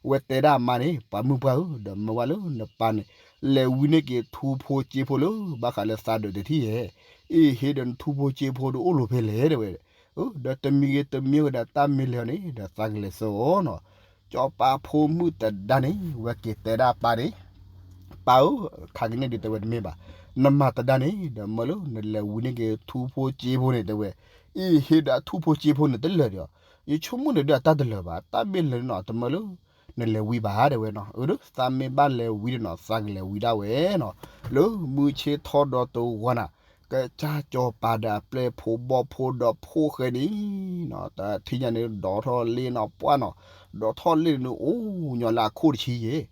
ဝဲတဲဒၣ်အမါန့ၣ် ပှၤမုၣ်ပှၢ်ဧၢ, ဒီးမၢဝဲလၢနပၢ်န့ၣ် လဲၤဝံန့ၢ်က့ၤထူဖိစ့ဖိလၢ ဘၣ်ဃးလၢသးဒၢးတထံၣ်ယဲၢ်, အ့ၣ် ဟ့ဒီးနထူဖိစ့ဖိဒုးအိၣ်လိၤဖဲလဲၣ်တဲဝဲ, ဒီးတမံၤဂ့ၤတမံၤဂ့ၤဒီးတၢ်မ့ၢ်လဲၤအီၤန့ၣ် ဒီးသးကလဲၤဆှၢအီၤနီၤ, စီၤပၤဖိမုၣ်တဒါန့ၣ် ဝဲက့ၤတဲဒၣ်ပၢ်န့ၣ် ပၢ်ဧၢ, ခါကန့ၣ်ဒုးတဲဝဲတမ့ၢ်ဘၣ်, နမၤတဒါန့ၣ် ဒီးမၢလၢနလဲၤဝံန့ၢ်က့ၤထူဖိစ့ဖိန့ၣ်တဲဝဲ, အ့ၣ် ဟ့ဒီးအထူဖိစ့ဖိန့ၣ်တလၢာ်ဒီး, ယဆိကမိၣ်န့ၣ်ဒုးအတၢ်တလၢာ်ဘၣ်, တၢ်မ့ၢ်လဲၤနီၤ တမၢလၢ နလဲၤဝံဘၣ်တဲဝဲနီၤ, အၢ ဒီးသးမ့ၢ်ဘၣ်လဲၤဝံဒီးနီၤ သးကလဲၤဝံဒၣ်ဝဲနီၤ, လၢမုၢ်ဆ့ၣ်ထီၣ်ဒီးတဂီၤနၤ, ကစၢ်စီၤပၤဒီးအပျဲၢ်ဖိဘီၣ်ဖိဒီးဖိၣ်ဃဲန့ၣ်နီၤ တၢ်ထံၣ်ညါန့ၣ် ဒိးထီၣ်လ့ၣ်နီၤ ပှၢ်နီၤ, ဒိးထီၣ်လ့ၣ်န့ၣ် အိၣ်ညီလၢအခိၣ်တဆံယဲၢ်,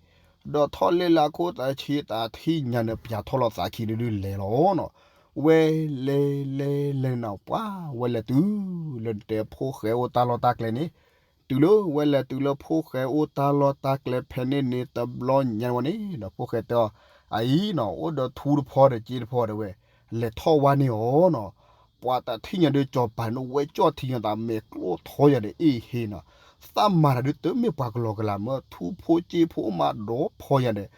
ဒိးထီၣ်လ့ၣ်လၢအခိၣ်တဆံ တၢ်ထံၣ်ညါန့ၣ် ပၠးထီၣ်လီၤသးခံန့ၣ်ဒုးလဲၤလီၤနီၤ, ဝဲလဲၤလဲၤလဲၤနီၤ ပှၢ်ဝဲလဲၤတုၤလၢနတဲဖိၣ်ဃဲအိၣ်တၢ်လီၢ်တၢ်ကျဲန့ၣ်, တုၤလၢဝဲလဲၤတုၤလၢဖိၣ်ဃဲအိၣ်တၢ်လီၢ်တၢ်ကျဲဖဲန့ၣ်န့ၣ် တဘျီညါဝဲန့ၣ်ဒီး ဖိၣ်ဃဲတဲအီၤ, အအံၤနီၤ အိၣ်ဒီးထူတဖီဒီးစ့တဖီတဲဝဲ, လဲၤထီၣ်ဝါန့ၢ်အီၤနီၤ, ပှၤတၢ်ထံၣ်ညါဒုးစီၤပၤန့ၣ် ဝဲကၠီၣ်ထံညါသးမဲာ်ကျိၣ်ထီယၤဒီး အ့ၣ် ဟ့နီၤ, သးမၤတၢ်ဒုးတမ့ၢ်ပှၤကလီကလီမ့ၢ် ထူဖိစ့ဖိမးဒီးဖီယၤဒီး,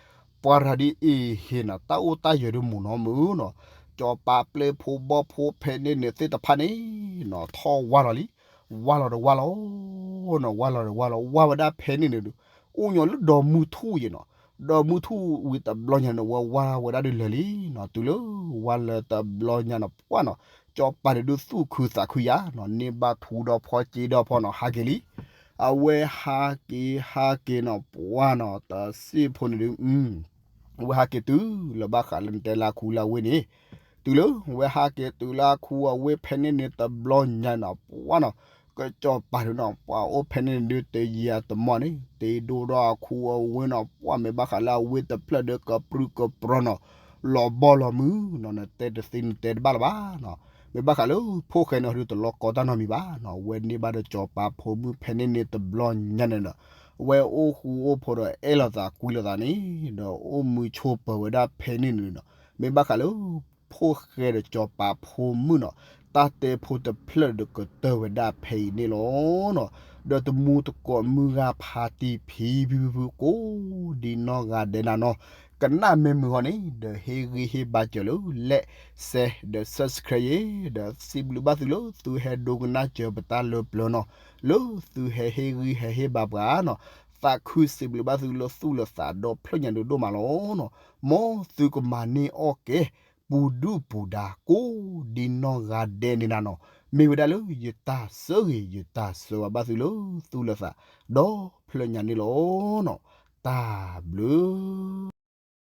ပှၤတၢ်ဒ်အ့ၣ်ဟ့နီၤ တၢ်အိၣ်တၢ်ယၢၤဒုးမုာ်နီၤမုာ်နီၤ, စီၤပၤပျဲၢ်ဖိဘီၣ်ဖိဖဲန့ၣ်န့ၣ်သ့ၣ်တဖၣ်န့ၣ်နီၤ ထီၣ်ဝါလီၤလံ, ဝါလီၤဒီးဝါလီၤနီၤ ဝါလီၤဒီးဝါလီၤ ဝါဝဲဒၣ်ဖဲန့ၣ်န့ၣ်ဒုး, အိၣ်ညီလၢဒီမုၢ်ထူၣ်ယဲၢ်နီၤ, ဒီမုၢ်ထူၣ်ဝံၤတဘျီညါန့ၣ် ဝဲဝါဝဲဒၣ်ဒုးလၢာ်လံနီၤ, တုၤလၢဝါလၢတဘျီညါနီၤ ပှၢ်နီၤ, စီၤပၤန့ၣ်ဒုးသူၣ်ခုသးခုယၤနီၤ န့ၢ်ဘၣ်ထူဒီဖီစ့ဒီဖီနီၤ ဟးက့ၤလံ, အဝဲဟးက့ၤဟးက့ၤနီၤ ပှၢ်နီၤ တစ့ဖိန့ၣ်ဒုး ဝဲဟးက့ၤတုၤလၢဘၣ်ဃးလၢနတဲလၢခူလၢဝ့ၢ်န့ၣ်, တုၤလၢဝဲဟးက့ၤတုၤလၢခူအဝ့ၢ်ဖဲန့ၣ်န့ၣ်တဘျီညါနီၤ ပှၢ်နီၤ, ကစီၤပၤဒုးနီၤ ပှၤအိၣ်ဖဲန့ၣ်န့ၣ်ဒုးတယံာ်အတမီၢ်န့ၣ် တ့ဒိၣ်ထီၣ်အခူအဝ့ၢ်နီၤ ပှၢ်မ့ၢ်ဘၣ်ဃးလၢအဝ့ၢ်တဖျၢၣ်ဒီးကပြုၢ်ကပြီၤနီၤ လီၤဘီလီၤမုၢ်နီၤ နတဲတသ့နတဲတဘၣ်လၢၤဘၣ်နီၤ, မ့ၢ်ဘၣ်ဃးလၢဖိၣ်ဃဲန့ၣ်ဒုးတလီၤကီတၢ်နီတမံၤဘၣ်နီၤ ဝဲန့ၢ်ဘၣ်ဒီးစီၤပၤဖိမုၣ်ဖဲန့ၣ်န့ၣ်တဘျီညါန့ၣ်ဒီး ဝဲအိၣ်ဃူအိၣ်ဖိးဒီးအဲၣ်လိာ်သးကွံလိာ်သးန့ၣ် ဒီးအိၣ်မုာ်ဆိးပၢၤဝဲဒၣ်ဖဲန့ၣ်န့ၣ်နီၤ, မ့ၢ်ဘၣ်ဃးလၢ ဖိၣ်ဃဲဒီးစီၤပၤဖိမုၣ်နီၤ, တၢ်တဲဖိတဖျၢၣ်ဒီးကတၢၢ်ဝဲဒၣ်ဖဲအံၤန့ၣ်လီၤနီၤ, ဒီးတမူတကိးမုၢ်ဂၤဖးတံၢ်ဖံဖုဖုဖုကိးဒ်နီၢ်ဂၤဒဲးနၤနီၤ, ကနၣ်မ့ၢ်မုာ်ဟီန့ၣ် ဒီးဟ့ၣ်ဂံၢ်ဟ့ၣ်ဘါစၢၤလၢ like share ဒီး subscribe ယဲ ဒီးစံးဘျုးဘၣ်သုလၢသုဟဲဒိကနၣ်စၢၤပတၢ်လၢပျၢၤနီၤ, လၢသုဟဲဟ့ၣ်ဂံၢ်ဟဲဟ့ၣ်ဘါပှၤနီၤ, သးခုစံးဘျုးဘၣ်သုလၢသူၣ်လၢသးဒီဖျၢၣ်ညါဒုးဒိၣ်မးလီၤနီၤ, မ်သုကမၤန့ၢ်အီၣ်ကဲ ပူၤဒုၣ်ပူၤဒါ ကိးဒ်နီၢ်ဂၤဒဲးန့ၣ်နၤနီၤ, မ့ၢ်ဝဲဒၣ်လၢယတၢ်ဆၢဂ့ၤ ယတၢ်ဆၢဝါဘၣ်သုလၢသူၣ်လၢသး ဒီဖျၢၣ်ညါန့ၣ်လီၤနီၤ, တၢ်ဘျုး